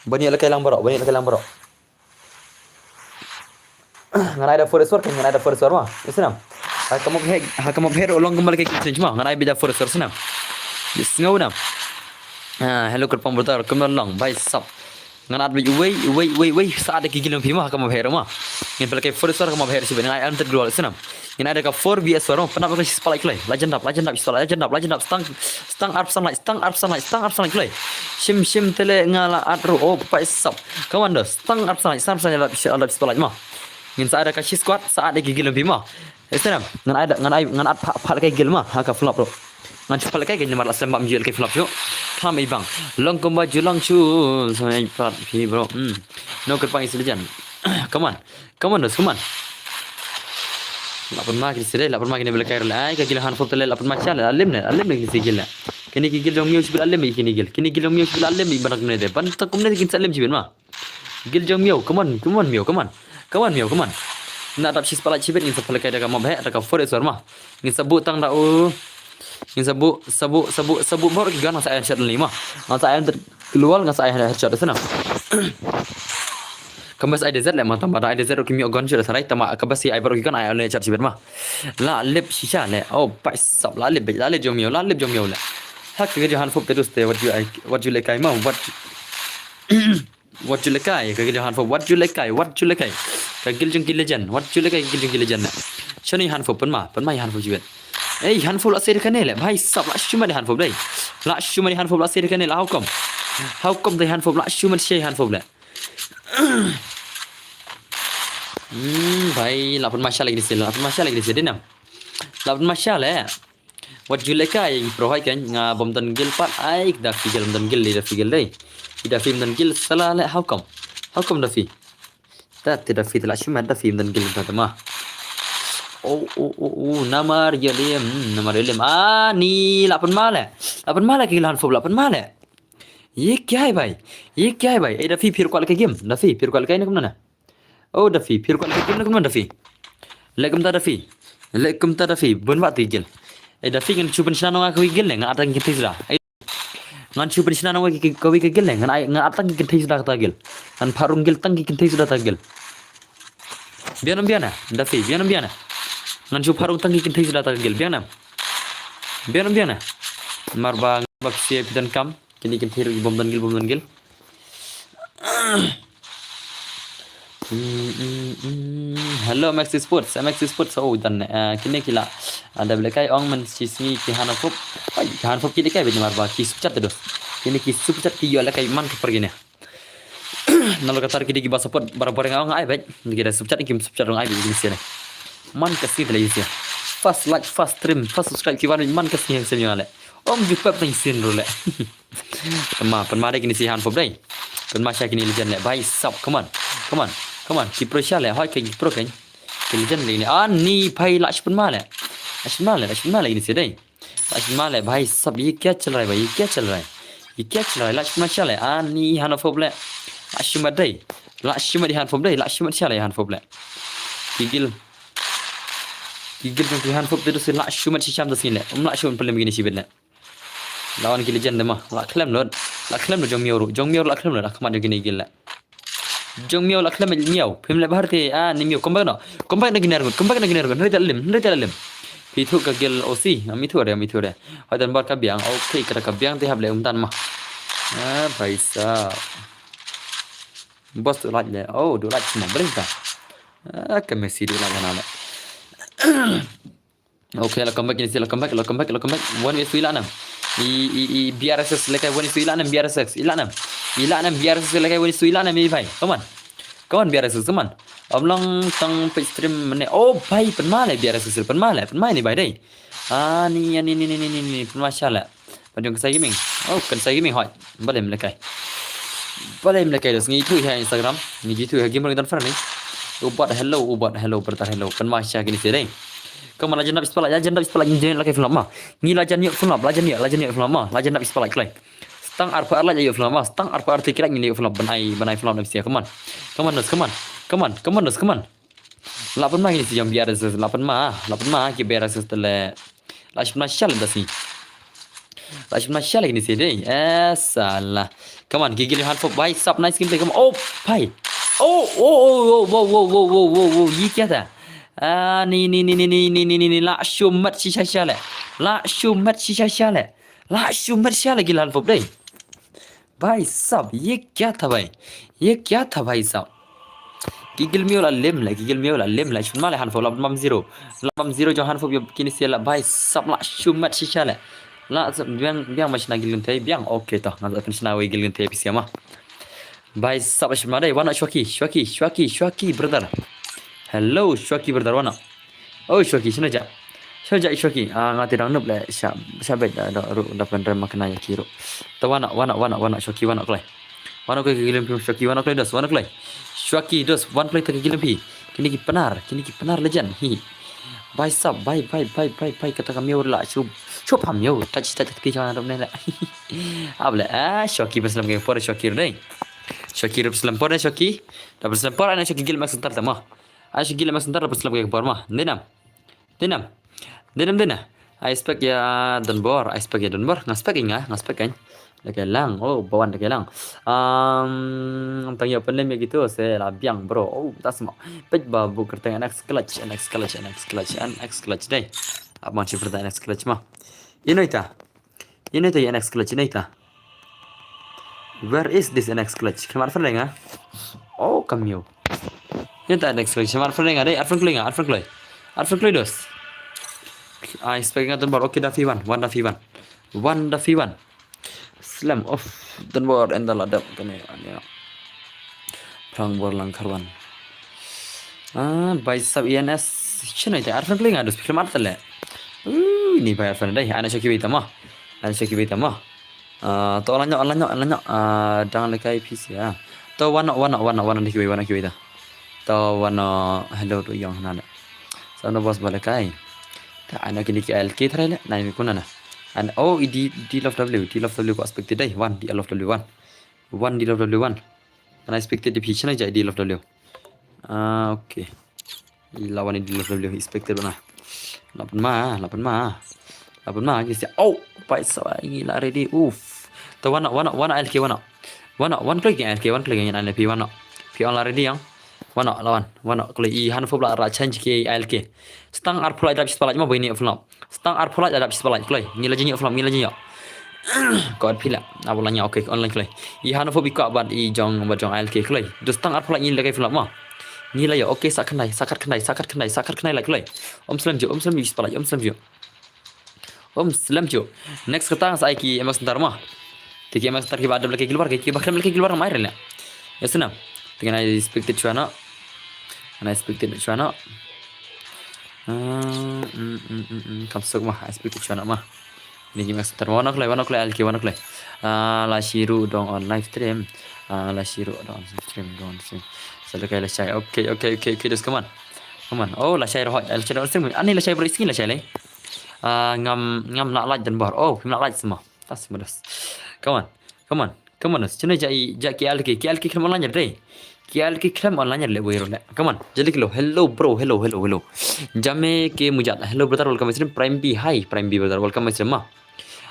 Ban ïa lehkai lang baroh, ban ïa lehkai lang baroh. Ngan ai da four S four kan, ngan ai da four S four ma. Isnam. Ha ka map head, ha ka map head long kumba lehkai challenge ma. Ngan ai beit da four S four snam. Sngew nam. Ah, hello kyrpang brother, kumno long bhai sab. Ngan at beit uwei, uwei, uwei, uwei. Sa da ki gil jong phi ma ha ka map head ma. Ngin pynlehkai four S four ha ka map head shibit, ngan ai unlimited global snam. Ngin ai da ka four V S four ma. Pynap da shi spotlight kloi. La jan dap, la jan dap shi spotlight, la jan dap, la jan dap. Stang, stang arphew san light, stang arphew san light, stang arphew san light kloi. Shim, shim te le nga la at ruh, oh bhai sab. Come on dos. Stang arphew san light, stang arphew san light, la dap shi spotlight ma. Ngin sa ai da ka shi squad, sa ai da ki gil jong phi ma. Isnam, ngan ai da, ngan ai, ngan at pha, pha lehkai gil ma ha ka flop ruh. Ngan shu pha lehkai gil namar la slem bam ju lehkai flop shu. Tham i bang. Long kumba ju long shu. Sa ai pha phi bro. Hmm. No kyrpang isi lejan. Come on. Come on dos, come on. La pynma kine sia dei, la pynma kine ba lehkai ruh le. Ai ka gil hanfop te le, la pynma sha le, la lem le, la lem le kine sia gil le. Kine ki gil jong miaw shibit la lem ïa kine gil. Kine gil jong miaw shibit la lem ïa ban kumne de. Ban ta kumne de kin sa lem shibit ma. Gil jong miaw, come on, come on miaw, come on. Come on miaw, come on. Na dap shi spotlight shibit ngin sa pha lehkai da ka map head, da ka four S four ma. Ngin sa buh tang da u. Ngin sa buh, sa buh, sa buh, sa buh baroh ki gun, nga sa ai headshot lei ma. Nga sa ai headshot global, nga sa ai headshot snam. Kaba sa ai D Z le ma, tang ba da ai D Z ruh ki miaw gun shu da sarai, tang ba kaba sa ai baroh ki gun ai headshot shibit ma. La lip shisha le. Oh bhai sab, la lip, la lip jong miaw, la lip jong miaw le. Ha ka gil jong hanfop te dos te, wat ju ai, wat ju lehkai ma, wat ju Wat ju lehkai, ka gil jong hanfop, wat ju lehkai, wat ju lehkai. Ka gil jong ki legend, wat ju lehkai, ka gil jong ki legend. Shano hanfop, pynma, pynma hanfop jibet. Ei, hanfop la sir kane le, bhai sab la shu mat hanfop dei. La shu mat hanfop la sir kane le, how come? How come dei hanfop la shu mat shi hanfop le? Hmm, bhai, la pynma sha lagi di sila, la pynma sha lagi di sila, dinam. La pynma sha le. Wat ju lehkai, pro hai kan, nga bom don gil pat, ai, da fi gil don gil, da fi gil dei. Da fi don gil, sala le, how come? How come da fi? Da ti da fi la shu mat da fi don gil da ma. Oh, oh, oh, oh, namar yalim, namar yalim. Ah, ni la pynma le. La pynma le ki lan fo la pynma le. Ye kya hai bhai? Ye kya hai bhai? Eh, da fi phir kwal ka game. Da fi phir kwal ka ina kumna na. Oh, da fi phir kwal ka game na kumna da fi. Le kumta da fi. Le kumta da fi. Bun ba ti gil. Eh, da fi ngan shu pynshna nong ka gil le nga atang ki tisra. Eh, ngan shu pynshna nong ka wi ka gil le ngan ai ngan atang ki tisra ta gil. Ngan pharung gil tang ki tisra ta gil. Bianam biana, da fi bianam biana. Ngan shu pharung tang ki tisra ta gil bianam. Bianam biana. Mar ba ba ksie pidan kam. Kini kin thiru bom don gil bom don gil. Hello, M X Sports, M X Sports, oh, dan, eh, kine kila. Ada bela kai ong men sisngi ki hanfop. Ai, ki hanfop kine kai bini marba ki superchat do. Kine ki superchat ki yo la kai man ke pergi ne. Nalo katar kini ki ba support barabor nga ong ai bet. Kini da superchat ki superchat ong ai bet kini sini. Man ke sini tele isi. Fast like, fast stream, fast subscribe ki wan man ke sini sini le. Om ju pep tang sin rule. Pynma, pynma dei kini si hanfop dei. Pynma sha kini legend le. Bhai sab, come on. Come on. Come on. Ki pro sha le. Hoi ki pro kan. Ki legend le ni. Ah, ni bhai la shi pynma le. La shi pynma le, la shi pynma le kini si dei. La shi pynma le bhai sab ye kya chal raha hai bhai, ye kya chal raha hai. Ye kya chal raha hai. La shi pynma sha le. Ah, ni hanfop le. La shi mat dei. La shi mat di hanfop dei. La shi mat sha le hanfop le. Ki gil. Ki guild jong ki Hanfop te dos la shu mat shisha da sngewleh. Um la shu pynlem kine shibit leh. La wan ki legend de ma. La khlem lut. La khlem lut jong miaw ruh. Jong miaw ruh la khlem lut. La khmat jong kine guild leh. Jong miaw la khlem miaw. Phim leh bhar te. Ah, ni miaw. Come back no. Come back na kine arngut. Come back na kine arngut. Hynrei te la lem. Hynrei te la lem. Phi thuh ka guild O C. Ngam ithuh re, ngam ithuh re. Hoi Danbor ka biang. Okay, kata ka biang te hap leh um tan ma. Ah, bhai sahab. Boss du lait leh. Oh, du lait semua. Boleh ta? Ah, ka Messi du lait na leh. Okay, la come back, la come back, la come back, la come back. One is two, i la nam. I, i, i, B R S S leh kai one is two, i la nam, B R S S, i la nam. I la nam, B R S S leh kai one is two, i la nam, i bhai. Come on. Come on, B R S S, come on. Ym long tang peit stream mynne. Oh, bhai, pynma leh B R S S, pynma leh, pynma ni bhai dei. Ah, ni, ni, ni, pynma sha leh. Ban jong Kansai Gaming. Oh, Kansai Gaming hoi. Balem leh kai. Balem leh kai dos ngi tu ha Instagram. Ngi tu ha Gamer Don Ferni. U bot hello, u bot hello, brother hello. Pynma sha kine sha dei. Come on, la jan dap spotlight, la jan dap spotlight, ngi la kai film ma. Ngi la jan ïoh film, la jan ïoh, la jan ïoh film ma. La jan dap spotlight kloi. Stang arphew ar la ïoh film ma. Stang arphew ar te ki la ngi ïoh film, ban ai, ban ai film na bisia. Come on. Come on, dos, come on. Come on, come on, dos, come on. La pynma kine sha jong B R S S, la pynma, la pynma ki B R S S te leh. La shim na sha leh da sngi. La shim na sha leh kine sha dei. Eh, sala. Come on, ki guild Hanfop bhai sahab, nice gameplay. Come on. Oh, bhai. Oh, oh, oh, oh, oh, oh, oh, oh, oh, oh, ye kya tha? Ah, ni, ni, ni, la shu mat shisha sha leh. La shu mat shisha sha leh. La shu mat sha leh ki guild Hanfop dei. Bhai sahab, ye kya tha bhai? Ye kya tha bhai sahab? Ki guild miaw la lem leh, ki guild miaw la lem leh. Shun ma leh Hanfop la bam zero. La bam zero jong Hanfop ïa kine sha leh bhai sahab, la shu mat shisha leh. La sahab biang, biang ma shna guild Kynthei biang. Okay to, nga sa pynshna wei guild Kynthei phi sha ma. Bhai sahab shun ma dei, wan noh Shwaki, Shwaki, Shwaki, Shwaki brother. Hello Shwaki brother, wan noh. Oh, Shwaki, shano ja? Shano ja Shwaki? Ah, nga te dang nup leh, sha, sha beit da, da, ruh, da pynrem ma kane ïa ki ruh. To wan noh, wan noh, wan noh, wan noh, Shwaki, wan noh kloi. Wan noh kloi ki guild phi Shwaki, wan noh kloi dos, wan noh kloi. Shwaki dos, wan kloi ta ki guild phi. Kine ki Pnar, kine ki Pnar legend. Hi. Bhai sahab, bhai, bhai, bhai, bhai, bhai, kata ka miaw la, shu, shu pam miaw. Touch, touch, touch, touch, touch, touch. Ab leh, ah, Shwaki pynslem ka por, Shwaki ruh dei. Shwaki ruh pynslem por, Shwaki. Da pynslem por, ana Shwaki guild mak center ta ma. Ai Shwaki leh mak center da pynslem ka por ma. Dei nam. Dei nam. Dei nam, dei na. Ai spek ïa Donbor, ai spek ïa Donbor. Nga spek ïa nga, nga spek ïa. Leh kai lang. Oh, ba wan leh kai lang. Um, tang ïa pynlem ïa kitu se la biang bro. Oh, ta sma. Peit ba bu kyrteng N X Clutch, N X Clutch, N X Clutch, N X Clutch dei. Abang shi pyrta N X Clutch ma. Ïa noi ta. Ïa noi ta ïa N X Clutch, ïa noi ta. Where is this N X Clutch? Khlem ar friend nga. Oh, kam ïoh. Ïa ta N X Clutch, khlem ar friend nga dei, ar friend kloi nga, ar friend kloi. Ar friend kloi dos. Ai spek nga Donbor, okay, Duffy one, one Duffy one. One Duffy one. Slam off Donbor and the ladder kane ania. Phrang bor lang kharwan. Ah, bhai sahab E N S. Shano ita ar friend kloi nga dos, khlem ar tale. Uh, ni bhai ar friend dei. Ana Shwaki beta ma. Ana Shwaki beta ma. Ah, to online nyok, online nyok, online nyok. Ah, dang leh kai P C ah. To wan noh, wan noh, wan noh, wan noh, dei kiwei, wan noh kiwei ta. To wan noh, hello to yong hana leh. Sa no boss ba leh kai. Ta ano kini ki L K trai leh, nai mi kuna na. An, oh, i D, D Love W, D Love W ko expected dei. Wan, D Love W wan. Wan, D Love W wan. Kan expected di phi shano jai D Love W. Ah, okay. I lawan i D Love W expected na. Lapan ma, lapan ma. Lapan ma, ki sia. Oh, pai sa ngi la ready. Uff. To wan noh, wan noh, wan noh L K wan noh. Wan noh, wan kloi ki L K, wan kloi ki L K, wan noh. Phi on la ready yang. Wan noh, lawan, wan noh kloi i Hanfop la ra change ki L K. Stang arphew lai dap shi spotlight ma boi ni flop. Stang arphew lai dap shi spotlight kloi. Ngi la jingïoh flop, ngi la jingïoh. Ko at phi la. Abo la nya, okay, online kloi. I Hanfop i ka bad i jong, bad jong L K kloi. Dus stang arphew lai ngi la kai flop ma. Ngi la ïoh, okay, sa khyndai, sa khat khyndai, sa khat khyndai, sa khat khyndai la kloi. Om slem ju, om slem ju spotlight, om slem ju. Om slem ju. Next kata sa ai ki M X Center ma. Te ki M X Center ki ba dap la kai gilwar, ki ba khlem la kai gilwar ma ai rela. Ya sana. Te ngan ai expected chwa na. Ngan ai expected chwa na. Ah, mm, mm, mm, mm. Kam suk ma, expected chwa na ma. Ni ki M X Center ma, wan ok lai, wan ok lai, L K wan ok lai. Ah, la shiru dong on live stream. Ah, la shiru dong on stream, dong on stream. Sa la kai la shai. Okay, okay, okay, okay, just come on. Come on. Oh, la shai rohoi. La shai rohoi stream. Ani la shai bro, iski la shai lai. Ah, ngam, ngam nak like dan bor. Oh, ngam nak like semua. Tas semua das. Come on. Come on. Come on, das. Cina jai, jai K L K. K L K kena online jai deh. Ki al ki khlem online le wei le. Come on, jali kilo. Hello bro, hello, hello, hello. Jame ke mujat. Hello brother, welcome my stream. Prime B, hi Prime B brother, welcome my stream ma.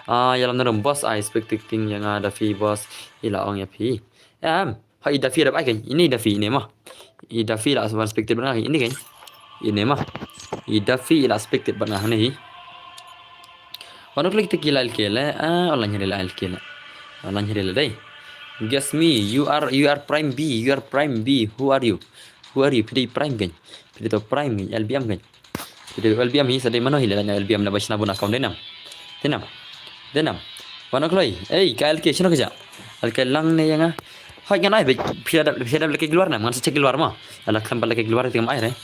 Ah, yalam narum boss, I expecting yang ada fi boss. Ila ong ya fi. Em, ha i Dafi da bai kan. Ini Dafi ini ma. I Dafi la wan expected bang ini kan. Ini ma. I Dafi la expected bang ni. Wan ok lagi tekila al kele. Ah, online hari la al kele. Online hari la dai. Guess me, you are, you are Prime B, you are Prime B. Who are you? Who are you? Phi dei Prime kan. Phi dei to Prime kan. L B M kan. Phi dei L B M hi, sa dei mano hi la na L B M na ba shna bun account dei nam. Dei nam. Dei nam. Wan ok loi. Ei, ka L K shano ka ja. L K lang ne yang ah. Hoi ngan ai be phi da phi da leke gilwar nam. Ngan sa check gilwar ma. Ala khlem ba leke gilwar ti ngam ai re.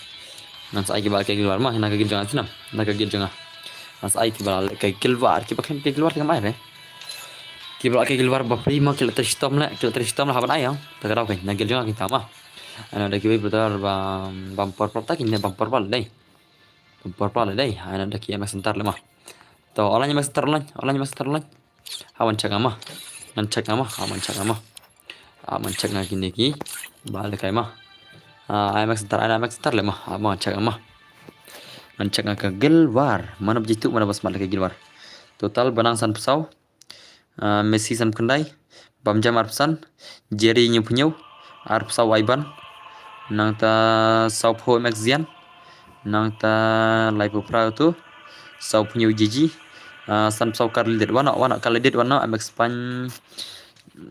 Ngan sa ai ki ba leke gilwar ma. Hina ka gil jong nga ti nam. Na ka gil jong nga. Ngan sa ai ki ba leke gilwar, ki ba khlem leke gilwar ti ngam ai re. Ki ba leke gilwar ba free ma, ki la trei shitom le, ki la trei shitom le ha ban ai yang. Ta ka daw kan. Na gil jong nga ki ta ma. Ana da ki wei brother bam, bam por por ta ki ne bam por por le dei. Bam por por le dei. Ana da ki M X Center le ma. To online M X Center online, online M X Center online. Ha wan check nga ma. Ngan check nga ma, ha wan check nga ma. Ha wan check nga kine ki ba le kai ma. Ah, M X Center, ana M X Center le ma. Ha wan check nga ma. Ngan check nga ka gilwar. Mano ba jitu, mano ba smat le ka gilwar. Total ba nang san phew saw. Ah, Messi san phew khyndai, Bamjam arphew san, Jerry hynñiew phew hynñiew, arphew saw Ivan, nangta saw phew M X Zian, nangta laiphew phra tu, saw phew hynñiew Gigi, ah, san phew saw Khalid, wano, wano Khalid, wano M X Pine,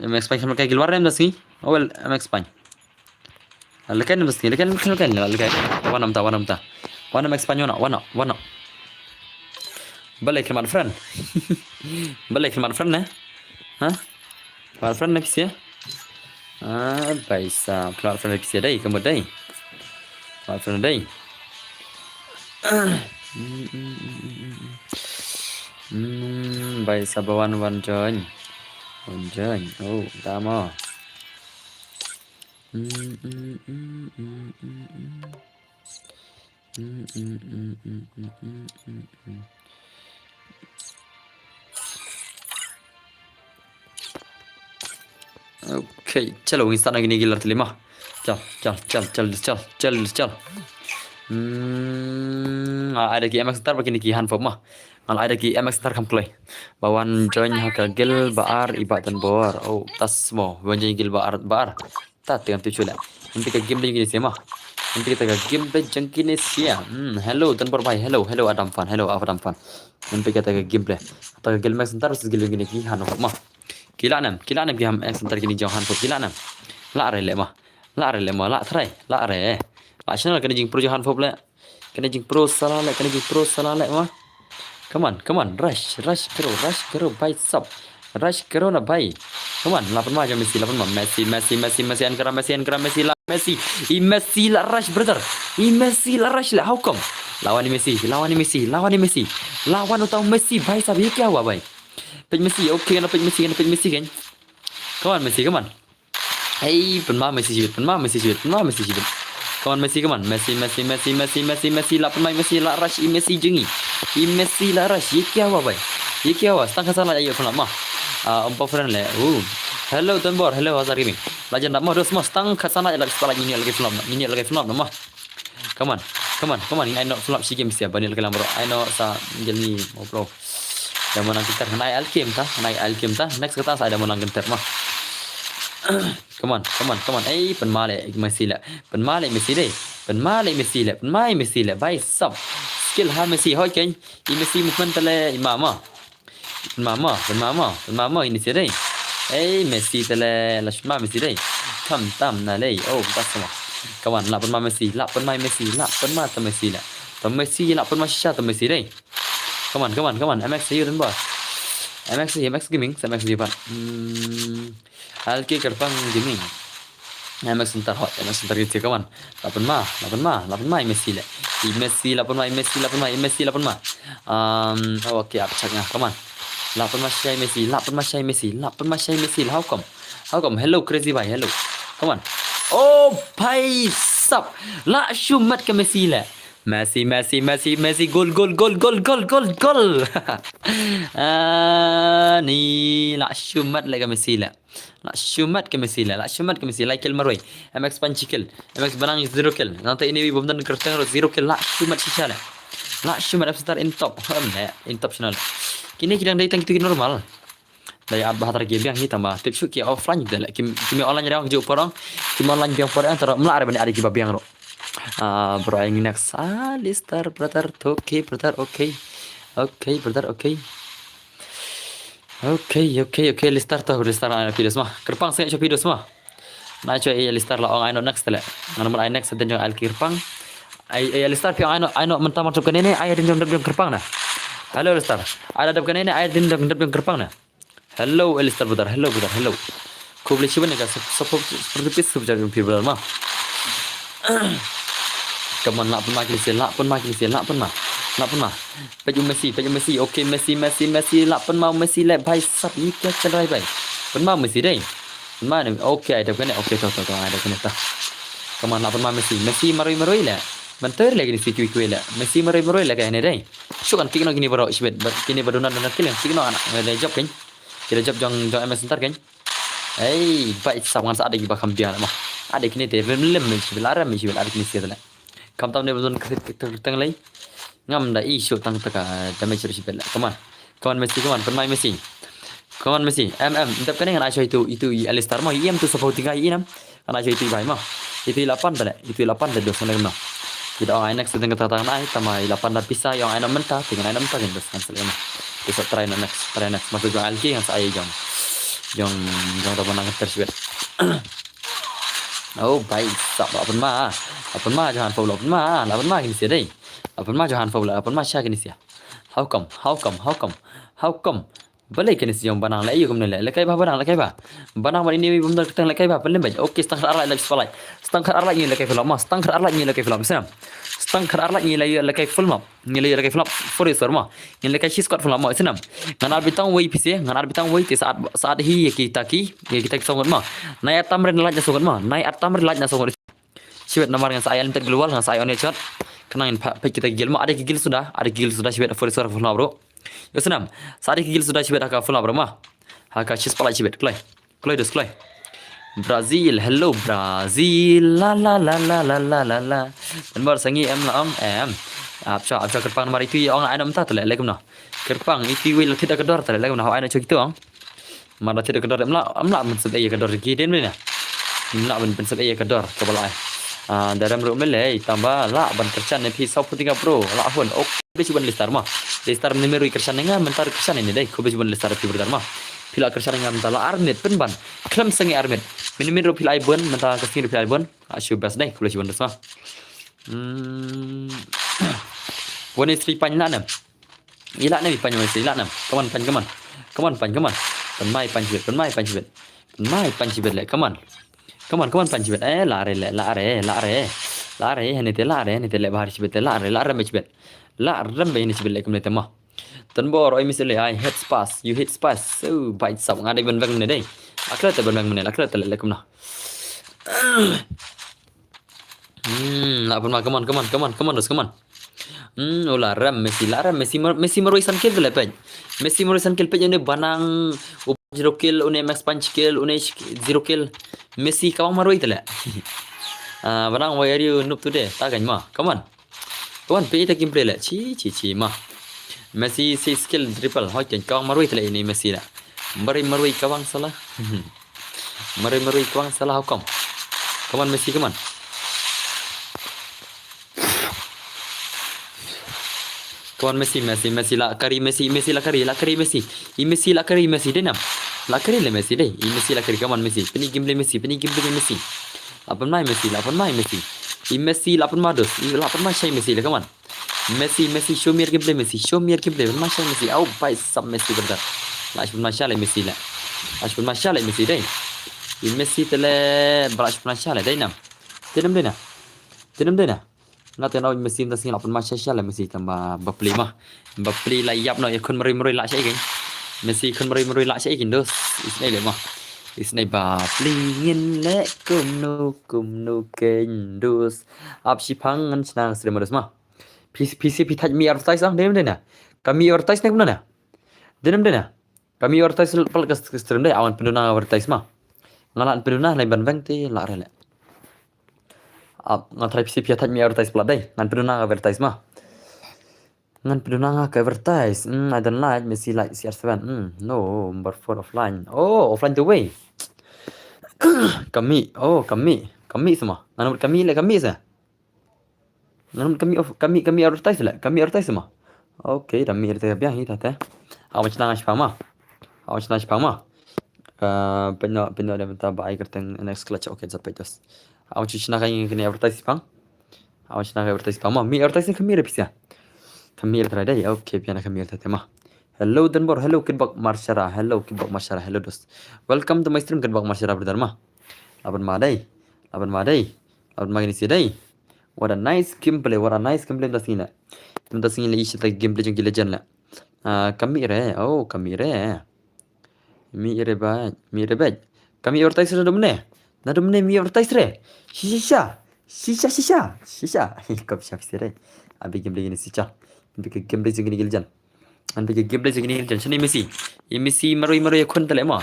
M X Pine khlem kai gilwar em da sngi, oh well, M X Pine. Leken bas ni, leken, leken, leken. Wan namta, wan namta. Wan M X Pine wan, wan, wan. Balei khlem add friend? Balei khlem add friend ne? Ha? Khlem add friend ne phi sha? Ah, baisa, khlem add friend phi sha dei, ka mut dei. Khlem add friend dei. Hmm, baisa ba wan, wan join. Wan join. Oh, tama. Okay, chalo, ngin start na kine ki lar tylli ma. Chal, chal, chal, chal, chal, chal, chal. Hmm, ah, ai da ki M X Center ba kine ki han pop ma. Ngan ai da ki M X Center kam kloi. Ba wan join ha ka guild ba ar i Bah Tanbor. Oh, tas mo. Wan join guild ba ar, ba ar. Ta te ngam tu chula. Nanti ka game ba jong kine sia ma. Nanti kita ka game ba jong kine sia. Hmm, hello Tanbor bhai. Hello, hello Adam fan. Hello Adam fan. Nanti kita ka game play. Ta ka guild M X Center versus guild jong kine ki han pop ma. Ki la nam, ki la nam ki M X Center kine jong han pop. Ki la nam. La re le ma. La re le ma, la try, la re. La channel kane jingpro jong han pop le. Kane jingpro sala le, kane jingpro sala le ma. Come on, come on, rush, rush karo, rush karo, bhai sab. Rush karo na bhai. Come on, la pynma jong Messi, la pynma Messi, Messi, Messi, Messi, Ankara, Messi, Ankara, Messi, la Messi. I Messi la rush, brother. I Messi la rush le, how come? La wan i Messi, la wan i Messi, la wan i Messi. La wan uta u Messi, bhai sab, ye kya hua bhai? Peit Messi, okay, na peit Messi, na peit Messi kan. Come on Messi, come on. Hey, pynma Messi shibit, pynma Messi shibit, pynma Messi shibit. Come on Messi, come on. Messi, Messi, Messi, Messi, Messi, Messi, la pynma Messi, la rush i Messi jong ngi. I Messi la rush, ye kya hua bhai? Ye kya hua? Stang khatsan lait ïa u pynlap ma. Ah, um pa friend le. Uh. Hello Tanbor, hello Hazar Gaming. La jan dap ma, dos ma, stang khatsan lait la stang lait ngin ïa lagi pynlap, ngin ïa lagi pynlap ma. Come on, come on, come on, ngi ai nok pynlap shi game sia, ba ni lagi lam bro. Ai nok sa jel ni, oh bro. Diamond nang kynter, ngan ai alkem ta, ngan ai alkem ta. Next kata sa diamond nang kynter ma. Come on, come on, come on. Ei, pynma le Messi le. Pynma le Messi dei. Pynma le Messi le. Pynma le Messi le. Bhai sab. Skill ha Messi hoi keng. I Messi movement le i ma ma. Pynma ma, pynma ma, pynma ma ini sia dei. Ei, Messi te le, la shma Messi dei. Tam tam na lei. Oh, bas ma. Come on, la pynma Messi, la pynma Messi, la pynma ta Messi le. Ta Messi, la pynma shisha ta Messi dei. Come on, come on, come on. M X ayu dan ba. M X, M X Gaming, M X Gaming. Hmm. Alki Kerpang Gaming. M X Center hot, M X Center gitu, come on. La pynma, la pynma, la pynma i Messi le. I Messi, la pynma, i Messi, la pynma, i Messi, la pynma. Um, oh, okay, ap chak nga, come on. La pynma shai Messi, la pynma shai Messi, la pynma shai Messi, how come? How come? Hello, crazy bhai, hello. Come on. Oh, bhai sab. La shu mat ka Messi le. Messi, Messi, Messi, Messi, gol, gol, gol, gol, gol, gol, gol. Ah, ni la shumat leh ka Messi leh. La shumat ka Messi leh, la shumat ka Messi, lai kill marwei. M X pan shi kill, M X Banang zero kill. Nangta ini bym don kyrteng ruh zero kill, la shumat shisha leh. La shumat F Star in top, em leh, in top channel. Kine ki dang dei tang kitu ki normal. Dei at ba hatar ki biang hi tang ba tip shu ki offline de leh, ki, ki me online rong ju porong, ki me online biang porong tara mla are bani are ki ba biang ruh. Ah, bro, ai ngi next. Ah, Lister, brother, okay, brother, okay. Okay, brother, okay. Okay, okay, okay, Lister to, Lister ai pidos ma. Kyrpang sengit shu pidos ma. Na shu ai Lister la ong ai no next leh. Ngan mut ai next den jong ai kyrpang. Ai, ai Lister phi ong ai no, ai no mynta ma shu kane ne, ai den jong dep jong kyrpang na. Hello, Lister. Ai la dep kane ne, ai den jong dep jong kyrpang na. Hello, Alistair brother. Hello, brother. Hello. Khublei shibun ïa ka sup-, sup-, sup-, sup-, sup-, sup-, sup-, brother ma. Come on, lah pynma kine sha, lah pynma kine sha, lah pynma. Lah pynma. Peit u Messi, peit u Messi. Okay, Messi, Messi, Messi, lah pynma u Messi leh bhai sab ïa ka chal rai bhai. Pynma u Messi dei. Pynma ne. Okay, ai dep kane. Okay, to, to, to, ai dep kane ta. Come on, lah pynma Messi. Messi marwei marwei leh. Mynta leh kine sha kiwei kiwei leh. Messi marwei marwei leh kane dei. Shu kan kick noh kine baroh shibit, ba-, kine ba duna duna kill, kick noh anak, eh, dei jop kane. Kine jop jong, jong M S Center kane. Ei, bai sab ngan sa ade kiba kham biang mo. Ade kine te rem lem me shibit, la rem me shibit, ade kine sia tele. Kham tam ne ba don krit krit teng lei. Ngam da i shu tang taka damage ruh shibit la. Come on. Come on Messi, come on, pynmai Messi. Come on Messi. Em, em, dep kane ngan ai shu itu, itu i Alistar mo, i em tu supporting ai i nam. Ngan ai shu itu i bai mo. Itu i lapan tele, itu i lapan tele dos ngan ai kumno. Kita ong ai next seteng kata kata ngan ai, tama i lapan da pisa, i ong ai na mynta, tingan ai na mynta, tingan dos ngan selek mo. Bisa try na next, try next. Masa jong alki ngan sa ai jong. Jong, jong da mana ngan tersiwet. Oh, bai sab la pynma. La pynma, jangan pau la pynma, la pynma kini sia dei. La pynma jangan pau la pynma sha kini sia. How come? How come? How come? How come? Balei kini sia jong Banang la ayu kumne le. Lekai ba Banang, lekai ba. Banang ba ini bum da keteng lekai ba, pelem bai. Okay, setang khat arlai lagi sepalai. Setang khat arlai ngi lekai film ma. Setang khat arlai ngi lekai film. Senam. Setang khat arlai ngi lekai film. Ngi lekai film. Furi sorma. Ngi lekai shi squad film ma. Senam. Ngan ar bitang wei pise, ngan ar bitang wei te saat, saat hi ya kita ki, ya kita ki songot ma. Nai atam ren laj na songot ma. Nai atam ren laj na songot. Shibet namar ngan sa ai unlimited global, ngan sa ai on shot. Khnang in pha, pha kita ki gil ma, ada ki gil suda, ada ki gil suda shibet for sor for bro. Yo senam, sa ada ki gil suda shibet haka for bro ma. Haka shis pala shibet, kloi. Kloi dos kloi. Brazil, hello Brazil, la la la. Namar sangi em la om, em. Apcha, apcha kerpang namar itu ya ong ai nom ta tele, lekum na. Kerpang itu wei la thit ka dor tele, lekum na, ai na chok itu ong. Mar da thit ka dor, em lah, em lah ban sep ei ka dor ki den mena. Em lah ban, ban sep ei ka dor ka ba lai. Ah, da rem ruh mele, tamba lah ban kerchan ne phi sau puting ka bro, lah hun. Ok, be chuban listar ma. Listar ne meru kerchan ne nga, mentar kerchan ne dei, ko be chuban listar phi berdar ma. Phi lah kerchan ne nga mentar lah armit pynban. Klem sengi armit. Mini min ruh phi lah ai bun, mentar ka sengi ruh phi lah ai bun. Ashu best dei, ko be chuban listar. Hmm. One is three point na nem. Ila ne pan Messi, ila ne. Come on, pan, come on. Come on, pan, come on. Pan mai pan chibet, pan mai pan chibet. Pan mai pan chibet le, come on. Come on, come on, pan chibet. Eh, la re le, la re, la re. La re, hene te la re, hene te le bahar chibet te la re, la re me chibet. La re me hene chibet le kumne te ma. Tan bor oi Messi le, I hate pass, you hate pass. So, bai sab nga dei ban bang ne dei. Akla te ban bang ne, akla te le kumna. Hmm, la pun ma, come on, come on, come on, come on, dos, come on. Hmm, oh, la rem Messi, la rem Messi, mar-, Messi marwei san kill le pej. Messi marwei san kill pej, une Banang, u zero kill, une Max punch kill, une sh-, zero kill. Messi kawang marwei tele. Ah, Banang, why are you noob today? Ta gan ma, come on. Come on, pej ta gameplay le. Chi, chi, chi, ma. Messi six kill triple. Hoi, ken kawang marwei tele ini Messi la. Marwei, marwei kawang salah. Marwei, marwei kawang salah, how come? Come on, Messi, come on. Come on, Messi, Messi, Messi, la kari, Messi, Messi, la kari, la kari, Messi. I Messi, la kari, Messi, dei nam. La kari le Messi, dei. I Messi, la kari, come on, Messi. Pynmai gameplay Messi, pynmai gameplay Messi. La pynmai Messi, la pynmai Messi. I Messi, la pynmai dos. I la pynmai shai Messi, le, come on. Messi, Messi, show me your gameplay, Messi, show me your gameplay. Pynmai shai Messi, au, bai sab Messi brother. La shai pynmai shai le Messi le. La shai pynmai shai le Messi dei. I Messi tele, ba la shai pynmai shai le dei nam. Dei nam dei na. Dei nam dei na. Nga te na Messi ta sing la pynmai shai shai le Messi tang ba, ba pli ma. Ba pli la yap no ya khun meri meri la shai keng. Messi khun meri meri la shai keng dos. Isnei le ma. Isnei ba pli ngin le kumno kumno keng dos. Ap shipang ngan shnang sri ma dos ma. Phi phi phi thait mih advertise ang, dei ne em dei ne? Ka mih advertise ne kumno ne? Dei ne em dei ne? Ka mih advertise palat ka stream dei, awan pynduna advertise ma. Nga lah pynduna, lai ban veng te lah re le. Ap, nga try phi phi thait mih advertise palat dei. Ngan pynduna advertise ma. Ngan pynduna nga ka advertise. Hmm, I don't like Messi like C R seven. Hmm, no, number four offline. Oh, offline the way. Ka mih. Oh, ka mih. Ka mih seh ma. Ngan mut ka mih le ka mih seh. Ngan mut ka mih off, ka mih, ka mih advertise le. Ka mih advertise seh ma. Okay, da mih advertise biang hi ta te. Awan shna nga shipang ma. Awan shna shipang ma. Uh, pynno pynno da mynta ba ai kyrteng next clutch. Okay, jap peit dos. Awan shna ka ing kane advertise shipang. Awan shna ka advertise shipang ma. Mih advertise ne ka mih re pisa. Ka mih re dei. Okay, biang ka mih re ma. Hello Denbor, hello Kitbok Marshara, hello Kitbok Marshara, hello dos. Welcome to my stream Kitbok Marshara brother ma. Lah ban ma dei. Lah ban ma dei. Lah ban ma kine seh dei. What a nice gameplay, what a nice gameplay mynta sngi le. Mynta sngi le i sha ta gameplay jong ki legend le. Ah, ka mih re. Oh, ka mih re. Mih re bad, mih re bad. Ka mih advertise naduh mynne. Naduh mynne mih advertise re. Shisha. Shisha, shisha. Shisha. Kop shisha phi re. Abi gameplay kine shisha. Abi ka gameplay jong kine ki legend. Abi ka gameplay jong kine ki legend. Shano i Messi? I Messi marwei marwei ïakhun te le ma.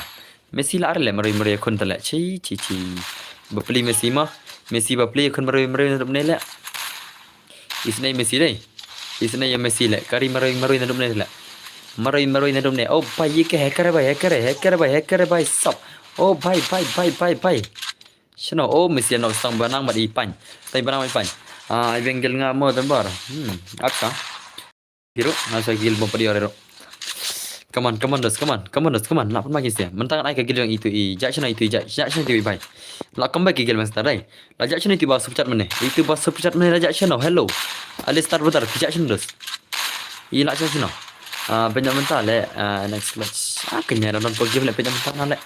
Messi lah re le marwei marwei ïakhun te le. Chi chi chi. Bapli Messi ma. Messi bapli ïakhun marwei marwei naduh mynne le. Isnei Messi dei. Isnei ïa Messi le. Ka ri marwei marwei naduh mynne le. Marwei marwei naduh mynne. Oh bhai, ye kya hacker hai bhai, hacker hai, hacker hai bhai, hacker hai bhai sab. Oh bhai, bhai, bhai, bhai, bhai. Shano, oh Messi nok stang banang bad i pan. Stang banang bad i pan. Ah, i bengel nga mo Denbor. Hmm, ap ka. Hero, nga sa gil bom padi ore ro. Come on, come on dos, come on, come on dos, come on. Lah pynma kine seh. Mynta ngan ai ka gil jong itu i. Jah shano itu i, jah, jah shano itu i bhai. Lah come back ki gil mynstad dei. Lah jah shano itu ba super chat mynne. Itu ba super chat mynne lah jah shano. Hello. Alistar brother, ki jah shano dos. I lah jah shano. Ah, pynjah mynta le, ah, next match. Ah, kynja don don pagi le pynjah mynta na le.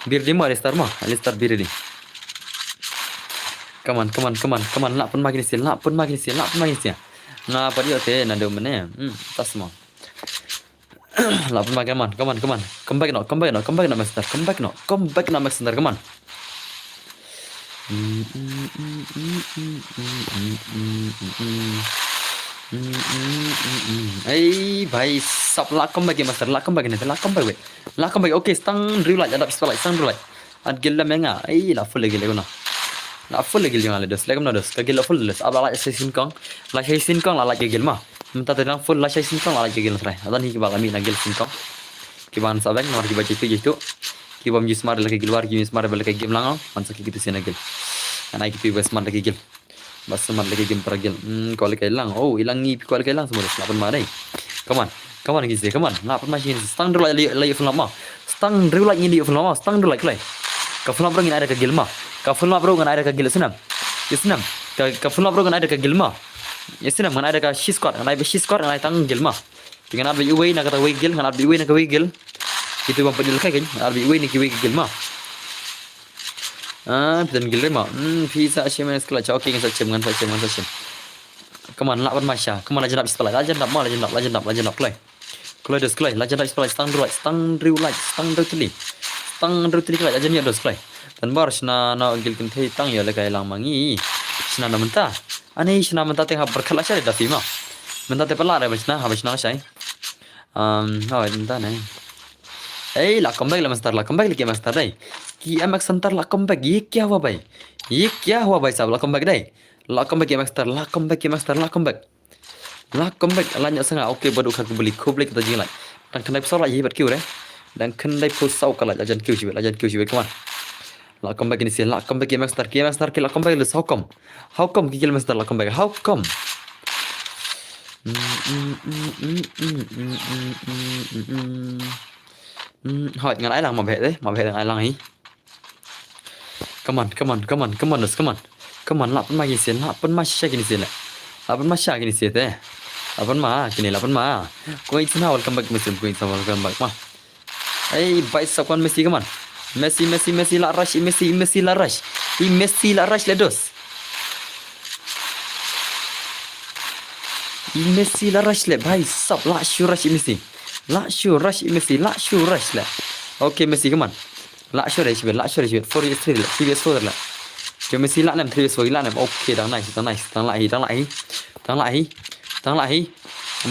Bir di ma Alistar ma, Alistar bir di. Come on, come on, come on, come on. Lah pynma kine seh, lah pynma kine seh, lah pynma kine seh. Nga pat ïoh te naduh mynne. Hmm, tas mo. Lah pynma, come on, come on, come on. Come back no, come back no, come back no, Max Center. Come back no, come back no, Max Center, come on. Ei bhai sab, lah come back, Max Center, lah come back ne, lah come back weh. Lah come back. Okay, stang hynriew like, adap spotlight, stang hynriew like. At gil la menga. Ei, la full la gil la guna. La full la gil jong la dos. La guna dos. Ka gil la full dos. Ap la la shai shin kong. La shai shin kong la la gil ma. Mynta te dang full la shai shin kong la la gil trai. Adan hi kiba la mih na gil shin kong. Kiba ngan sa beng, namar kiba jitu jitu. Kiba ym ju smart la ka gil war, kiba ym smart ba la ka game lang. Man sa ki kitu sien na gil. Ngan ai kitu ba smart la ka gil. Ba smart la ka game para gil. Hmm, ko le kai lang. Oh, ilang ngi ko le kai lang semua. Lah pynma dei. Come on. Come on, ngin seh, come on. Lah pynma shin. Stang hynriew like la ïoh full ma. Stang hynriew like ngin ïoh full ma. Stang hynriew like kloi. Ka full ma bro ngin ai da ka gil ma. Ka full ma bro ngin ai da ka gil snam. Ïa snam. Ka, ka full ma bro ngin ai da ka gil ma. Ïa snam ngin ai da ka shi squad, ngin ai ba shi squad, ngin ai tang gil ma. Te ngan ap da uwei na kata wei gil, ngan ap da uwei na kawei gil. Kitu bym pat dei lehkai kan, ngan ap da uwei na kiwei gil ma. Ah, phi don gil re ma. Hmm, phi sa shem, ngan sa shem, okay, ngan sa shem, ngan sa shem, ngan sa shem. Come on, lah pynma sha. Come on, la jan dap spotlight, la jan dap ma, la jan dap, la jan dap, la jan dap kloi. Kloi dos kloi, la jan dap spotlight, stang hynriew like, stang hynriew like, stang hynriew tylli. Stang hynriew tylli kloi, la jan ïoh dos kloi. Denbor shna na gil kynthei tang ïoh lehkai lang ma ngi. Shna na mynta. Ani shna mynta te hap pyrkhat lashai da phi ma. Mynta te pala re ba shna, hap shna lashai. Um, hoi mynta ne. Ei, la come back la Max Center, la come back la ki Max Center dei. Ki Max Center la come back, ye kya hua bhai? Ye kya hua bhai sahab, la come back dei. La come back ki Max Center, la come back ki Max Center, la come back. La come back, la ñiah sanga, okay, bad u kha khublei, khublei kata jinglai. Dang khyndai phew saw la ye bad kiew re. Dang khyndai phew saw ka la, la jan kiew shibit, la jan kiew shibit, come on. La come back kine sien, la come back ki Max Center, ki Max Center ki la come back, how come? How come ki Max Center la come back? How come? Hoi, ngan ai lang, ma bheh de, ma bheh de ngan ai lang hi. Come on, come on, come on, come on, come on. Come on, lah pynma kine sien, lah pynma sha kine sien le. Lah pynma sha kine sien te. Lah pynma kine, lah pynma. Ko itna welcome back, Messi, ko itna welcome back ma. Ei, bhai sahab, come on, Messi, come on. Messi, Messi, Messi, la rush, Messi, Messi, la rush. Messi, la rush, le dos. Messi, la rush, le, bhai sahab, la shu rush, Messi. La shu rush, Messi, la shu rush, le. Okay, Messi, come on. La shu rush, la shu rush, four versus three, le, three versus four, le. Okay, Messi, la nem, three versus four, la nem. Okay, dang nice, dang nice, dang lah hi, dang lah hi. Tang lah hi. Tang lah hi.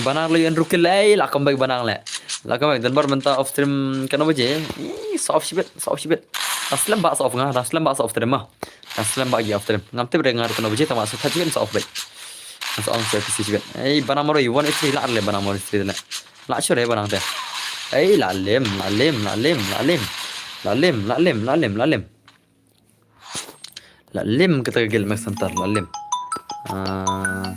Banang la ïoh ruh kill, ei, la comeback Banang leh. La comeback, Donbor mynta off stream katno baje. Ih, sa off shibit, sa off shibit. Dang slem bha sa off nga, dang slem bha sa off stream ma. Dang slem bha ki off stream. Ngam tip re nga ruh katno baje, tang ba sa thait shibit sa off beit. Sa on sa P C shibit. Ei, Banang marwei, one eight three lah leh Banang marwei three leh. Lah sure Banang te. Ei, la lem, la lem, la lem, la lem. La lem, la lem, la lem, la lem. La lem kata ka guild Max Hunter, la lem. Ah.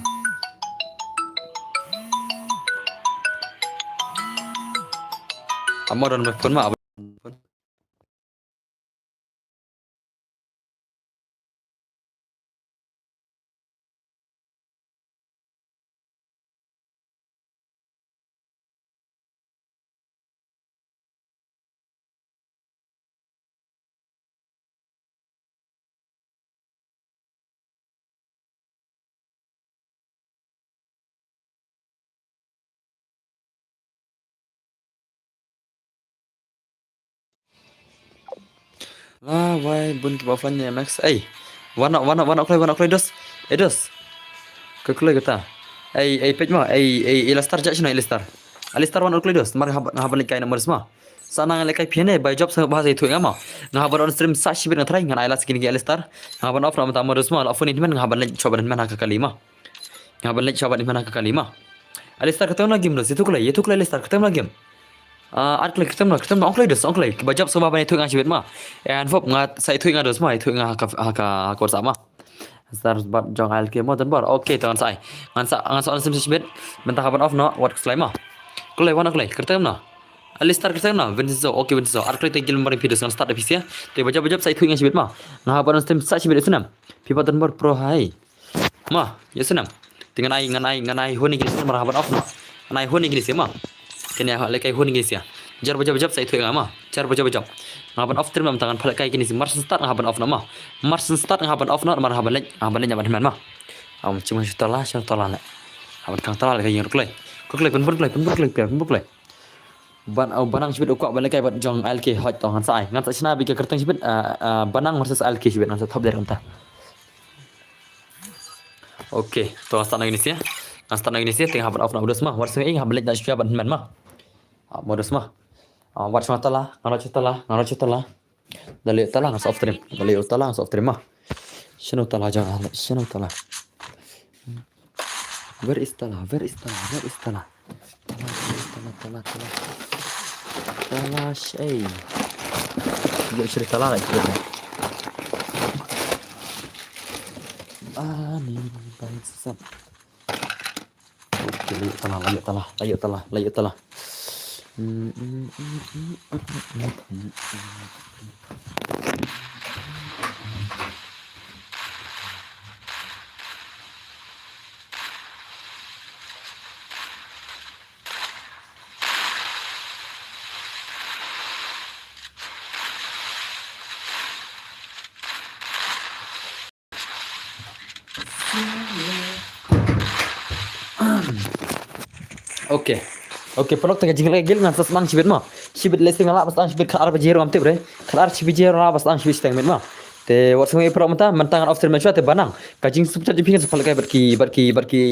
Amo don phone ma. La wai bun kiba offline ne Max. Ei. Wan noh, wan noh, wan noh kloi, wan noh kloi dos. Ei dos. Ka kloi kata. Ei, ei peit mo, ei, ei, ei Alistar, jak shano Alistar. Alistar wan noh kloi dos. Mar nga hap, nga hap ban leit kai na mo dos mo. Sa nang leit kai phi ne, bai jop sa ba sa ithuh nga mo. Nga hap ban on stream sa shibit nga try, ngan ai la skin ki Alistar. Nga hap ban off na mynta mo dos mo, la off ni hynmen, nga hap ban leit shuwa ban hynmen ha ka kali mo. Nga ban leit shuwa ban hynmen ha ka kali mo. Alistar kata na game dos, ïathuh kloi, ïathuh kloi Alistar, kata na game. Ah, ar kloi, kata na, kata na, ong kloi dos, ong kloi. Ba jop sa ba ban ithuh nga shibit mo. Eh, anfop nga sa ithuh nga dos mo, ithuh nga ha ka, ha ka, ha ka WhatsApp mo. Star bat jong A L K mo Donbor. Okay, to ngan sa ai. Ngan sa, ngan sa on stream sa shibit. Mynta hap ban off noh, wat kslai mo. Kloi, wan kloi, kyrteng kumno? Alistar kyrteng kumno? Vincenzo, okay Vincenzo. Ar kloi te guild nambar phi dos ngan start da phi sha. Te ba jop, ba jop sa ithuh nga shibit mo. Nga hap ban on stream sa shibit ïa u snem. Phi bat Donbor Pro hi. Mo, ïa u snem. Te ngan ai, ngan ai, ngan ai hun ïa kine sha namar hap ban off noh. Ngan ai hun ïa kine sha mo. Kine hap leit kai hun ïa kine sha. Jar ba jop ba jop sa ithuh nga mo. Jar ba jop ba jop. Nga hap ban off stream namar ngan phah leit kai kine sha. Mar shen start nga hap ban off noh mo. Mar shen start nga hap ban off noh namar hap ban leit, hap ban leit ïa ban hynmen mo. Am chim shu tala, shu tala leh. Hap ban khang tala leh ka ïing ruh kloi. Ko kloi, pynbun kloi, pynbun kloi, pynbun kloi. Ban, oh, Banang shibit u kwah ban leit kai bad jong A L K, hooid to ngan sa ai. Ngan sa shna beit ka kyrteng shibit, ah, ah, Banang versus A L K shibit ngan sa thop der kumta. Okay, to ngan start na kine sha. Ngan start na kine sha, te nga hap ban off noh mo dos mo. Wat sngew ïa nga hap ban leit na shuwa ban hynmen mo. Ah, mo dos mo. Ah, wat sngew tala, ngan wat sngew tala, ngan wat sngew tala. Da leit tala ngan sa off stream. Da leit tala ngan sa off stream mo. Shano tala jong nga, shano tala. Where is tala? Where is tala? Where is tala? Tala, tala, tala, tala, tala. Tala shei. Ïa shei tala lagi. Ani bai sesat. Okay, la ïoh tala, la ïoh tala, la ïoh tala, la ïoh tala. Okay. Okay, paralok, te ka jingïaleh ka guild ngan sa sdang shibit mo. Shibit lehse nga lah ban sdang shibit khatar baje ruh ngam tip re. Khatar shi baje ruh lah ban sdang shibit shiteng miet mo. Te wat sngew ïa paralok mynta, mynta ngan off stream mynshuwa te Banang. Ka jingsuperchat jong phi ngan sa pynlehkai bad ki, bad ki, bad ki,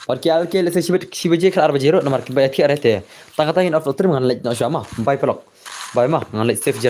bad ki A L K lehse shibit shi baje khatar baje ruh namar kiba ïathiah re te. Tang kata ngin off stream ngan leit noh shuwa mo. Bye paralok. Bye mo, ngan leit safe journey.